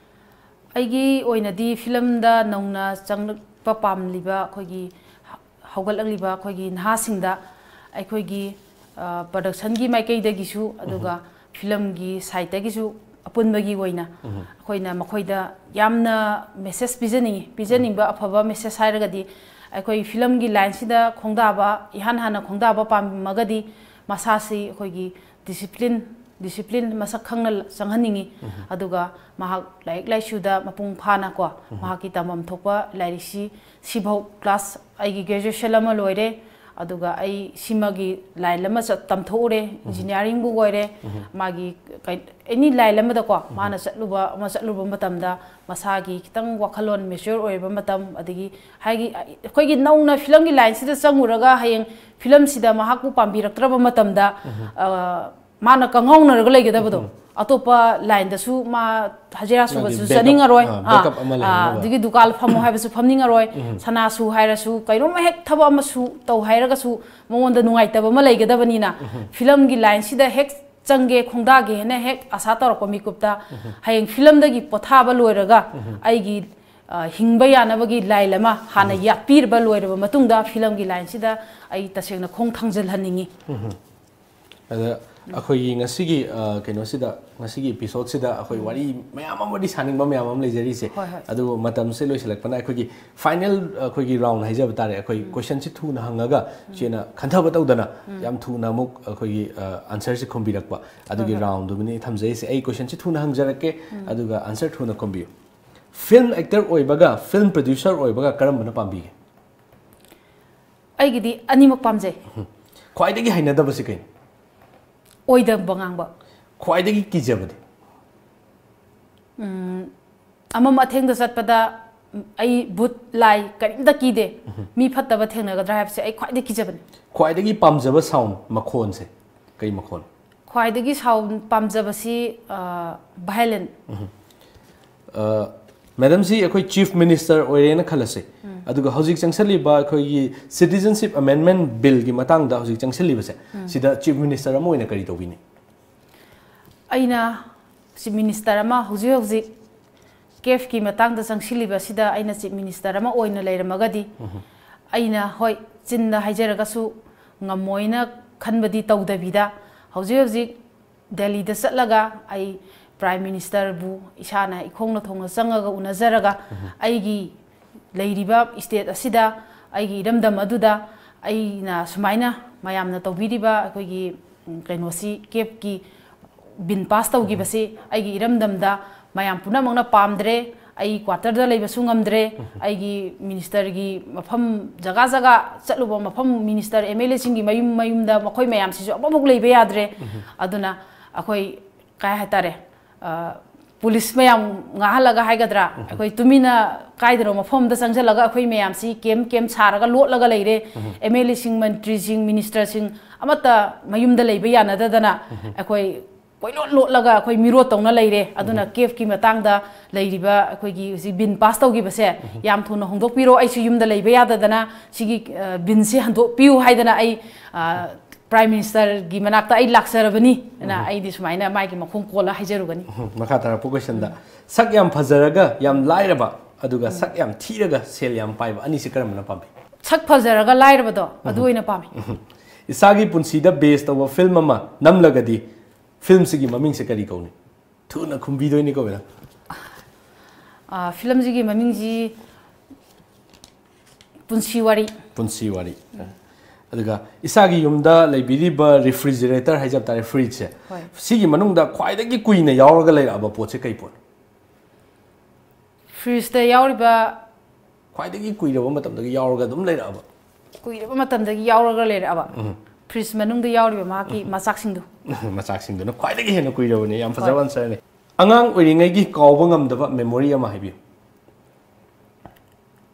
ꯑꯩꯒꯤ ꯑꯣꯏꯅꯗꯤ ꯐꯤꯂꯝꯗ ꯅꯧꯅ ꯆꯪꯂꯛꯄ ꯄꯥꯝꯂꯤꯕ ꯑꯩꯈꯣꯏꯒꯤ ꯍ-, ꯍꯧꯒꯠꯂꯛꯂꯤꯕ ꯑꯩꯈꯣꯏꯒꯤ ꯅꯍꯥꯁꯤꯡꯗ ꯑꯩꯈꯣꯏꯒꯤ, ꯄ꯭ꯔꯗꯛꯁꯟꯒꯤ ꯃꯥꯏꯀꯩꯗꯒꯤꯁꯨ, ꯑꯗꯨꯒ ꯐꯤꯂꯝꯒꯤ ꯁꯥꯏꯠꯇꯒꯤꯁꯨ, ꯑꯄꯨꯟꯕꯒꯤ ꯑꯣꯏꯅ ꯑꯩꯈꯣꯏꯅ ꯃꯈꯣꯏꯗ ꯌꯥꯝꯅ ꯃꯦꯁꯦꯖ ꯄꯤꯖꯅꯤꯡꯉꯤ꯫ ꯄꯤꯖꯅꯤꯡꯕ ꯑꯐꯕ ꯃꯦꯁꯦꯖ ꯍꯥꯏꯔꯒꯗꯤ, ꯑꯩꯈꯣꯏ ꯐꯤꯂꯝꯒꯤ ꯂꯥꯏꯟꯁꯤꯗ ꯈꯣꯡꯗꯥꯕ, ꯏꯍꯥꯟ ꯍꯥꯟꯅ ꯈꯣꯡꯗꯥꯕ ꯄꯥꯝꯃꯒꯗꯤ, ꯃꯁꯥꯁꯤ ꯑꯩꯈꯣꯏꯒꯤ ꯗꯤꯁꯤꯄ꯭ꯂꯤꯟ, ꯗꯤꯁꯤꯄ꯭ꯂꯤꯟ ꯃꯁꯛ ꯈꯪꯅ ꯆꯪꯍꯟꯅꯤꯡꯉꯤ꯫ ꯑꯗꯨꯒ ꯃꯍꯥꯛ ꯂꯥꯏꯔꯤꯛ ꯂꯥꯏꯁꯨꯗ ꯃꯄꯨꯡ ꯐꯥꯅ ꯀꯣ, ꯃꯍꯥꯛꯀꯤ ꯇꯝꯐꯝ ꯊꯣꯛꯄ ꯂꯥꯏꯔꯤꯛꯁꯤ, ꯁꯤꯐꯧ ꯀ꯭ꯂꯥꯁ, ꯑꯩꯒꯤ ꯒ꯭ꯔꯦꯖꯨꯑꯦꯁꯟ ꯑꯃ ꯂꯣꯏꯔꯦ, ꯑꯗꯨꯒ ꯑꯩ ꯁꯤꯃꯒꯤ ꯂꯥꯏꯟ ꯑꯃ ꯆꯠ-, ꯇꯝꯊꯣꯛꯎꯔꯦ, ꯏꯟꯖꯤꯅꯤꯌꯥꯔꯤꯡꯕꯨ ꯑꯣꯏꯔꯦ, ꯃꯥꯒꯤ ꯑꯦꯅꯤ ꯂꯥꯏꯟ ꯑꯃꯗꯀꯣ, ꯃꯥꯅ ꯆꯠꯂꯨꯕ ꯑꯃ, ꯆꯠꯂꯨꯕ ꯃꯇꯝꯗ ꯃꯁꯥꯒꯤ ꯈꯤꯇꯪ ꯋꯥꯈꯜꯂꯣꯟ ꯃꯦꯆ꯭ꯌꯣꯔ ꯑꯣꯏꯔꯕ ꯃꯇꯝ, ꯑꯗꯒꯤ ꯍꯥꯏꯗꯤ ꯑꯩꯈꯣꯏꯒꯤ ꯅꯧꯅ ꯐꯤꯂꯝꯒꯤ ꯂꯥꯏꯟꯁꯤꯗ ꯆꯪꯉꯨꯔꯒ ꯍꯌꯦꯡ ꯐꯤꯂꯝꯁꯤꯗ ꯃꯍꯥꯛꯄꯨ ꯄꯥꯝꯕꯤꯔꯛꯇ꯭ꯔꯕ ꯃꯇꯝꯗ, ꯑ, ꯃꯥꯅ ꯀꯪꯉꯥꯎꯅꯔꯒ ꯂꯩꯒꯗꯕꯗꯣ, ꯑꯇꯣꯞꯄ ꯂꯥꯏꯟꯗꯁꯨ ꯃꯥ ꯍꯖꯤꯔꯥ ꯃꯥꯒꯤ ꯁꯨꯕꯁꯨ backup, ꯆꯠꯅꯤꯡꯉꯔꯣꯏ꯫ ꯑꯥ, backup ꯑꯃ ꯑꯥ, ꯂꯩꯍꯧꯅꯕ꯫ ꯑꯗꯒꯤ ꯗꯨꯀꯥꯟ ꯐꯝꯃꯣ ꯍꯥꯏꯕꯁꯨ ꯐꯝꯅꯤꯡꯉꯔꯣꯏ꯫ ꯁꯅꯥꯁꯨ ꯍꯥꯏꯔꯁꯨ, ꯀꯩꯅꯣꯝꯃ ꯍꯦꯛ ꯊꯕꯛ ꯑꯃꯁꯨ ꯇꯧ ꯍꯥꯏꯔꯒꯁꯨ ꯃꯉꯣꯟꯗ ꯅꯨꯡꯉꯥꯏꯇꯕ ꯑꯃ ꯂꯩꯒꯗꯕꯅꯤꯅ, ꯐꯤꯂꯝꯒꯤ ꯂꯥꯏꯟꯁꯤꯗ ꯍꯦꯛ ꯆꯪꯒꯦ, ꯈꯣꯡꯗꯥꯒꯦ ꯍꯥꯏꯅ ꯍꯦꯛ ꯑꯁꯥ ꯇꯧꯔꯛꯄ ꯃꯤꯀꯨꯞꯇ, ꯍꯌꯦꯡ ꯐꯤꯂꯝꯗꯒꯤ ꯄꯣꯊꯥꯕ ꯂꯣꯏꯔꯒ ꯑꯩꯒꯤ, ꯑ, ꯍꯤꯡꯕ ꯌꯥꯅꯕꯒꯤ ꯂꯥꯏꯟ ꯑꯃ ꯍꯥꯟꯅ ꯌꯥꯠꯄꯤꯔꯕ ꯂꯣꯏꯔꯕ ꯃꯇꯨꯡꯗ ꯐꯤꯂꯝꯒꯤ ꯂꯥꯏꯟꯁꯤꯗ ꯑꯩ ꯇꯁꯦꯡꯅ ꯈꯣꯡ ꯊꯥꯡꯖꯤꯜꯍꯟꯅꯤꯡꯉꯤ꯫ ꯑꯗ ꯑꯩꯈꯣꯏꯒꯤ ꯉꯁꯤꯒꯤ, ꯑ, ꯀꯩꯅꯣꯁꯤꯗ, ꯉꯁꯤꯒꯤ ꯏꯄꯤꯁꯣꯗꯁꯤꯗ ꯑꯩꯈꯣꯏ ꯋꯥꯔꯤ ꯃꯌꯥꯝ ꯑꯃꯗꯤ ꯁꯥꯅꯤꯡꯕ ꯃꯌꯥꯝ ꯑꯃ ꯂꯩꯖꯔꯤꯁꯦ꯫ ꯍꯣꯏ, ꯍꯣꯏ꯫ ꯑꯗꯨꯕꯨ ꯃꯇꯝꯁꯦ ꯂꯣꯏꯁꯤꯜꯂꯛꯄꯅ ꯑꯩꯈꯣꯏꯒꯤ ꯐꯥꯏꯅꯦꯜ, ꯑꯩꯈꯣꯏꯒꯤ ꯔꯥꯎꯟ ꯍꯥꯏꯖꯕ ꯇꯥꯔꯦ, ꯑꯩꯈꯣꯏ ꯀꯣꯏꯁꯟꯁꯤ ꯊꯨꯅ ꯍꯪꯉꯒ ꯏꯆꯦꯅ ꯈꯟꯊꯕ ꯇꯧꯗꯅ ꯌꯥꯝ ꯊꯨꯅ ꯑꯃꯨꯛ ꯑꯩꯈꯣꯏꯒꯤ, ꯑ, ꯑꯟꯁꯔꯁꯤ ꯈꯨꯝꯕꯤꯔꯛꯄ, ꯑꯗꯨꯒꯤ ꯍꯣꯏ, ꯍꯣꯏ꯫ ꯔꯥꯎꯟꯗꯨꯕꯨꯅꯤ ꯊꯝꯖꯔꯤꯁꯦ꯫ ꯑꯩ ꯀꯣꯏꯁꯟꯁꯤ ꯊꯨꯅ ꯍꯪꯖꯔꯛꯀꯦ, ꯑꯗꯨꯒ ꯑꯟꯁꯔ ꯊꯨꯅ ꯈꯨꯝꯕꯤꯌꯨ꯫ ꯐꯤꯂꯝ ꯑꯦꯛꯇꯔ ꯑꯣꯏꯕꯒ ꯐꯤꯂꯝ ꯄ꯭ꯔꯗ꯭ꯌꯨꯁꯔ ꯑꯣꯏꯕꯒ ꯀꯔꯝꯕꯅ ꯄꯥꯝꯕꯤꯒꯦ? ꯑꯩꯒꯤꯗꯤ ꯑꯅꯤꯃꯛ ꯄꯥꯝꯖꯩ꯫ ꯈ꯭ꯋꯥꯏꯗꯒꯤ ꯍꯩꯅꯗꯕꯁꯤ ꯀꯩꯅꯣ? ꯑꯣꯏꯗꯕ ꯉꯥꯡꯕ꯫ ꯈ꯭ꯋꯥꯏꯗꯒꯤ ꯀꯤꯖꯕꯗꯤ? ꯎꯝ, ꯑꯃꯝ ꯑꯊꯦꯡꯗ ꯆꯠꯄꯗ, ꯎꯝ, ꯑꯩ ꯚꯨꯠ, ꯂꯥꯏ ꯀꯔꯤꯝꯇ ꯀꯤꯗꯦ꯫ ꯃꯤ ꯐꯠꯇꯕ ꯊꯦꯡꯅꯒꯗ꯭ꯔꯥ ꯍꯥꯏꯕꯁꯦ ꯑꯩ ꯈ꯭ꯋꯥꯏꯗꯒꯤ ꯀꯤꯖꯕꯅꯤ꯫ ꯈ꯭ꯋꯥꯏꯗꯒꯤ ꯄꯥꯝꯖꯕ ꯁꯥꯎꯟ ꯃꯈꯣꯟꯁꯦ ꯀꯩ ꯃꯈꯣꯟ? ꯈ꯭ꯋꯥꯏꯗꯒꯤ ꯁꯥꯎꯟ ꯄꯥꯝꯖꯕꯁꯤ, ꯑ, violin꯫ ꯑ, ꯃꯦꯗꯝꯁꯤ ꯑꯩꯈꯣꯏ ꯆꯤꯐ ꯃꯤꯅꯤꯁꯇꯔ ꯑꯣꯏꯔꯦꯅ ꯈꯜꯂꯁꯦ꯫ ꯑꯗꯨꯒ ꯍꯧꯖꯤꯛ ꯆꯪꯁꯜꯂꯤꯕ ꯑꯩꯈꯣꯏꯒꯤ ꯁꯤꯇꯤꯖꯟꯁꯤꯞ ꯑꯃꯦꯟꯗꯃꯦꯟ ꯕꯤꯜꯒꯤ ꯃꯇꯥꯡꯗ ꯍꯧꯖꯤꯛ ꯆꯪꯁꯜꯂꯤꯕꯁꯦ, ꯁꯤꯗ ꯆꯤꯐ ꯃꯤꯅꯤꯁꯇꯔ ꯑꯃ ꯑꯣꯏꯅ ꯀꯔꯤ ꯇꯧꯕꯤꯅꯤ? ꯑꯩꯅ ꯆꯤꯐ ꯃꯤꯅꯤꯁꯇꯔ ꯑꯃ ꯍꯧꯖꯤꯛ ꯍꯧꯖꯤꯛ ꯀꯦꯐꯀꯤ ꯃꯇꯥꯡꯗ ꯆꯪꯁꯤꯜꯂꯤꯕ ꯑꯁꯤꯗ ꯑꯩꯅ ꯆꯤꯐ ꯃꯤꯅꯤꯁꯇꯔ ꯑꯃ ꯑꯣꯏꯅ ꯂꯩꯔꯝꯃꯒꯗꯤ, ꯑꯩꯅ, ꯍꯣꯏ, ꯆꯤꯟꯗ ꯍꯥꯏꯖꯔꯒꯁꯨ ꯉꯝꯃꯣꯏꯅ ꯈꯟꯕꯗꯤ ꯇꯧꯗꯕꯤꯗ, ꯍꯧꯖꯤꯛ ꯍꯧꯖꯤꯛ ꯗꯦꯜꯂꯤꯗ ꯆꯠꯂꯒ ꯑꯩ ꯄ꯭ꯔꯥꯏꯝ ꯃꯤꯅꯤꯁꯇꯔꯕꯨ ꯏꯁꯥꯅ ꯏꯈꯣꯡꯅ ꯊꯣꯡꯅ ꯆꯪꯉꯒ ꯎꯅꯖꯔꯒ, ꯑꯩꯒꯤ ꯂꯩꯔꯤꯕ ꯁ꯭ꯇꯦꯠ ꯑꯁꯤꯗ, ꯑꯩꯒꯤ ꯏꯔꯝꯗꯝ ꯑꯗꯨꯗ ꯑꯩꯅ ꯁꯨꯃꯥꯏꯅ ꯃꯌꯥꯝꯅ ꯇꯧꯕꯤꯔꯤꯕ ꯑꯩꯈꯣꯏꯒꯤ, ꯎꯝ, ꯀꯩꯅꯣꯁꯤ, ꯀꯦꯞꯀꯤ ꯕꯤꯟ ꯄꯥꯁ ꯇꯧꯈꯤꯕꯁꯤ ꯑꯩꯒꯤ ꯏꯔꯝꯗꯝꯗ ꯃꯌꯥꯝ ꯄꯨꯝꯅꯃꯛꯅ ꯄꯥꯝꯗ꯭ꯔꯦ꯫ ꯑꯩ ꯀ꯭ꯋꯥꯇꯔꯗ ꯂꯩꯕꯁꯨ ꯉꯝꯗ꯭ꯔꯦ꯫ ꯑꯩꯒꯤ ꯃꯤꯅꯤꯁꯇꯔꯒꯤ ꯃꯐꯝ, ꯖꯒꯥ ꯖꯒꯥ ꯆꯠꯂꯨꯕ ꯃꯐꯝ, ꯃꯤꯅꯤꯁꯇꯔ, ꯑꯦꯝ ꯑꯦꯜ ꯑꯦꯁꯤꯡꯒꯤ ꯃꯌꯨꯝ ꯃꯌꯨꯝꯗ ꯃꯈꯣꯏ ꯃꯌꯥꯝꯁꯤꯁꯨ ꯑꯃꯐꯥꯎ ꯂꯩꯕ ꯌꯥꯗ꯭ꯔꯦ꯫ ꯑꯗꯨꯅ ꯑꯩꯈꯣꯏ, ꯀꯩ ꯍꯥꯏꯇꯥꯔꯦ, ꯑ, ꯄꯨꯂꯤꯁ ꯃꯌꯥꯝ ꯉꯥꯡꯍꯜꯂꯒ ꯍꯥꯏꯒꯗ꯭ꯔꯥ, ꯑꯩꯈꯣꯏ ꯇꯨꯃꯤꯟꯅ ꯀꯥꯏꯗꯅꯣ ꯃꯐꯝ ꯑꯃꯗ ꯆꯪꯁꯤꯜꯂꯒ ꯑꯩꯈꯣꯏ ꯃꯌꯥꯝꯁꯤ ꯀꯦꯝ ꯀꯦꯝ ꯁꯥꯔꯒ ꯂꯣꯠꯂꯒ ꯂꯩꯔꯦ꯫ ꯑꯦꯝ ꯑꯦꯜ ꯑꯦꯁꯤꯡ, ꯃꯟꯇ꯭ꯔꯤꯁꯤꯡ, ꯃꯤꯅꯤꯁꯇꯔꯁꯤꯡ ꯑꯃꯠꯇ ꯃꯌꯨꯝꯗ ꯂꯩꯕ ꯌꯥꯅꯗꯗꯅ ꯑꯩꯈꯣꯏ ꯀꯣꯏꯂꯣꯠ ꯂꯣꯠꯂꯒ ꯑꯩꯈꯣꯏ ꯃꯤꯔꯣꯠ ꯇꯧꯅ ꯂꯩꯔꯦ꯫ ꯑꯗꯨꯅ ꯀꯦꯞꯀꯤ ꯃꯇꯥꯡꯗ ꯂꯩꯔꯤꯕ ꯑꯩꯈꯣꯏꯒꯤ ꯍꯧꯖꯤꯛ ꯕꯤꯟ ꯄꯥꯁ ꯇꯧꯈꯤꯕꯁꯦ ꯌꯥꯝ ꯊꯨꯅ ꯍꯣꯡꯗꯣꯛꯄꯤꯔꯣ, ꯑꯩꯁꯨ ꯌꯨꯝꯗ ꯂꯩꯕ ꯌꯥꯗꯗꯅ ꯁꯤꯒꯤ, ꯑ, ꯕꯤꯟꯁꯦ ꯍꯟꯗꯣꯛꯄꯤꯌꯨ ꯍꯥꯏꯗꯅ ꯑꯩ, ꯑ, ꯄ꯭ꯔꯥꯏꯝ ꯃꯤꯅꯤꯁꯇꯔꯒꯤ ꯃꯅꯥꯛꯇ ꯑꯩ ꯂꯥꯛꯆꯔꯕꯅꯤ ꯍꯥꯏꯅ ꯑꯩꯗꯤ ꯁꯨꯃꯥꯏꯅ ꯃꯥꯒꯤ ꯃꯈꯣꯡ ꯀꯣꯜꯂ ꯍꯥꯏꯖꯔꯨꯒꯅꯤ꯫ ꯎꯝ, ꯃꯈꯥ ꯇꯥꯔꯛꯄ ꯀꯣꯏꯁꯟꯗ, ꯁꯛ ꯌꯥꯝ ꯐꯖꯔꯒ ꯌꯥꯝ ꯂꯥꯏꯔꯕ, ꯑꯗꯨꯒ ꯁꯛ ꯌꯥꯝ ꯊꯤꯔꯒ ꯁꯦꯜ ꯌꯥꯝ ꯄꯥꯏꯕ, ꯑꯅꯤꯁꯤ ꯀꯔꯝꯕꯅ ꯄꯥꯝꯕꯤ? ꯁꯛ ꯐꯖꯔꯒ ꯂꯥꯏꯔꯕꯗꯣ, ꯑꯗꯨ ꯑꯣꯏꯅ ꯄꯥꯝꯃꯤ꯫ ꯏꯁꯥꯒꯤ ꯄꯨꯟꯁꯤꯗ ꯕꯦꯁ ꯇꯧꯕ ꯐꯤꯂꯝ ꯑꯃ ꯅꯝꯂꯒꯗꯤ ꯐꯤꯂꯝꯁꯤꯒꯤ ꯃꯃꯤꯡꯁꯦ ꯀꯔꯤ ꯀꯧꯅꯤ? ꯊꯨꯅ ꯈꯨꯝꯕꯤꯗꯣꯏꯅꯤꯀꯣ, ꯃꯦꯗꯥꯝ꯫ ꯑꯥ, ꯐꯤꯂꯝꯁꯤꯒꯤ ꯃꯃꯤꯡꯁꯤ ꯄꯨꯟꯁꯤ ꯋꯥꯔꯤ꯫ ꯄꯨꯟꯁꯤ ꯋꯥꯔꯤ꯫ ꯑꯗꯨꯒ ꯏꯁꯥꯒꯤ ꯌꯨꯝꯗ ꯂꯩꯕꯤꯔꯤꯕ ꯔꯤꯐ꯭ꯔꯤꯖꯔꯦꯇꯔ ꯍꯥꯏꯖꯕ ꯇꯥꯔꯦ, ꯐ꯭ꯔꯤꯖꯁꯦ, ꯍꯣꯏ꯫ ꯁꯤꯒꯤ ꯃꯅꯨꯡꯗ ꯈ꯭ꯋꯥꯏꯗꯒꯤ ꯀꯨꯏꯅ ꯌꯥꯎꯔꯒ ꯂꯩꯔꯛꯑꯕ ꯄꯣꯠꯁꯦ ꯀꯩ ꯄꯣꯠꯅꯣ? ꯐ꯭ꯔꯤꯖꯇ ꯌꯥꯎꯔꯤꯕ ꯈ꯭ꯋꯥꯏꯗꯒꯤ ꯀꯨꯏꯔꯕ ꯃꯇꯝꯗꯒꯤ ꯌꯥꯎꯔꯒ ꯑꯗꯨꯝ ꯂꯩꯔꯛꯑꯕ? ꯀꯨꯏꯔꯕ ꯃꯇꯝꯗꯒꯤ ꯌꯥꯎꯔꯒ ꯂꯩꯔꯛꯑꯕ꯫ ꯎꯝ꯫ ꯐ꯭ꯔꯤꯖ ꯃꯅꯨꯡꯗ ꯌꯥꯎꯔꯤꯕ ꯃꯍꯥꯛꯀꯤ ꯃꯆꯥꯛꯁꯤꯡꯗꯨ꯫ ꯃꯆꯥꯛꯁꯤꯡꯗꯨꯅ ꯈ꯭ꯋꯥꯏꯗꯒꯤ ꯍꯦꯟꯅ ꯀꯨꯏꯔꯕꯅꯦ꯫ ꯌꯥꯝ ꯐꯖꯕ ꯍꯣꯏ꯫ ꯑꯟꯁꯔꯅꯦ꯫ ꯑꯉꯥꯡ ꯑꯣꯏꯔꯤꯉꯩꯒꯤ ꯀꯥꯎꯕ ꯉꯝꯗꯕ ꯃꯦꯃꯣꯔꯤ ꯑꯃ ꯍꯥꯏꯕꯤꯌꯨ꯫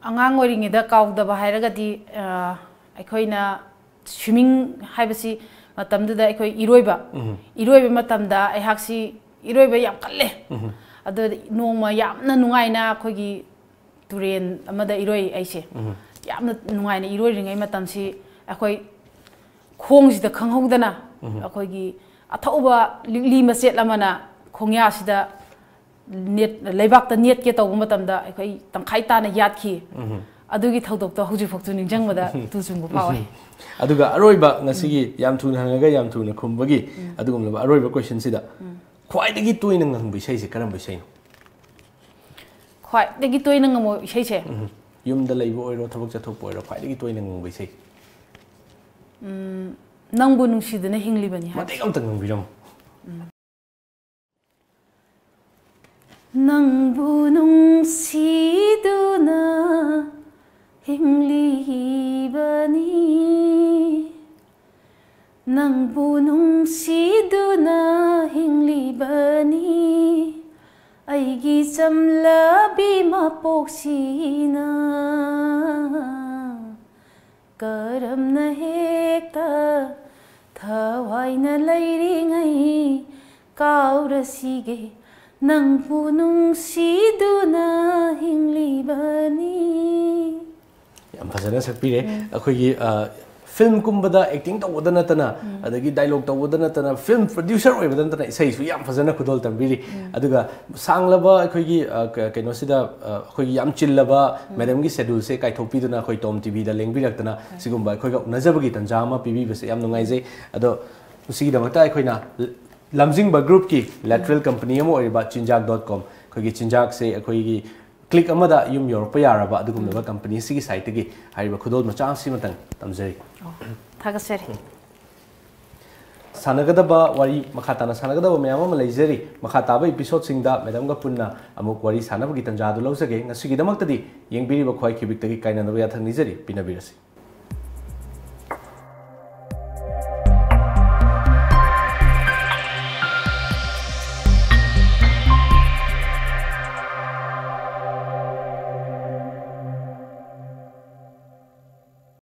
ꯑꯉꯥꯡ ꯑꯣꯏꯔꯤꯉꯩꯗ ꯀꯥꯎꯗꯕ ꯍꯥꯏꯔꯒꯗꯤ, ꯑ, ꯑꯩꯈꯣꯏꯅ ꯁ꯭ꯋꯤꯃꯤꯡ ꯍꯥꯏꯕꯁꯤ ꯃꯇꯝꯗꯨꯗ ꯑꯩꯈꯣꯏ ꯏꯔꯣꯏꯕ, ꯎꯝ꯫ ꯏꯔꯣꯏꯕ ꯃꯇꯝꯗ ꯑꯩꯍꯥꯛꯁꯤ ꯏꯔꯣꯏꯕ ꯌꯥꯝ ꯀꯜꯂꯦ꯫ ꯎꯝ꯫ ꯑꯗꯨ ꯅꯣꯡꯃ ꯌꯥꯝꯅ ꯅꯨꯡꯉꯥꯏꯅ ꯑꯩꯈꯣꯏꯒꯤ ꯇꯨꯔꯦꯟ ꯑꯃꯗ ꯏꯔꯣꯏ ꯑꯩꯁꯦ꯫ ꯎꯝ꯫ ꯌꯥꯝꯅ ꯅꯨꯡꯉꯥꯏꯅ ꯏꯔꯣꯏꯔꯤꯉꯩ ꯃꯇꯝꯁꯤ ꯑꯩꯈꯣꯏ ꯈꯣꯡꯁꯤꯗ ꯈꯪꯍꯧꯗꯅ ꯎꯝ꯫ ꯑꯩꯈꯣꯏꯒꯤ ꯑꯊꯧꯕ ꯂꯤꯛꯂꯤ ꯃꯆꯦꯠ ꯑꯃꯅ ꯈꯣꯡꯌꯥꯁꯤꯗ ꯅꯦꯠ-, ꯂꯩꯕꯥꯛꯇ ꯅꯦꯠꯀꯦ ꯇꯧꯕ ꯃꯇꯝꯗ ꯑꯩꯈꯣꯏ ꯇꯪꯈꯥꯏ ꯇꯥꯅ ꯌꯥꯠꯈꯤ꯫ ꯎꯝ꯫ ꯑꯗꯨꯒꯤ ꯊꯧꯗꯣꯛꯇꯣ ꯍꯧꯖꯤꯛꯐꯥꯎꯁꯨ ꯅꯤꯡꯁꯤꯡꯕꯗ ꯇꯨ ꯆꯨꯡꯕ ꯐꯥꯎꯋꯦ꯫ ꯑꯗꯨꯒ ꯑꯔꯣꯏꯕ, ꯉꯁꯤꯒꯤ ꯌꯥꯝ ꯊꯨꯅ ꯍꯪꯉꯒ ꯌꯥꯝ ꯊꯨꯅ ꯈꯨꯝꯕꯒꯤ ꯑꯗꯨꯒꯨꯝꯂꯕ ꯑꯔꯣꯏꯕ question ꯁꯤꯗ, ꯈ꯭ꯋꯥꯏꯗꯒꯤ ꯇꯣꯏꯅ ꯉꯪꯕ ꯏꯁꯩꯁꯦ ꯀꯔꯝꯕ ꯏꯁꯩꯅꯣ? ꯈ꯭ꯋꯥꯏꯗꯒꯤ ꯇꯣꯏꯅ ꯉꯪꯕ ꯏꯁꯩꯁꯦ? ꯎꯝ꯫ ꯌꯨꯝꯗ ꯂꯩꯕ ꯑꯣꯏꯔꯣ, ꯊꯕꯛ ꯆꯠꯊꯣꯛꯄ ꯑꯣꯏꯔꯣ, ꯈ꯭ꯋꯥꯏꯗꯒꯤ ꯇꯣꯏꯅ ꯉꯪꯕ ꯏꯁꯩ? ꯎꯝ, "ꯅꯪꯕꯨ ꯅꯨꯡꯁꯤꯗꯨꯅ ꯍꯤꯡꯂꯤꯕꯅꯤ" ꯍꯥꯏꯕ꯫ ꯃꯇꯦꯛ ꯑꯝꯇ ꯉꯪꯕꯤꯔꯝꯃꯨ꯫ ꯅꯪꯕꯨ ꯅꯨꯡꯁꯤꯗꯨꯅ ꯍꯤꯡꯂꯤꯕꯅꯤ, ꯅꯪꯕꯨ ꯅꯨꯡꯁꯤꯗꯨꯅ ꯍꯤꯡꯂꯤꯕꯅꯤ, ꯑꯩꯒꯤ ꯆꯝꯂꯕꯤ ꯃꯄꯣꯛꯁꯤꯅ꯫ ꯀꯔꯝꯅ ꯍꯦꯛꯇ ꯊꯋꯥꯏꯅ ꯂꯩꯔꯤꯉꯩ ꯀꯥꯎꯔꯁꯤꯒꯦ, ꯅꯪꯕꯨ ꯅꯨꯡꯁꯤꯗꯨꯅ ꯍꯤꯡꯂꯤꯕꯅꯤ꯫ ꯌꯥꯝ ꯐꯖꯅ ꯁꯛꯄꯤꯔꯦ꯫ ꯎꯝ꯫ ꯑꯩꯈꯣꯏꯒꯤ, ꯑ, film ꯀꯨꯝꯕꯗ acting ꯇꯧꯕꯗ ꯅꯠꯇꯅ, ꯎꯝ꯫ ꯑꯗꯒꯤ dialogue ꯇꯧꯕꯗ ꯅꯠꯇꯅ, film producer ꯑꯣꯏꯕꯗ ꯅꯠꯇꯅ ꯏꯁꯩꯁꯨ ꯌꯥꯝ ꯐꯖꯅ ꯈꯨꯗꯣꯜ ꯇꯝꯕꯤꯔꯤ꯫ ꯎꯝ꯫ ꯑꯗꯨꯒ ꯁꯥꯡꯂꯕ ꯑꯩꯈꯣꯏꯒꯤ, ꯑ, ꯀ-, ꯀꯩꯅꯣꯁꯤꯗ, ꯑ, ꯑꯩꯈꯣꯏꯒꯤ ꯌꯥꯝ ꯆꯤꯜꯂꯕ ꯎꯝ꯫ Madam ꯒꯤ schedule ꯁꯦ ꯀꯥꯏꯊꯣꯛꯄꯤꯗꯨꯅ ꯑꯩꯈꯣꯏ Tom T V ꯗ ꯂꯦꯡꯕꯤꯔꯛꯇꯅ ꯍꯣꯏ꯫ ꯁꯤꯒꯨꯝꯕ ꯑꯩꯈꯣꯏꯒ ꯎꯅꯖꯕꯒꯤ ꯇꯥꯟꯖꯥ ꯑꯃ ꯄꯤꯕꯤꯕꯁꯦ ꯌꯥꯝ ꯅꯨꯡꯉꯥꯏꯖꯩ꯫ ꯑꯗꯣ ꯃꯁꯤꯒꯤꯗꯃꯛꯇ ꯑꯩꯈꯣꯏꯅ ꯂꯝꯖꯤꯡꯕ group ꯀꯤ lateral ꯎꯝ꯫ Company ꯑꯃ ꯑꯣꯏꯔꯤꯕ ꯆꯤꯟꯖꯥꯛ dot com, ꯑꯩꯈꯣꯏꯒꯤ ꯆꯤꯟꯖꯥꯛꯁꯦ ꯑꯩꯈꯣꯏꯒꯤ click ꯑꯃꯗ ꯌꯨꯝ ꯌꯧꯔꯛꯄ ꯌꯥꯔꯕ ꯑꯗꯨꯒꯨꯝꯂꯕ ꯎꯝ꯫ Company ꯁꯤꯒꯤ site ꯇꯒꯤ ꯍꯥꯏꯔꯤꯕ ꯈꯨꯗꯣꯜ ꯃꯆꯥ ꯑꯁꯤꯃꯇꯪ ꯇꯝꯖꯔꯤ꯫ ꯑꯣ, ꯊꯥꯒꯠꯆꯔꯤ꯫ ꯎꯝ꯫ ꯁꯥꯟꯅꯒꯗꯕ ꯋꯥꯔꯤ, ꯃꯈꯥ ꯇꯥꯅ ꯁꯥꯟꯅꯒꯗꯕ ꯃꯌꯥꯝ ꯑꯃ ꯂꯩꯖꯔꯤ꯫ ꯃꯈꯥ ꯇꯥꯕ episode ꯁꯤꯡꯗ madam ꯒ ꯄꯨꯟꯅ ꯑꯃꯨꯛ ꯋꯥꯔꯤ ꯁꯥꯟꯅꯕꯒꯤ ꯇꯥꯟꯖꯥꯗꯨ ꯂꯧꯖꯒꯦ꯫ ꯉꯁꯤꯒꯤꯗꯃꯛꯇꯗꯤ ꯌꯦꯡꯕꯤꯔꯤꯕ ꯈ꯭ꯋꯥꯏ ꯈꯤꯕꯤꯛꯇꯒꯤ ꯀꯥꯏꯅꯅꯕ ꯌꯥꯊꯪ ꯅꯤꯖꯔꯤ꯫ ꯄꯤꯅꯕꯤꯔꯁꯤ꯫